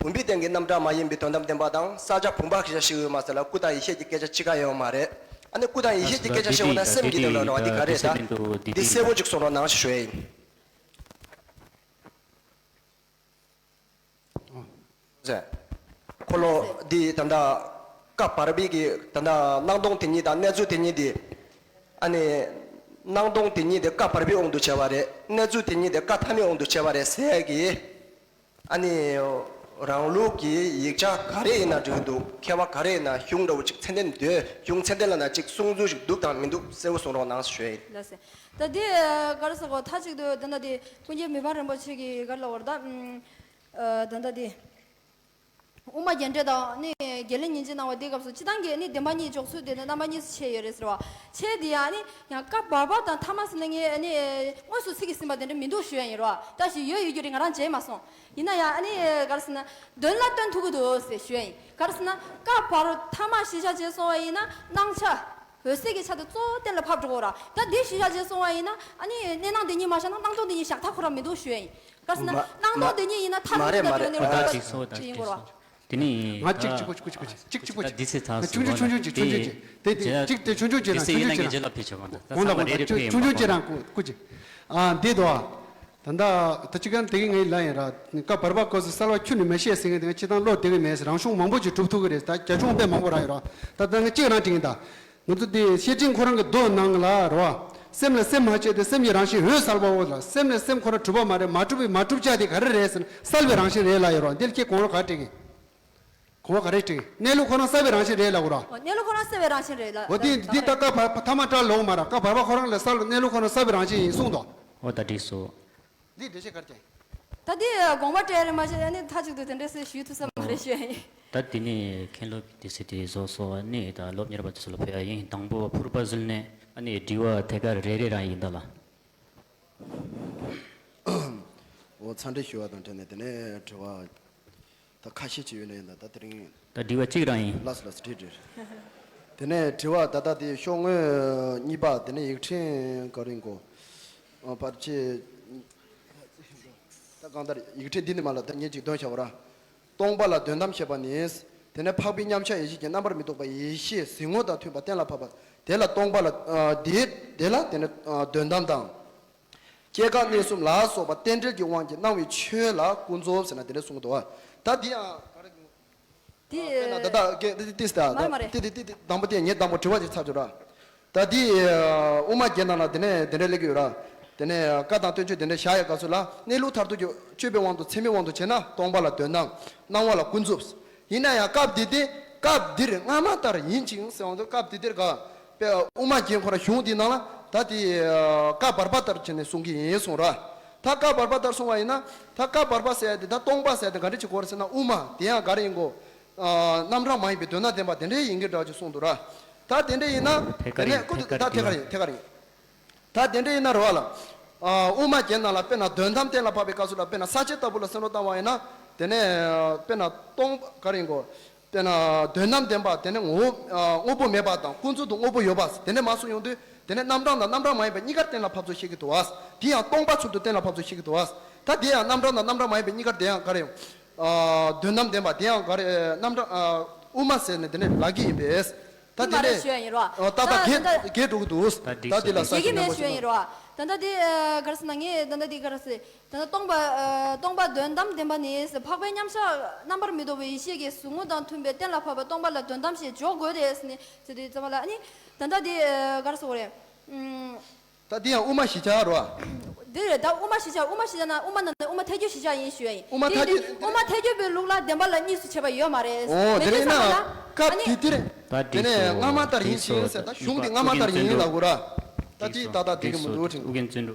བུམ་པའི་སྟེང་གི་རྣམ་གྲངས་མ་ཡིན་པའི་དོན་དམ་བདེན་པ་དང་། ས་ཆ་བུམ་པ་ཞེས་བཤད་ཀྱི་ཡོད་མ་ཟེར་ལ། སྐུ་དང་ཡེ་ཤེས་ཀྱི་སྐད་ཆ་གཅིག་གང་ཡོད་མ་རེད། ཨ་ནི་སྐུ་དང་ཡེ་ཤེས་ཀྱི་སྐད་ཆ་བཤད་འོང་ན་སེམས་ཀྱི་དོན་ལ་རེད་བ། འདི་ག་རེད་ད། འདི་གསལ་པོ་ཅིག་གསུང་རོགས་གནང་ཞེས་ཞུ་ཡ་ཡིན། ཟེར། འཁོར་ལོ་འདི་ད་ལྟ་བཀའ་བར་པའི་གི་ད་ལྟ་སྣང་སྟོང་དེ་ཉིད་དང་གནས་ཚུལ་དེ་ཉིད་དེ། ཨ་ནི་སྣང་སྟོང་དེ་ཉིད་དེ་བཀའ་བར་པའི་དབང་དུ་བྱས་པ་རེད། གནས་ཚུལ་དེ་ཉིད་དེ་བཀའ་ཐ་མའི་དབང་དུ་བྱས་པ་རེད་ཟེར་གི། ཨ་ནི་རང་ལུགས་ཀྱི་ཡིག་ཆ་ག་རེ་ཡིན་ན་འགྲིག་གི་འདུག་མཁས་པ་ག་རེ་ཡིན་ན། གཞུང་འདྲ་བོ་ཅིག་ཚད་ལྡན་འདོད། གཞུང་ཚད་ལྡན་ལབ་ན་ཅིག་གསུང་ཚུལ་ཞིག་འདུག་དང་མི་འདུག་གསལ་བོ་གསུང་རོགས་གནང་ཞེས་ཞུ་ཡ་ཡིན། ལགས་སེ། ད་འདི་ག་རེ་ཟེར་གོ། མཐའ་གཅིག་ཏུ་ད་ལྟ་འདི་ཀུན་མཁྱེན་མི་ཕམ་རིན་པོ་ཆེ་གིས་ག་རེ་ལབ་པ་རེད་ད། ཨམ། ཨ་ད་ལྟ་འདི། དབུ་མ་རྒྱན་སྤྲས་དང་ནི་དགེ་ལེགས་ཉིན་བྱེད་གནང་བ་དེའི་སྐབས་སུ་སྤྱིར་བཏང་གི་ནི་བདེན་པ་གཉིས་འཇོག་ཚུལ་དེ་ནི་རྣམ་པ་གཉིས་སུ་ཕྱེ་ཡོད་རེད་ཟེར་བ། ཕྱེ་དེ་ཡང་ནི་ཡང་བཀའ་བར་པ་དང་ཐ་མ་ཟེར་ན་ངས་ནི་དངོས་སུ་ཚིག་གིས་ཟིན་པ་དེ་འདྲ་མི་འདུག་ཞུ་ཡ་ཡིན་རོ། བཀྲ་ཤིས་ཡོད་ཡོད་རྒྱུ་རེད། ང་རང་མཇལ་མ་སོང་། ཡིན་ན་ཡང་ནི་ག་རེ་ཟེར་ན་དོན་ལ་སྟོན་ཐུབ་ཀྱི་འདུག་ཟེར་ཞུ་ཡ་ཡིན། ག་རེ་ཟེར་ན་བཀའ་བར་ཐ་མ་གཞི་བཞག་བྱས་སོང་བ་ཡིན་ན་སྣང་ཆ། འོད་གསལ་གྱི་ཆ་དེ་གཙོ་བོ་གཏན་ལ་ཕབ་འགྲོ་གོ་ར། ད་འདི་གཞི་བཞག་བྱས་སོང་བ་ཡིན་ན་ཨ་ནི་གནས་སྣང་དེ་ཉིད་མ་བཞག་ན་སྣང་སྟོང་དེ་ཉིད་བཞག་ཐབས་ཁོ་རང་མི་འདུག་ཞུ་ཡ་ཡིན། ག་རེ་ཟེར་ན་མ་སྣང་སྟོང་དེ་ཉིད་ཡིན་ན་མཐར་མ་ཐུག་རེད་ན་མ་དེ་རེད། ནི་ཨོ་ད་འོད་གསལ་ཅིག་སོང་བ་ད་ཅིག་ཡིན་གོ་ར། དེ་ནི་ང་གཅིག་གཅིག་པོ་གཅིག་པོ་གཅིག་པོ་གཅིག་པོ་གཅིག་ད་འདི་ཚེ་ཚང་ཆུང་ཆུང་ཆུང་ཆུང་གཅིག་ཆུང་ཆུང་གཅིག་དེ་དེ་གཅིག་དེ་ཆུང་ཆུང་གཅིག་རང་ཆུང་ཆུང་གཅིག་རང་ཁོ་གོང་ལ་གོང་ལ་ཆུང་ཆུང་གཅིག་རང་ཁོ་གཅིག་ཨ་འདི་དོ། ད་ལྟ་ད་ཅི་གང་དེ་གི་ངའི་ལ་ཡིན་ར། བཀའ་བར་པ་སྐབས་སུ་གསལ་བ་ཁྱོན་ནས་མི་ཤེས་ཟེར་མཁན་དེ་ང་སྤྱི་བཏང་བློ་བདེ་གི་མེད་ཟེར། རང་གཞུང་མང་པོ་ཅིག་གྲུབ་ཐུབ་གི་རེད། ད་རྒྱ་གཞུང་དཔེ་མང་པོ་རག་ཡོད་ར། ད་ལྟ་ང་གཅིག་རང་དྲན་གི་ད། ང་ཚོ་དེ་བཤེས་སྤྲིང་ཁོ་རང་གི་མདོ་ནང་ལ་རོ། སེམས་ལ་སེམས་མ་བྱས་ཏེ་སེམས་ཀྱི་རང་བཞིན་འོད་གསལ་བའོ་ལ། སེམས་ལ་སེམས་ཁོ་རང་གྲུབ་པ་མ་རེད། མ་གྲུབ་པའི་མ་གྲུབ་ཆ་དེ་ག་རེ་རེད་ཟེར་ན་གསལ་བའི་རང་བཞིན་རེད་ལ་ཡོད་རོ། འདིར་ཁྱེད་གོང་རོ་ག་རེ་དྲན་གི། གོང་རོ་ག་རེ་དྲན་གི། གནས་ལུགས་ཁོ་རང་གསལ་བའི་རང་བཞིན་རེད་ལ་གོ་རོ། ཨོ་གནས་ལུགས་ཁོ་རང་གསལ་བའི་རང་བཞིན་རེད་ལ། འོ་དེ་ད་འདི་ད་བཀའ་བར་ཐ་མ་བཀྲལ་ལོང་མ་ར། བཀའ་བར་པ་ཁོ་རང་ལ་གསལ་བའི་གནས་ལུགས་ཁོ་རང་གསལ་བའི་རང་བཞིན་ཡིན་གསུངས་དོ། ཨོ་ད་འགྲིག་སོ། འདི་འགྲེལ་བཤད་ག་རེ་བྱས། ད་འདི་དགོངས་པ་བཀྲལ་རེད་མ་གཞི་ཨ་ནི་མཐའ་གཅིག་ཏུ་དེ་འདྲ་སེ་ཞུས་ཐུབ་ས་མ་རེད་ཞུ་ཡ་ཡིན། ད་འདི་ནི་མཁན་སློབ་ཀྱི་དེ་ཚེ་དེ་བཟོ་སོ་ནི་ད་སློབ་གཉེར་པ་དེ་ཚོ་ལ་ཕུལ་ཡ་ཡིན། དང་པོ་ཕུར་པ་ཟིལ་ནས་ཨ་ནི་དྲི་བ་ཐད་ཀར་རེ་རེ་རང་ཡིན་ད་ལ། འོ་ཚ་འདྲི་ཞུ་བ་དང་འབྲེལ་ནས་དེ་ནས་དྲི་བ། ད་ཁ་ཤས་ཅིག་ཡོད་ན་ཡིན་ད། ད་དེ་རིང་ད་དྲི་བ་གཅིག་རང་ཡིན། ལགས་སོ་ལགས་སོ། འགྲིག་འགྲིག་དེ་ནས་དྲི་བ་ད་ལྟ་དེ་ཤོག་ངོས་གཉིས་པ་དེ་ནས་ཡིག་ཕྲེང་ག་རེ་ཡིན་གོ། ཨ་པར་ཆས། ད་གང་ལྟར་ཡིག་ཕྲེང་འདི་ནས་མ་ལ་ད་ངས་ཅིག་འདོན་བྱ་བ་ར། སྟོང་པ་ལ་དོན་དམ་ཞེས་པ་ནི། དེ་ནས་འཕགས་པའི་མཉམ་གཞག་ཡེ་ཤེས་ཀྱི་རྣམ་པར་མི་རྟོག་པ་ཡེ་ཤེས་གཟིགས་ངོ་དང་མཐུན་པ་གཏན་ལ་ཕབ་པ། དེ་ལ་སྟོང་པ་ལ་ཨ་དེ་དེ་ལ་དེ་ནས་ཨ་དོན་དམ་དང་། སྐྱེ་འགག་གནས་གསུམ་ལ་སོགས་པ་རྟེན་འབྲེལ་གྱི་དབང་གིས་སྣང་བའི་ཆོས་ལ་ཀུན་རྫོབ་ཟེར་ན་དེ་འདྲ་གསུངས་འདུག་བ། ད་འདི་ཡང་ག་རེ། དེ་དཔེར་ན་ད་ལྟ་སྐད་དེ་དེ་ད་མ་རེད་མ་རེད། དེ་དེ་དེ་དེ་དང་པོ་དེ་ངས་དང་པོ་དྲི་བ་དེ་ཚར་བྱོས་ར། ད་འདི་དབུ་མ་རྒྱན་ནང་ལ་དེ་ནས་དེ་འདྲ་སླེབས་ཀྱི་ཡོད་ར། དེ་ནས་བཀའ་དང་བསྟན་བཅོས་དེ་འདྲ་བཞག་ཡ་སྐབས་སུ་ལ་གནས་ལུགས་མཐར་ཐུག་གི་དཔྱོད་པའི་དབང་དུ་ཚད་མའི་དབང་དུ་བྱས་ན་སྟོང་པ་ལ་དོན་དམ། སྣང་བ་ལ་ཀུན་རྫོབ། ཡིན་ན་ཡང་སྐབས་འདི་དེ་སྐབས་འདིར་སྔ་མ་ལྟར་ཡིན་ཅིང་ཟེར་བ་དེ་སྐབས་འདི་དེར་ག་དཔེ་དབུ་མ་རྒྱན་ཁོ་ར་གཞུང་འདི་ནང་ལ་ད་དེ་བཀའ་བར་པ་ལྟར་བྱས་ནས་གསུང་གི་ཡིན་གསུང་ར། ད་བཀའ་བར་པ་ལྟར་གསུང་བ་ཡིན་ན་ད་བཀའ་བར་པ་ཟེར་ཡ་དེ་ད་སྟོང་པ་ཟེར་ཡ་དེ་ག་འདྲ་ཅིག་གོ་རེད་ཟེར་ན་དབུ་མ་དེ་ཡང་ག་རེ་ཡིན་གོ། རྣམ་གྲངས་མ་ཡིན་པའི་དོན་དམ་བདེན་པ་དེ་འདྲའི་ཡིན་གྱི་འདྲ་ཅིག་གསུངས་འདུག་ར། ད་དེ་འདྲ་ཡིན་ན་ཐད་ཀར་དེ་ནས་ཡིན་ཀུན་ཏུ་ཐད་ཀར་ད་ཐད་ཀར་ཡིན་ཡིན་ཐད་ཀར་ཡིན། ད་དེ་འདྲ་ཡིན་ན་རེད་བ་ལ། ཨ་དབུ་མ་རྒྱན་ནང་ལ་དཔེར་ན་དོན་དམ་གཏན་ལ་ཕབ་པའི་སྐབས་སུ་ལ་དཔེར་ན་ས་བཅད་ལྟ་བུ་ལ་སེམས་ལ་བཏང་བ་ཡིན་ན། དེ་ནས་དཔེར་ན་སྟོང་ག་རེ་ཡིན་གོ། དཔེར་ན་དོན་དམ་བདེན་པ་དེ་ནི་ངོ་བོ་ཨ་དངོས་པོ་མེད་པ་དང་ཀུན་རྫོབ་ཏུ་དངོས་པོ་ཡོད་པ་དེ་འདྲ་མ་གསུངས་ཡོང་དུས་དེ་ནི་རྣམ་གྲངས་དང་རྣམ་གྲངས་མ་ཡིན་པ་གཉིས་ཀར་གཏན་ལ་ཕབ་ཚུལ་བཤད་ཀྱི་འདུག་བ། དེ་ཡང་སྟོང་པ་ཚུལ་དུ་གཏན་ལ་ཕབ་ཚུལ་བཤད་ཀྱི་འདུག་བ། ད་དེ་ཡང་རྣམ་གྲངས་དང་རྣམ་གྲངས་མ་ཡིན་པའི་གཉིས་ཀར་དེ་ཡང་ག་རེ་ཡོང་། ཨ་དོན་དམ་བདེན་པ་དེ་ཡང་ག་རེ་རྣམ་གྲངས་ཨ་དབུ་མ་ཟེར་ནས་དེ་ནས་ལབ་ཀྱི་ཡིན་པས། ད་དེ་མ་རེད་ཞུ་ཡ་ཡིན་རོ། ད་ད་ད་གས་གས་འགྲོ་གི་འདུག་ད་འགྲིག་ད་དེ་ལ་ས་ཞིག་གི་མེད་ཞུ་ཡ་ཡིན་རོ། ད་ད་དེ་ག་རེ་ཟེར་ན་ངས་ད་ད་དེ་ག་རེ་ཟེར། ད་ད་སྟོང་པ་ཨ་སྟོང་པ་དོན་དམ་བདེན་པ་ནི་འཕགས་པའི་མཉམ་གཞག་རྣམ་པར་མི་རྟོག་པའི་ཡེ་ཤེས་ཀྱི་གཟིགས་ངོ་དང་མཐུན་པའི་གཏན་ལ་ཕབ་པ་སྟོང་པ་ལ་དོན་དམ་ཞེས་འཇོག་དགོས་ཏེ་ཟེར་ནས་ཟེར་དུས་ཙམ་པ་ལ་ཨ་ནི་ད་ད་དེ་ག་རེ་ཟེར་དགོས་རེད། ད་འདི་ཡང་དབུ་མ་གཞི་ཆགས་རོ། འདི་རེད་ད་དབུ་མ་གཞི་ཆགས། དབུ་མ་གཞི་ཆགས་ན་དབུ་མ་ནང་ནས་དབུ་མ་ཐལ་འགྱུར་གཞི་ཆགས་ཡིན་ཞུ་ཡ་ཡིན། དབུ་མ་ཐལ་འགྱུར་དེ་དབུ་མ་ཐལ་འགྱུར་པའི་ལུགས་ལ་བདེན་པ་ལ་གཉིས་སུ་ཕྱེ་བ་ཡོད་མ་རེད། ཨོ་དེ་རེད་ན་སྐབས་དེ་དེ་རེད། ད་འདི་ནས་སྔ་མ་ལྟར་ཡིན་ཞིང་ཟེར་ད་གཞུང་དེ་སྔ་མ་ལྟར་ཡིན་ལ་གོ་ར། ད་ཅི་ད་ད་དེ་གི་མི་འདུག་དྲན།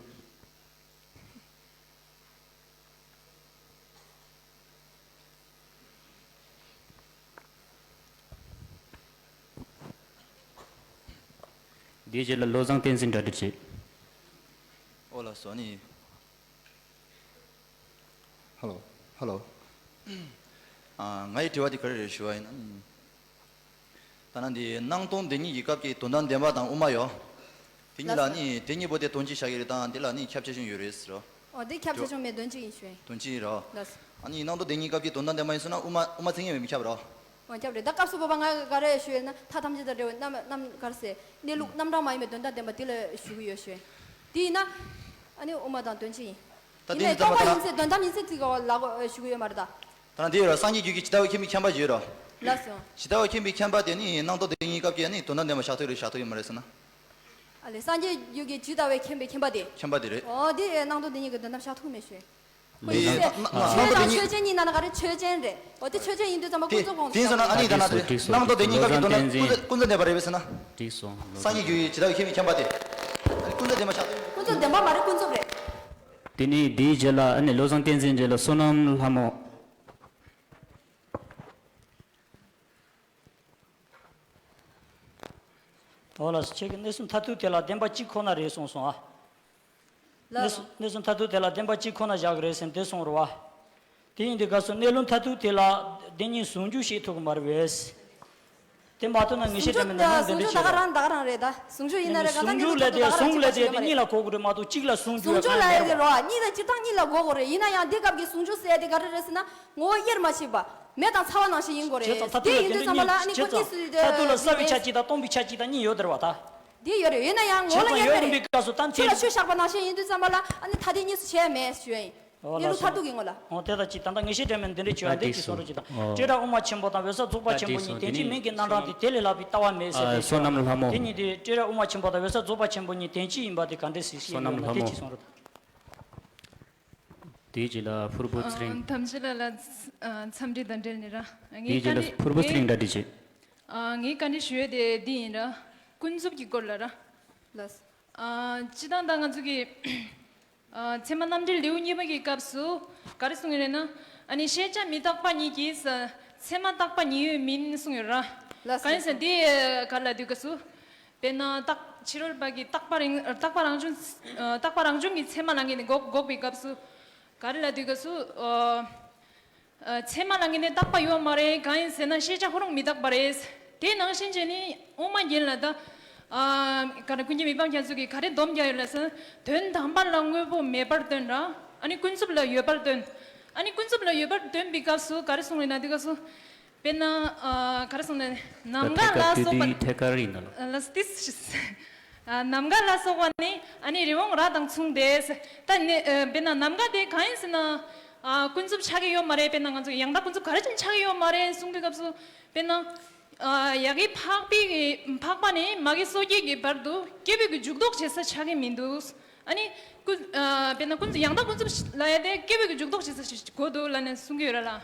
དེའི་རྗེས་ལ་བློ་བཟང་བསྟན་འཛིན་གྲ་སྒྲིག་བྱེད། ཨོ་ལགས་སོ་ནི། ཧ་ལོ། ཧ་ལོ། ཨ་ངའི་དྲི་བ་དེ་ག་རེ་རེད་ཞུ་བ་ཡིན་ན། ད་ན་འདི་སྣང་སྟོང་དེ་གཉིས་ཀྱི་སྐབས་ཀྱི་དོན་དམ་བདེན་པ་དང་དབུ་མ་ཡོད། དེ་གཉིས་ལ་ནི་དེ་གཉིས་པོ་དེ་དོན་གཅིག་བཞག་གི་རེད་དང་དེ་ལ་ནི་ཁྱད་ཆེ་ཆུང་ཡོད་རེད་ཟེར་རོ། ཨོ་དེ་ཁྱད་ཆེ་ཆུང་མེད་དོན་གཅིག་ཡིན་ཞུ་ཡིན། དོན་གཅིག་རོ། ལགས། ཨ་ནི་སྣང་སྟོང་དེ་གཉིས་སྐབས་ཀྱི་དོན་དམ་བདེན་པ་ཡིན་ཟེར་ན་དབུ་མ་དབུ་མ་ཚིག་ངེས་མེད་མི་ཁྱབ་རོ། ཨོ་ཁྱབ་རེད། ད་སྐབས་སུ་བབ་པ་ང་ག་རེ་ཞུ་ཡིན་ན་མཐའ་ཐམས་ཅད་དང་འབྲེལ་བའི་རྣམ་རྣམ་ག་རེ་ཟེར་གནས་ལུགས་རྣམ་གྲངས་མ་ཡིན་པའི་དོན་དམ་བདེན་པ་དེ་ལ་ཞུ་གི་ཡོད་ཞུ་ཡིན། དེ་ཡིན་ན་ཨ་ནི་དབུ་མ་དང་དོན་གཅིག་ཡིན། ད་ཡིན་ནའི་དེ་ལྟ་སྟོང་པ་བ་ཡིན་ཚེ་དོན་དམ་ཡིན་ཚེ་ཚིག་ག་ལ་གོ་ཞུ་གི་ཡོད་མ་རེད་ད། ད་ལྟ་འདི་ཡོད་ར་སངས་རྒྱས་རྒྱུད་ཀྱི་ཇི་ལྟ་བའི་མཁྱེན་པའི་མཁྱེན་པ་ཅིག་ཡོད་ར། ལགས་སོ། ཇི་ལྟ་བའི་མཁྱེན་པའི་མཁྱེན་པ་དེ་ནི་སྣང་སྟོང་དེ་གཉིས་སྐབས་ཀྱི་ནི་དོན་དམ་བདེན་པ་བཞག་ཐུབ་རེད་བཞག་ཐུབ་ཡོད་མ་རེད་ཟེར་ན། ཨ་ལས་སངས་རྒྱས་རྒྱུད་ཀྱི་ཇི་ལྟ་བའི་མཁྱེན་པའི་མཁྱེན་པ་དེ། མཁྱེན་པ་དེ་རེད། ཨོ་དེ་སྣང་སྟོང་དེ་གཉིས་ཀྱི་དོན་དམ་བཞག་ཐུབ་མེད་ཞུ། ཨོ་ཡིན་ཟེར། ཆོས་དང་ཆོས་ཅན་གཉིས་ནང་ན་ག་རེ་ཆོས་ཅན་རེད། ཨོ་དེ་ཆོས་ཅན་ཡིན་དུས་ཙམ་པ་ཀུན་རྫོབ་དགོངས་དེ་ཡིན་ཟེར་ན་ཨ་ནི་ད་ན་དེ་སྣང་སྟོང་དེ་གཉིས་སྐབས་ཀྱི་དོན་དམ་ཀུན་རྫོབ་ཀུན་རྫོབ་བདེན་པ་རེད་བས་ཟེར་ན། འགྲིག་སོང་། སངས་རྒྱས་རྒྱུད་ཀྱི་ཇི་ལྟ་བའི་མཁྱེན་པའི་མཁྱེན་པ་དེ། ཨ་ནི་ཀུན་རྫོབ་བདེན་པ་བཞག་ཐུབ་ཀུན་རྫོབ་བདེན་པ་མ་རེད་ཀུན་རྫོབ་རེད། དེ་ནས་དེའི་རྗེས་ལ་ཨ་ནི་བློ་བཟང་བསྟན་འཛིན་རྗེས་ལ་བསོད་ནམས་ལྷ་མོ། འོ་ལགས་སོ། ཁྱེད་ཀྱིས་གནས་ཚུལ་མཐར་ཐུག་དེ་ལ་བདེན་པ་གཅིག་ཁོ་ན་རེད་གསུངས་སོང་ཨ། ལགས་སོ། གནས་ཚུལ་མཐར་ཐུག་དེ་ལ་བདེན་པ་གཅིག་ཁོ་ན་བཞག་གི་རེད་ཟེར་ནས་དེ་གསུངས་རེད་བ། དེ་ཡིན་དུས་སྐབས་སུ་གནས་ལུགས་མཐར་ཐུག་དེ་ལ་བདེན་གཉིས་ཟུང་འཇུག་བཤད་ཐུབ་ཀྱི་མ་རེད་པས། དེ་མ་ཐུབ་ན་ངེས་ཤེས་འདྲ་མིན་ན་ནང་འདི་འདྲ་ཟུང་འཇུག་ད་ག་རང་ད་ག་རང་རེད་ད། ཟུང་འཇུག་ཡིན་ན་རེད། གང་ཟུང་འཇུག་ལབ་དེ་ཟུང་ལབ་དེ་དེ་གཉིས་ལ་གོ་དགོས་རེད་མ་གཏོགས་གཅིག་ལ་ཟུང་འཇུག་ཟུང་འཇུག་གང་ལ་ཡོད་རེད་རོ། གཉིས་དང་སྤྱིར་བཏང་གཉིས་ལ་གོ་དགོས་རེད། ཡིན་ན་ཡང་འདི་སྐབས་ཀྱི་ཟུང་འཇུག་ཟེར་ཡ་དེ་ག་རེ་རེད་ཟེར་ན། ངོ་བོ་དབྱེར་མ་ཕྱེ་བ། མེ་དང་ཚ་བ་ནང་བཞིན་ཡིན་དགོས་རེད། བྱས་ཙང་མཐར་ཐུག་ལ་དེ་ཡིན་དུས་ཙམ་པ་ལ་ཨ་ནི་ཁོ་གཉིས་སུ་དེ་མཐར་ཐུག་ལ་གསལ་བའི་ཆ་གཅིག་དང་སྟོང་པའི་ཆ་གཅིག་དང་གཉིས་ཡོད་དེ་རེད་བ་ད། འདི་ཡོད་རེད། ཡིན་ན་ཡང་ངོ་བོ་ལ་དབྱེར་མེད་རེད། ཆོས་དང་ཡོད་རུང་པའི་སྐབས་སུ་ད་ཆོས་ལ་ཆོས་བཞག་པ་ནང་བཞིན་ཡིན་དུས་ཙམ་པ་ལ་ཨ་ནི་ཐ་དད་གཉིས་སུ་ཕྱེ་ཡ་མེད་ཞུ་ཡ་ཡིན། ཨོ་ལགས་སོ། མཐར་ཐུག་གི་ངོ་ལ། ཨོ་དེ་ལྟ་ཅི་ད་ལྟ་ངེས་ཤེས་འདྲ་མིན་འདི་འདྲ་བྱས་པ་འདི་ཅི་གསུང་རོགས་ཅི་དང་། སྤྲོས་བྲལ་དབུ་མ་ཆེན་པོ་དང་འོད་གསལ་རྫོགས་པ་ཆེན་པོ་གཉིས་དོན་གཅིག་མིང་གི་རྣམ་གྲངས་དེ་དེ་ལས་ལྷག་པའི་ལྟ་བ་མེད་ཟེར་ཏེ། བསོད་ནམས་ལྷ་མོ། དེ་གཉིས་དེ་སྤྲོས་བྲལ་དབུ་མ་ཆེན་པོ་དང་འོད་གསལ་རྫོགས་པ་ཆེན་པོ་གཉིས་དོན་གཅིག་ཡིན་པ་དེ་ག་འདྲ་ཞིག་བཤད་ཡོད་ན་དེ་ཅི་གསུང་རོགས་དང་། དེའི་རྗེས་ལ་ཕུར་བུ་ཚེ་རིང་། ཐམས་ཅད་ལ་ལ་འཚམས་འདྲི་དང་འབྲེལ་ནས་ར། ངའི་དེའི་རྗེས་ལ་ཕུར་བུ་ཚེ་རིང་གྲ་སྒྲིག་བྱེད། ངའི་བཀའ་འདྲི་ཞུ་ཡས་དེ་འདི་ཡིན་ར། ཀུན་རྫོབ་ཀྱི་སྐོར་ལ་ར། ལགས། སྤྱི་བཏང་ད་ང་ཚོ་གི་ཚད་མ་རྣམ་འགྲེལ་ལེའུ་གཉིས་པ་གི་སྐབས་སུ་ག་རེ་གསུངས་ཡོད་རེད་ན། ཨ་ནི་ཤེས་བྱ་མི་རྟག་པ་ཉིད་ཀྱིས་ཚད་མ་རྟག་པ་ཉིད་ཡོད་མིན་གསུངས་ཡོད་ར། ལགས། གང་ཡིན་ཟེར་ན་འདི་ག་རེ་ལབ་དུས་སྐབས་སུ། དཔེར་ན་རྟག་ཕྱི་རོལ་པ་གི་རྟག་པ་རང་རྟག་པ་རང་བྱུང་རྟག་པ་རང་བྱུང་གི་ཚད་མ་ལ་ངེས་ནས་འགོག་འགོག་པའི་སྐབས་སུ། ག་རེ་ལབ་དུས་སྐབས་སུ། ཚད་མ་ལ་ངེས་ནས་རྟག་པ་ཡོད་མ་རེད། གང་ཡིན་ཟེར་ན་ཤེས་བྱ་ཁོ་རང་མི་རྟག་པ་རེད། དེ་ནང་བཞིན་བྱས་ནས་དབུ་མ་རྒྱན་ལ་ད། ག་རེ་ཀུན་མཁྱེན་མི་ཕམ་རྒྱ་མཚོ་གིས་ག་རེ་སྡོམ་རྒྱག་ཡོད་ལ་ཟེར་ན། དོན་དམ་པ་ལ་དངོས་པོ་མེད་པར་སྟོན་ར། ཨ་ནི་ཀུན་རྫོབ་ལ་ཡོད་པར་སྟོན། ཨ་ནི་ཀུན་རྫོབ་ལ་ཡོད་པར་སྟོན་པའི་སྐབས་སུ་ག་རེ་གསུངས་རེད་ན་དེ་སྐབས་སུ། དཔེར་ན། ག་རེ་གསུངས་ན། ནམ་མཁའ་ལ་སོགས་པ། ཐད་ཀར་ཡིན་ན་ལ། ལ་སྟིས། ནམ་མཁའ་ལ་སོགས་པ་ནི་ཨ་ནི་རི་བོང་རྭ་དང་མཚུངས་ཏེ། ད་ནི་དཔེར་ན་ནམ་མཁའ་དེ་གང་ཡིན་ཟེར་ན། ཀུན་རྫོབ་ཆགས་ཀྱི་ཡོད་མ་རེད། དཔེར་ན་ང་ཚོ་ཡང་དག་ཀུན་རྫོབ་ག་རེ་བྱས་ནས་ཆགས་ཀྱི་ཡོད་མ་རེད་གསུངས་པའི་སྐབས་སུ། དཔེར་ན། ཡ་གི་འཕགས་པའི་འཕགས་པ་ནས་མ་གི་སོ་སྐྱེ་གི་བར་དུ་སྐྱེ་བོའི་གི་འཇུག་ལྡོག་བྱེད་ས་ཆགས་ཀྱི་མི་འདུག་ཨ་ནི། ཀུན། དཔེར་ན་ཀུན་རྫོབ་ཡང་དག་ཀུན་རྫོབ་ལ་ཡ་དེ་སྐྱེ་བོའི་གི་འཇུག་ལྡོག་བྱེད་ས་ཞིག་དགོས་འདུག་ལབ་ནས་གསུང་གི་ཡོད་ར་ལ།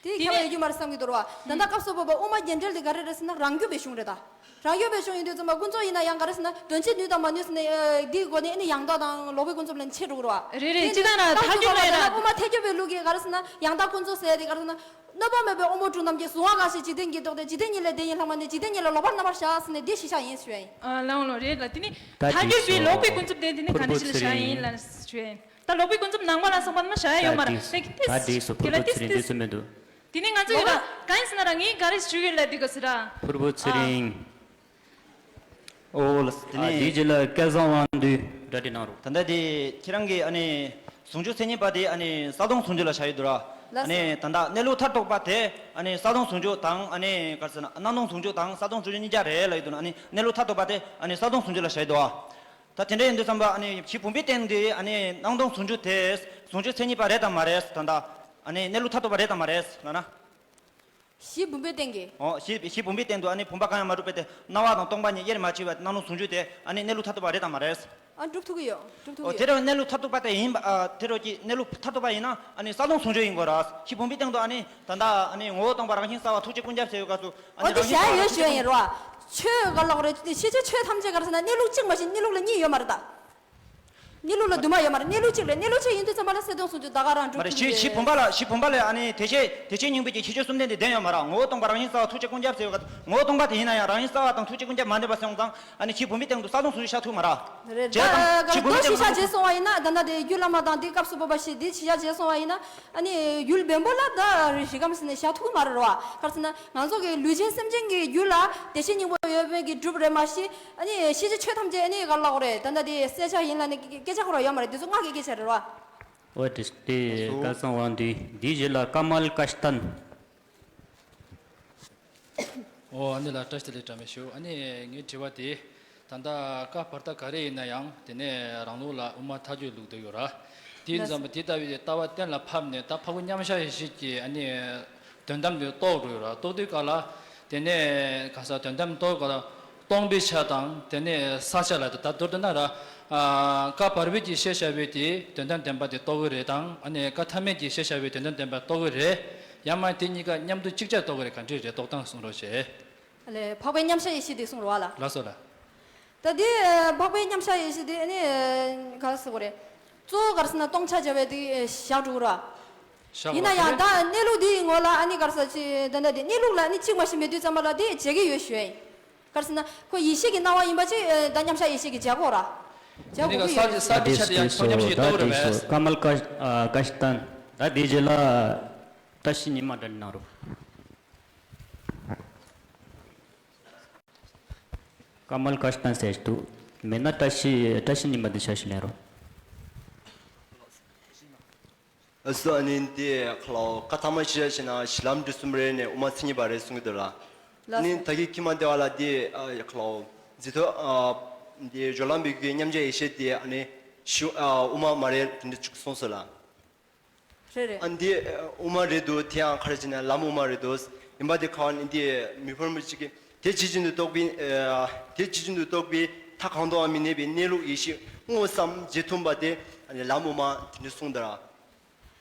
དེ་དེ་ཁྱབ་ནས་ཡོད་རྒྱུ་མ་རེད་བསམ་གྱི་འདུག་ར་བ། ད་ལྟ་སྐབས་སུ་བབ་པ་དབུ་མ་རྒྱན་འགྲེལ་དེ་ག་རེ་རེད་ཟེར་ན་རང་རྒྱུད་པའི་གཞུང་རེད་ད། རང་རྒྱུད་པའི་གཞུང་ཡིན་དུས་ཙམ་པ་ཀུན་རྫོབ་ཡིན་ན་ཡང་ག་རེ་ཟེར་ན་དོན་སྤྱི་ནུས་དང་མ་ནུས་ཟེར་ནས་འདིའི་སྒོ་ནས་ཨ་ནི་ཡང་དག་དང་ལོག་པའི་ཀུན་རྫོབ་ལ་ཕྱེ་འགྲོ་གི་ར་བ། རེད་རེད། སྤྱི་བཏང་ན་ཐལ་འགྱུར་རེད་ད། དབུ་མ་ཐལ་འགྱུར་པའི་ལུགས་ཀྱི་ག་རེ་ཟེར་ན་ཡང་དག་ཀུན་རྫོབ་ཟེར་དེ་ག་རེ་ཟེར་ན། གནོད་པ་མེད་པའི་དབང་པོ་དྲུག་རྣམས་ཀྱི་གཟུང་བ་འགའ་ཞིག་འཇིག་རྟེན་གྱི་ལྡོག་སྟེ་འཇིག་རྟེན་ཉིད་ལས་བདེ་ཉིད་ལྷག་མ་ནི་འཇིག་རྟེན་ཉིད་ལ་ལོག་པར་རྣམ་པར་གཞག་ཟེར་ནས་འདི་གཞི་བཞག་ཡིན་ཞུ་ཡ་ཡིན། ལའང་ལོ་རེད་ལ། དེ་ནི་ཐལ་འགྱུར་པའི་ལོག་པའི་ཀུན་རྫོབ་དེ་དེ་ནི་ག་འདྲ་ཞིག་ལ་བཞག་ཡིན་ལ་ཞུ་ཡ་ཡིན། ད་ལོག་པའི་ཀུན་རྫོབ་ནང་པ་ལ་སོགས་པ་ནི་བཞག་ཡ་ཡོད་མ་རེད། ད་དེ་ད་དེ་སོ་ཕུར་བུ་ཚེ་རིང་འདི་ཚོ་མི་འདུག་དེ་ནི་ང་ཚོ་ཡོད་ལ་གང་ཡིན་ཟེར་ན་ར་ངས་ག་རེ་ཞུ་ཡོད་ལ་དེ་ག་ཟེར་ར། ཕུར་བུ་ཚེ་རིང་། ཨོ་ལགས་སོ། དེ་ནས་དེའི་རྗེས་ལ་སྐལ་བཟང་དབང་འདུས་གྲ་སྒྲིག་གནང་རོགས། ད་ལྟ་དེ་ཁྱེད་རང་གིས་ཨ་ནི་ཟུང་འཇུག་མཚན་ཉིད་པ་དེ་ཨ་ནི་གསལ་སྟོང་ཟུང་འཇུག་ལ་བཞག་ཡོད་འདུག་ར། ལགས་སོ། ཨ་ནི་ད་ལྟ་གནས་ལུགས་མཐར་ཐུག་པ་དེ་ཨ་ནི་གསལ་སྟོང་ཟུང་འཇུག་དང་ཨ་ནི་ག་རེ་ཟེར་ན་སྣང་སྟོང་ཟུང་འཇུག་དང་གསལ་སྟོང་ཟུང་འཇུག་གཉིས་ཆ་རེད་ལབ་ཡོད་འདུག་ཨ་ནི་གནས་ལུགས་མཐར་ཐུག་པ་དེ་ཨ་ནི་གསལ་སྟོང་ཟུང་འཇུག་ལ་བཞག་ཡོད་འདུག་ད་དེ་འདྲ་ཡིན་དུས་ཙམ་པ་ཨ་ནི་གཞི་བུམ་པའི་སྟེང་དེ་ཨ་ནི་སྣང་སྟོང་ཟུང་འཇུག་དེ་ཟུང་འཇུག་མཚན་ཉིད་པ་རེད་དམ་མ་རེད། ད་ལྟ་ཨ་ནི་གནས་ལུགས་མཐར་ཐུག་པ་རེད་དམ་མ་རེད་ལབ་ན། གཞི་བུམ་པའི་སྟེང་གི། ཨོ། གཞི་གཞི་བུམ་པའི་སྟེང་དུ་ཨ་ནི་བུམ་པ་གང་ཡང་མ་གྲུབ་པའི་དེ་སྣང་བ་དང་སྟོང་པ་ཉིད་དབྱེར་མ་ཕྱེ་བའི་སྣང་སྟོང་ཟུང་འཇུག་དེ་ཨ་ནི་གནས་ལུགས་མཐར་ཐུག་པ་རེད་དམ་མ་རེད། ཨ་གྲུབ་ཐུབ་ཀྱི་ཡོད། གྲུབ་ཐུབ་ཨོ། ཀྱི་དེ་ཡོད། རེད་བ། གནས་ལུགས་མཐར་ཐུག་པ་དེ་ཡིན་པ། ཨ་དེ་རོ་ཀྱི་གནས་ལུགས་མཐར་ཐུག་པ་ཡིན་ན་ཨ་ནི་གསལ་སྟོང་ཟུང་འཇུག་ཡིན་དགོས་ར། གཞི་བུམ་པའི་སྟེང་དུ་ཨ་ནི་ད་ལྟ་ཨ་ནི་ངོ་བོ་སྟོང་པ་རང་བཞིན་གསལ་བ་ཐུགས་རྗེ་ཀུན་ཁྱབ་ཟེར་བའི་སྐབས་སུ་ཨ་ནི་ཨོ་དེ་རང་བཞིན་གསལ་བ་ཡོད་ཞུ་ཡ་ཡིན་ར་བ། ཆོས་ག་ལ་གོ་རེད། ཤེས་བྱ་ཆོས་ཐམས་ཅད་ག་རེ་ཟེར་ན་གནས་ལུགས་གཅིག་མ་ཞིག་གནས་ལུགས་ལ་གཉིས་ཡོད་མ་རེད་ད། གནས་ལུགས་ལ་དུ་མ་ཡོད་མ་རེད། གནས་ལུགས་གཅིག་རེད། གནས་ལུགས་གཅིག་ཡིན་དུས་ཙམ་པ་ལ་གསལ་སྟོང་ཟུང་འཇུག་ད་ག་རང་གྲུབ་ཐུབ་ཀྱི་རེད། གཞི་བུམ་པ་ལ་གཞི་བུམ་པ་ལ་ཨ་ནི་དེ་བྱེད་དེ་བྱེད་གཉིས་པོའི་གི་ཁྱད་ཆོས་གསུམ་ལྡན་དེ་ལྡན་ཡོད་མ་རེད། ངོ་བོ་སྟོང་པ་རང་བཞིན་གསལ་བ་ཐུགས་རྗེ་ཀུན་ཁྱབ་ཟེར་བའི་སྐབས་ངོ་བོ་སྟོང་པ་དེ་ཡིན་ན་ཡང་རང་བཞིན་གསལ་བ་དང་ཐུགས་རྗེ་ཀུན་ཁྱབ་མ་ལྡན་པ་སོང་ཙང་ཨ་ནི་གཞི་བུམ་པའི་སྟེང་དུ་གསལ་སྟོང་ཟུང་འཇུག་བཞག་ཐུབ་མ་རེད། རེད་ད། གཞི་བུམ་པའི་སྟེང་དུ་གསལ་སྟོང་ཟུང་འཇུག་བཞག་ཐུབ་མ་རེད། རེད་ད། ག་རེ་ཟེར་ན་རྡོ་ཞིག་བཞག་བྱས་སོང་བ་ཡིན་ན་ད་ལྟ་དེ་རྒྱུད་བླ་མ་དང་དེ་སྐབས་སུ་བབས་པ་ཞིག་དེ་ཞིག་བཞག་བྱས་སོང་བ་ཡིན་ན་ཨ་ནི་ཡུལ་བེམ་པོ་ལ་ད་རི་ཁམས་ཟེར་ནས་བཞག་ཐུབ་མ་རེད་ར་བ། ག་རེ་ཟེར་ན་ང་ཚོ་གི་ལུས་ཅན་སེམས་ཅན་གྱི་རྒྱུད་ལ་བདེ་གཤེགས་སྙིང་པོ་ཡོད་པའི་གི་གྲུབ་རེད་མ་གཞི། ཨ་ནི་ཤེས་བྱ་ཆོས་ཐམས་ཅད་ཨ་ནི་ག་ལ་གོ་རེད། ད་ལྟ་དེ་གསལ་ཆ་ཡིན་ལ་ནི་སྐད་ཆ་ཁོ་ར་ཡོད་མ་རེད། དེ་ཚོ་སྔགས་ཀྱི་སྐད་ཆ་རེད་ར་བ། འོ་དེ་དེ་སྐལ་བཟང་དབང་འདུས་འདིའི་རྗེས་ལ་ཀ་མལ་ཀ་ཤྟན། ཨོ་ཨ་ནི་ལ་བཀྲ་ཤིས་བདེ་ལེགས་བཀྲ་མི་ཞུ། ཨ་ནི་ངའི་དྲི་བ་དེ་ད་ལྟ་བཀའ་བར་ཐག་ག་རེ་ཡིན་ན་ཡང་དེ་ནས་རང་ལུགས་ལ་དབུ་མ་ཐལ་འགྱུར་ལུགས་དེ་ཡོད་ར། དེ་ཙམ་པ་དེ་ལྟ་བུའི་ལྟ་བ་གཏན་ལ་ཕབ་ནས་ད་འཕགས་པའི་མཉམ་གཞག་ཡེ་ཤེས་ཀྱི་ཨ་ནི་དོན་དམ་དེ་རྟོགས་འགྲོ་ཡོད་ར། རྟོགས་དུས་ག་ལ་དེ་ནས་ག་ས་དོན་དམ་རྟོགས་ག་ལ་སྟོང་པའི་ཆ་དང་དེ་ནས་ས་ཆ་ལ་ད་མདོར་བསྡུ་ན་ར། ཨ་བཀའ་བར་པའི་གི་ཤེས་བྱ་བའི་དེ་དོན་དམ་བདེན་པ་དེ་རྟོགས་ཀྱི་རེད་དང་ཨ་ནི་བཀའ་ཐ་མའི་གི་ཤེས་བྱ་བའི་དོན་དམ་བདེན་པ་རྟོགས་ཀྱི་རེད། ཡང་མ་དེ་གཉིས་ཀ་མཉམ་དུ་གཅིག་ཆར་རྟོགས་ཀྱི་རེད། ག་འདྲ་རེད་རྟོགས་སྟངས་གསུང་རོགས་བྱེད། ཨ་ལས་འཕགས་པའི་མཉམ་གཞག་ཡེ་ཤེས་དེ་གསུང་རོགས་ཨ་ལ། ལགས་སོ་ལགས། ད་དེ་འཕགས་པའི་མཉམ་གཞག་ཡེ་ཤེས་དེ་ཨ་ནི་ག་རེ་ཟེར་དགོས་རེད། གཙོ་བོ་ག་རེ་ཟེར་ན་སྟོང་ཆ་བྱ་བའི་དེ་བཞག་འགྲོ་གི་ར། བཞག་ཡིན་ན་ཡང་ད་གནས་ལུགས་དེ་ཡི་ངོ་ལ་ཨ་ནི་ག་རེ་ཟེར་ཅི་ད་ད་དེ་གནས་ལུགས་ལ་ཨ་ནི་གཅིག་མ་ཞིག་མེད་དུས་ཙམ་པ་ལ་དེ་བྱེད་ཀྱི་ཡོད་ཞུ་ཡ་ཡིན། ག་རེ་ཟེར་ན་ཁོ་ཡེ་ཤེས་ཀྱི་སྣང་བ་ཡིན་པ་ཅིག་ཨ་ད་མཉམ་གཞག་ཡེ་ཤེས་ཀྱི་བྱེད་སྒོ་ར། བྱེད་སྒོ་དེ་གི་ཡོད་རེད། ས་ཆ་དེ་ཆ་དེ་ཡང་ཁྱོད་མཉམ་ཞིག་ལྟ་བུ་རེད་པས། ཀ་མལ་ཀ་ཨ་ཀ་ཤི་ཏན་ད་དེ་རྗེས་ལ་བཀྲ་ཤིས་ཉི་མ་འདྲ་གནང་རོགས། ཀ་མལ་ཀ་ཤི་ཏན་ཟེར་འདུག་མེད་ན་བཀྲ་ཤིས་བཀྲ་ཤིས་ཉི་མ་འདི་ཆ་ཞིག་ལེན་རོགས། ཨ་སོ་ཨ་ནི་འདི་ཁ་ལོ་ཁ་ཐ་མ་ཤི་ཤ་ཤི་ན་གཞི་ལམ་འབྲས་གསུམ་རེ་ནས་དབུ་མ་མཚན་ཉིད་པ་རེ་གསུང་གི་འདུག་ལ། ཨ་ནི་ད་གི་ཁྱི་མ་སྡེ་བ་ལ་འདི་ཨ་ཁ་ལོ་འཛི་ཐོ་ཨ་འདི་སྦྱོར་ལམ་པའི་གི་མཉམ་གཞག་ཡེ་ཤེས་འདི་ཨ་ནི་ཤུ་ཨ་དབུ་མ་མ་རེད་དེ་འདྲ་བཅུག་གསུངས་སོ་ལ། རེད་རེད། ཨ་འདི་དབུ་མ་རེད་འདུག་དེ་ཡང་ཁ་ར་ཅི་ན་ལམ་དབུ་མ་རེད་འདུག་ཡིན་པ་དེ་ཁ་བ་ནི་འདི་མི་ཕོར་མི་གཅིག་གི་དེ་ཇི་བཞིན་དུ་རྟོགས་པའི་ཨ་དེ་ཇི་བཞིན་དུ་རྟོགས་པའི་མཐའ་གང་དུའང་མི་གནས་པའི་གནས་ལུགས་ཡེ་ཤེས་དངོས་སམ་རྗེས་མཐུན་པ་དེ་ཨ་ནི་ལམ་དབུ་མ་དེ་འདྲ་གསུངས་འདུག་ར།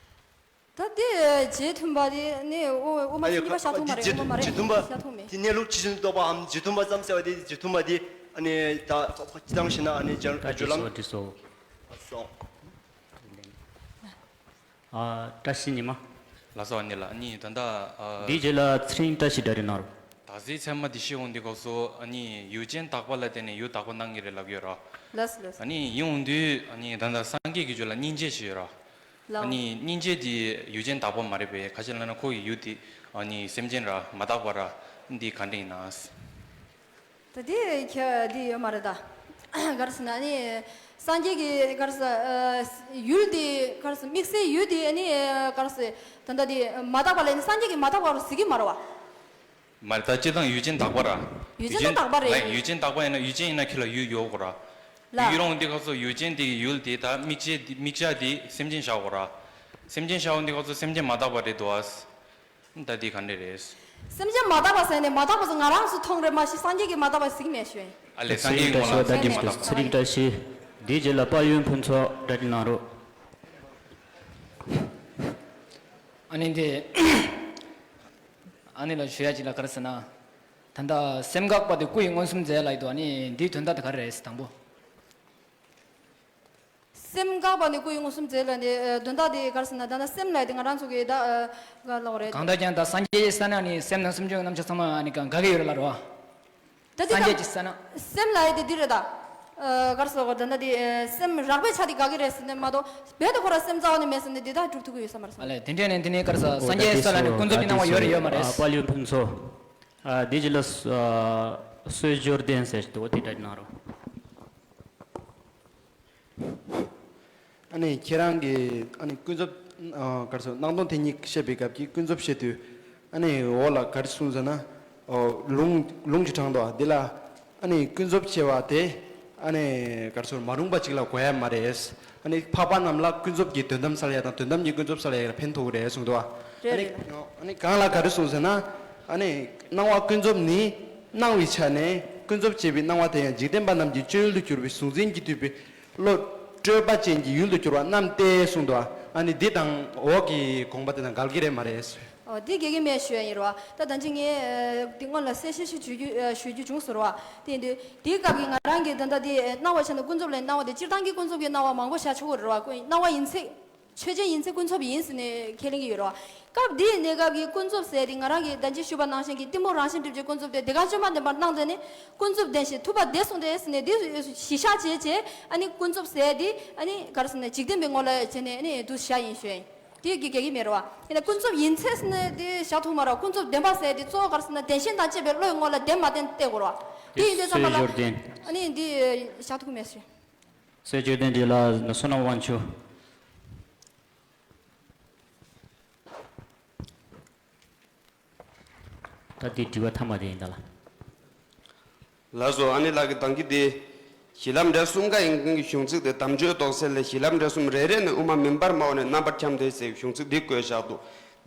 ད་དེ་རྗེས་མཐུན་པ་དེ་ནི་དབུ་དབུ་མ་ཨ་ཡོད་མཚན་ཉིད་པ་ཤར་ཐུབ་མ་རེད། དབུ་མ་མ་རེད་རྗེས་མཐུན་པ་ཤར་ཐུབ་མེད། དེ་གནས་ལུགས་ཇི་བཞིན་དུ་རྟོགས་པའམ་རྗེས་མཐུན་པ་ཙམ་ཟེར་བ་དེ་རྗེས་མཐུན་པ་དེ་ཨ་ནི་ད་སྤྱི་བཏང་བཤད་ན་ཨ་ནི་སྦྱོར་ད་སྦྱོར་ལམ་དེ་སོ་སོ། སོང་། ཨ་བཀྲ་ཤིས་ཉི་མ། ལགས་སོ། ཨ་ནི་ལ་ཨ་ནི་ད་ལྟ་ཨ། འདིའི་རྗེས་ལ་ཚེ་རིང་བཀྲ་ཤིས་སྒྲ་རེ་གནང་རོགས། ད་གཟོད་ཚད་མ་འདི་ཤེས་འོང་དུས་སྐབས་སུ་ཨ་ནི་ཡུལ་ཅན་དག་པ་ལ་བརྟེན་ནས་ཡུལ་དག་པ་སྣང་གི་རེད་ལབ་ཡོད་ར། ལགས་སོ་ལགས་སོ། ཨ་ནི་ཡིན་འོང་དུས་ཨ་ནི་ད་ལྟ་སངས་རྒྱས་ཀྱི་རྒྱུད་ལ་སྙིང་རྗེ་ཞེས་ཡོད་ར། ལགས། ཨ་ནི་སྙིང་རྗེ་འདི་ཡུལ་ཅན་དག་པ་མ་རེད་པས། ག་ཅི་ལབ་ན་ཁོ་ཡི་ཡུལ་འདི་ཨ་ནི་སེམས་ཅན་ར་མ་དག་པ་ར། འདི་ག་འདྲ་ཡིན་ན། ད་དེ་ཁྱད་དེ་ཡོད་མ་རེད་ད། ག་རེ་ཟེར་ན་ཨ་ནི་སངས་རྒྱས་ཀྱི་ག་རེ་ཟེར་ཨ་ཡུལ་དེ་ག་རེ་ཟེར་དམིགས་བསལ་ཡུལ་དེ་ཨ་ནི་ག་རེ་ཟེར་ད་ལྟ་དེ་མ་དག་པ་ལ་ནི་སངས་རྒྱས་ཀྱི་མ་དག་པ་རུ་ཟེར་གི་མ་རེད་བ། མ་རེད། ད་སྤྱིར་བཏང་ཡུལ་ཅན་དག་པ་ར། ཡུལ་ཅན་དག་པ་རེད། ཡུལ་ཅན་དག་པ་ཡིན་ན་ཡུལ་ཅན་ཡིན་ན་ཁྱེད་ལ་ཡུལ་ཡོད་དགོས་ར། ལ། ཡུལ་རུང་འདི་སྐབས་སུ་ཡུལ་ཅན་དེ་གི་ཡུལ་དེ་ད་དམིགས་བྱ་དེ་དམིགས་བྱ་དེ་སེམས་ཅན་བཞག་དགོས་ར། སེམས་ཅན་བཞག་འོང་འདི་སྐབས་སུ་སེམས་ཅན་མ་དག་པ་རེད་འདུག་ཨ། ད་འདི་ག་འདྲ་རེད། སེམས་ཅན་མ་དག་པ་ཟེར་ནས་མ་དག་པ་ཚོ་ང་རང་ཚོ་མཐོང་རེད་མ་གཞི་སངས་རྒྱས་ཀྱི་མ་དག་པ་ཟེར་གི་མེད་ཞུ། ཨ་ལས་སངས་རྒྱས་ཀྱི་ངོ་ལ་སེམས་ཅན་མ་དག་པ། ཚེ་རིང་བཀྲ་ཤིས། འདིའི་རྗེས་ལ་དཔལ་ཡོན་ཕུན་ཚོགས་བཀྲ་ཤིས་གནང་རོགས། ཨ་ནི་འདི། ཨ་ནི་ལ་ཞུ་ཡ་ཅིག་ལ་ག་རེ་ཟེར་ན། ད་ལྟ་སེམས་འགག་པ་དེ་སྐུ་ཡི་མངོན་སུམ་མཛད་ལ་ཡི་དོ། ཨ་ནི་འདིའི་དོན་དག་དེ་ག་རེ་རེད་དང་པོ། སེམས་འགག་པ་ནི་སྐུ་ཡི་མངོན་སུམ་མཛད་ལ་ནི་དོན་དག་དེ་ག་རེ་ཟེར་ན་ད་ལྟ་སེམས་ལ་ཡི་དེ་ང་རང་ཚོ་གི་ད་ག་ལ་བ་རེད། གང་ལྟར་ཀྱང་ད་སངས་རྒྱས་ས་ན་ནི་སེམས་དང་སེམས་བྱུང་གི་རྣམ་གཞག་ཚང་མ་ཨ་ནི་གང་འགག་གི་ཡོད་རེད་ལ་རོ། ད་དེ་སངས་རྒྱས་ཀྱི་ས་ན། སེམས་ལ་ཡི་དེ་འདི་རེད་ད། ཨ་ག་རེ་ཟེར་གོ་ད་ལྟ་དེ་སེམས་རགས་པའི་ཆ་དེ་དགག་གི་རེད་ཟེར་ནས་མ་གཏོགས་རྦད་དེ་ཁོ་ར་སེམས་རྩ་བ་ནས་མེད་ཟེར་ནས་འདི་དག་སྒྲུབ་ཐུབ་ཀྱི་ཡོད་ས་མ་རེད་ཨ་ལས། དེ་འདྲས་ནས་འདི་ནས་ག་རེ་ཟེར་སངས་རྒྱས་ས་ལ་ནི་ཀུན་རྫོབ་ཀྱི་སྣང་བ་ཡོད་རེད་ཡོད་མ་རེད། ཨ་དཔལ་ཡོན་ཕུན་ཚོགས། ཨ་དེ་རྗེས་ལ་ཨ་གསོལ་འབྱོར་ལྡན་ཟེར་ཞིག་འདུག་དེ་འདྲ་གནང་རོགས། ཨ་ནི་ཁྱེད་རང་གིས་ཨ་ནི་ཀུན་རྫོབ་ཨ་ག་རེ་ཟེར་སྣང་སྟོང་མཐའ་གཉིས་བཤད་པའི་སྐབས་ཀྱི་ཀུན་རྫོབ་བཤད་དུས་ཨ་ནི་འོག་ལ་ག་རེ་གསུངས་ཟེར་ན། ཨོ་ལུང་ལུང་གི་དྲངས་འདུག་དེ་ལ་ཨ་ནི་ཀུན་རྫོབ་ཅེས་པ་དེ་ཨ་ནི་ག་རེ་ཟེར་མ་རུངས་པ་ཅིག་ལ་གོ་ཡ་མ་རེད། ཨ་ནི་འཕགས་པ་རྣམས་ལ་ཀུན་རྫོབ་ཀྱི་དོན་དམ་གསལ་ཡ་དང་དོན་དམ་གྱི་ཀུན་རྫོབ་གསལ་ཡ་ལ་ཕན་ཐོགས་ཀྱི་རེད་གསུངས་འདུག་བ། རེད་ཨ་ནི་རེད། ཨ་ནི་གང་ལ་ག་རེ་གསུངས་ཟེར་ན། ཨ་ནི་སྣང་བ་ཀུན་རྫོབ་ནི་སྣང་བའི་ཆ་ནས་ཀུན་རྫོབ་ཅེས་པའི་སྣང་བ་དེ་ཡང་འཇིག་རྟེན་པ་རྣམས་ཀྱི་སྤྱོད་ཡུལ་དུ་གྱུར་པའི་གཟུང་འཛིན་གྱིས་བསྡུས་པའི་བློ་སྤྲོས་པ་ཅན་གྱི་ཡུལ་དུ་གྱུར་པ་རྣམས་ཏེ་གསུངས་འདུག་ཨ་ནི་འདི་དང་འོག་གི་དགོངས་པ་དེ་དང་འགལ་གྱི་རེད་མ་རེད། ཨོ་འདི་དགེ་གི་མེད་ཞུ་ཡ་ཡིན་རོ། ད་ད་ཅི་ངས་འདི་སྔོན་ལ་གསལ་བཤད་ཞིག་ཞུ་རྒྱུ་ཞུ་རྒྱུ་བྱུང་ཟེར་རོ། དེ་ཡིན་དུས་དེའི་སྐབས་ཀྱི་ང་རང་གི་ད་ལྟ་དེ་སྣང་བ་ཆ་ནས་ཀུན་རྫོབ་ལ་སྣང་བ་དེ་སྤྱིར་བཏང་གི་ཀུན་རྫོབ་ཀྱི་སྣང་བ་མང་པོ་བཞག་ཆོག་གི་རེད་རོ། སྣང་བ་ཡིན་ཚད། ཆོས་ཅན་ཡིན་ཚེ་ཀུན་རྫོབ་ཡིན་ཟེར་ནས་ཁས་ལེན་གྱི་ཡོད་རེད་བ། སྐབས་འདིའི་གནས་སྐབས་ཀྱི་ཀུན་རྫོབ་ཟེར་དེ་ང་རང་གིས་ད་ཅི་ཞུས་པ་ནང་བཞིན་གྱི་གཏི་མུག་རང་བཞིན་སྒྲིབ་བྱེད་ཀུན་རྫོབ་དེ་དེ་ག་བཅོས་མ་ལྡན་པར་སྣང་མཛད་ནས་ཀུན་རྫོབ་བདེན་ཞེས་ཐུབ་པ་བདེ་གསུངས་ཏེ་ཟེར་ནས་འདི་གཞི་བཞག་བྱས་བྱས་ཨ་ནི་ཀུན་རྫོབ་ཟེར་དེ་ཨ་ནི་ག་རེ་ཟེར་ན་འཇིག་རྟེན་པའི་ངོ་ལ་བྱས་ནས་ཨ་ནི་འདུ་བཞག་ཡིན་ཞུ་ཡིན། དེ་གི་གེགས་ཀྱི་མེད་རེད་བ། ཡིན་ན་ཀུན་རྫོབ་ཡིན་ཚད་ཟེར་ནས་དེ་བཞག་ཐུབ་མ་རེད། ཀུན་རྫོབ་བདེན་པ་ཟེར་དེ་གཙོ་བོ་ག་རེ་ཟེར་ན་བདེན་ཞེན་དང་བཅས་པའི་བློའི་ངོ་ལ་བདེན་མ་བདེན་བལྟས་དགོས་རེད་བ། དེ་ཡིན་དུས་ཙམ་པ་ལ་ཨ་ནི་འདི་བཞག་ཐུབ་ཀྱི་མེད་ཞུ། གསོལ་ཇོ་ལྡན་རྗེ་ལ་བསོད་ནམས་དབང་ཕྱུག་ད་འདི་དྲི་བ་ཐ་མ་དེ་ཡིན་ད་ལ། ལགས་སོ། ཨ་ནི་ལགས་ཀྱི་དང་གི་དེ། གཞི་ལམ་འབྲས་གསུམ་ཀ་ཡིན་མཁན་གྱི་གཞུང་ཚིག་དེ་དམ་ཆོས་རྟོགས་ཚད་ལས་གཞི་ལམ་འབྲས་གསུམ་རེ་རེ་ནས་དབུ་མ་མིན་པར་སྨྲ་བ་ནས་རྣམ་པར་འཁྱམས་ཏེ་ཟེར་གཞུང་ཚིག་འདི་བཀོད་བཞག་འདུག་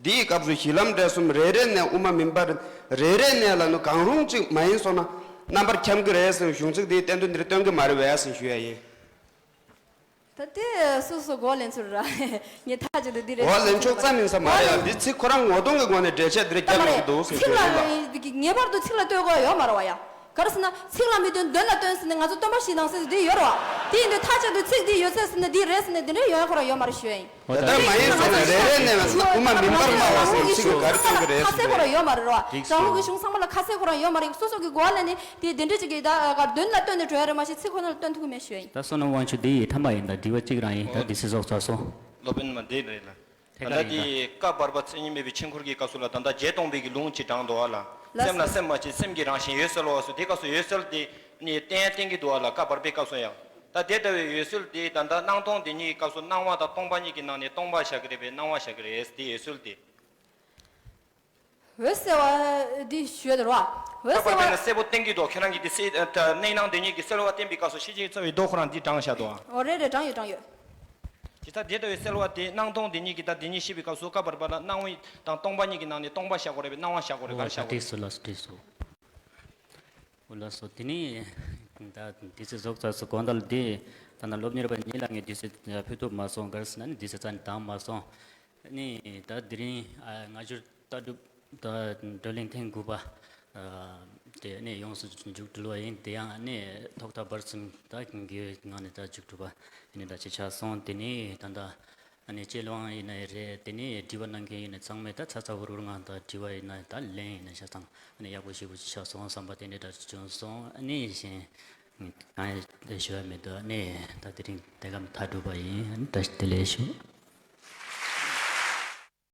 འདིའི་སྐབས་སུ་གཞི་ལམ་འབྲས་གསུམ་རེ་རེ་ནས་དབུ་མ་མིན་པར་རེ་རེ་ནས་ལ་ནི་གང་རུང་གཅིག་མ་ཡིན་སོང་ན་རྣམ་པར་འཁྱམས་ཀྱི་རེད་ཟེར་གཞུང་ཚིག་འདིའི་བསྟན་དོན་འདིར་སྟོན་གྱི་མ་རེད་པས་ཟེར་ཞུ་ཡ་ཡིན། ད་དེ་སོ་སོ་གོ་ལེན་ཚུལ་ར། ངས་ཐག་ཆོད་དུ་འདི་རེད་གོ་ལེན་ཆོག་ཙམ་ཡིན་ས་མ་རེད་ཡ། འདི་ཚིག་ཁོ་རང་ངོ་གདོང་གི་སྒོ་ནས་འགྲེལ་བཤད་འདི་རེད་རྒྱབ་ཡོང་གི་འདུག་ཟེར་ཚིག་ལ་ངེས་པར་དུ་ཚིག་ལ་ལྟོས་དགོས་ཡོད་མ་རེད་བ་ཡ། ག་རེ་ཟེར་ན་ཚིག་ལ་མི་སྟོན་དོན་ལ་སྟོན་ཟེར་ནས་ང་ཚོ་སྟོན་པ་བཞི་དང་ཟེར་དུས་འདི་ཡོད་རེད་བ། དེ་ཡིན་དུས་མཐའ་གཅིག་ཏུ་ཚིག་འདི་ཡོད་ཚད་ཟེར་ནས་འདི་རེད་ཟེར་ནས་འདི་འདྲའི་ཡོང་ཡ་ཁོ་རང་ཡོད་མ་རེད་ཞུ་ཡ་ཡིན། ད་ལྟ་མ་ཡིན་སོང་ནས་རེ་རེ་ནས་ང་ཚོ་དབུ་མ་མིན་པར་སྨྲ་བ་ཟེར་ནས་ཚིག་གི་ག་རེ་སྟོན་གི་རེད་ཁ་གསལ་ཁོ་རང་ཡོད་མ་རེད་བ། རང་ལུགས་ཀྱི་གཞུང་ཚང་མ་ལ་ཁ་གསལ་ཁོ་རང་ཡོད་མ་རེད། སོ་སོ་གི་གོ་བ་ལེན་ནས་དེ་འདི་འདྲ་ཅིག་གི་ད་ག་དོན་ལ་སྟོན་ནས་འགྲོ་ཡ་རེད་མ་གཞི་ཚིག་ཁོ་ན་ལ་སྟོན་ཐུབ་ཀྱི་མེད་ཞུ་ཡ་ཡིན། ད་སོ་ནམ་དབང་ཕྱུག་འདི་ཡི་ཐ་མ་ཡིན། ད་དྲི་བ་གཅིག་རང་ཡིན། ད་འདི་སེ་ཟོག་ཚ་སོང་། སློབ་དཔོན་མ་འདི་རེད་ལ། ད་ལྟ་དེ་བཀའ་བར་པ་མཚན་ཉིད་མེད་པའི་ཆོས་འཁོར་གྱི་སྐབས་སུ་ལ་ད་ལྟ་བརྒྱད་སྟོང་པའི་གི་ལུང་གཅིག་དྲངས་འདུག་ཨ་ལ། སེམས་ལ་སེམས་མ་བྱེད་སེམས་ཀྱི་རང་བཞིན་འོད་གསལ་བ་སོགས་དེ་སྐབས་སུ་འོད་གསལ་དེ་ནི་བསྟན་བསྟན་གྱི་འདུག་ཨ་ལ། བཀའ་བར་པའི་སྐབས་སུ་ཡང་ད་དེ་ལྟ་བུའི་འོད་གསལ་དེ་ད་ལྟ་སྣང་སྟོང་དེ་ཉིད་ཀྱི་སྐབས་སུ་སྣང་བ་དང་སྟོང་པ་ཉིད་ཀྱི་ནང་ནས་སྟོང་པ་བཞག་གི་རེད་པས་སྣང་བ་བཞག་གི་རེད་དེ་འོད་གསལ་དེ། འོད་གསལ་བ་འདི་ཞུས་དེ་རོ། འོད་ཁ་པར་གསལ་བ། དེ་ནི་གསལ་པོ་བསྟན་གྱི་འདུག་ཁྱེད་རང་གིས་དེ་གསལ་ཨ་ད་གནས་སྣང་དེ་ཉིད་ཀྱི་གསལ་བ་བསྟན་པའི་སྐབས་སུ་ཤེས་བྱའི་རྩ་བའི་མདོ་ཁོ་རང་འདི་དྲངས་བཞག་འདུག་ཨ། ཨོ་རེད་རེད་དྲངས་ཡོད་དྲངས་ཡོད། ཇི་ལྟར་དེ་ལྟ་བུའི་གསལ་བ་དེ་སྣང་སྟོང་དེ་ཉིད་ཀྱིས་ད་དེ་ཉིད་ཤེས་པའི་སྐབས་སུ་བཀའ་བར་པ་ལ་སྣང་བ་དང་སྟོང་པ་ཉིད་ཀྱི་ནང་ནས་སྟོང་པ་བཞག་དགོས་རེད་པས་སྣང་བ་བཞག་དགོས་རེད་ག་རེ་བཞག་དགོས་རེད། འགྲིག་སོང་ལགས་སོ་འགྲིག་སོང་། འོ་ལགས་སོ། དེ་ནས་ད་དུས་ཚོད་རྫོགས་ཚར་སོང་། དགོང་དག་ལ་དེ་ད་ལྟ་སློབ་གཉེར་པ་གཉིས་ལ་ངས་དུས་ཚོད་ཕུལ་ཐུབ་མ་སོང་། ག་རེ་ཟེར་ན་ནི་དུས་ཚོད་རྩ་ནས་འདང་མ་སོང་། ནི་ད་དེ་རིང་ཨ་སྔ་འགྱུར་ལྟ་གྲུབ་ད་བགྲོ་གླེང་ཐེངས་དགུ་པ་ཨ་དེ་ནི་ཡོངས་སུ་མཇུག་གྲིལ་བ་ཡིན། དེ་ཡང་ནི་ཐོག་མཐའ་བར་གསུམ་ད་དགེ་བའི་ངང་ནས་ད་མཇུག་གྲུབ་པ་ཡིན་ནི་ད་ཅི་ཆགས་སོང་། དེ་ནི་ད་ལྟ་ཨ་ནི་དཔྱད་གླེང་ཡིན་ནའི་རེད། དེ་ནི་དྲི་བ་གནང་མཁན་ཡིན་ནའི་ཚང་མས་ད་ཚ་ཚ་འུར་འུར་ངང་ད་དྲི་བ་ཡིན་ན་ད་ལན་ཡིན་ན་ཆ་ཚང་ཨ་ནི་ཡག་པོ་ཞེ་པོ་ཅིག་ཆགས་སོང་བསམ་པ་དེ་འདྲ་འདྲ་བྱུང་སོང་། ཨ་ནི་གཞན་གང་ཡང་ཞུ་བ་མི་འདུག་ཨ་ནི་ད་དེ་རིང་དེ་ག་མཐའ་གྲུབ་པ་ཡིན། ཨ་ནི་བཀྲ་ཤིས་བདེ་ལེགས་ཞུ།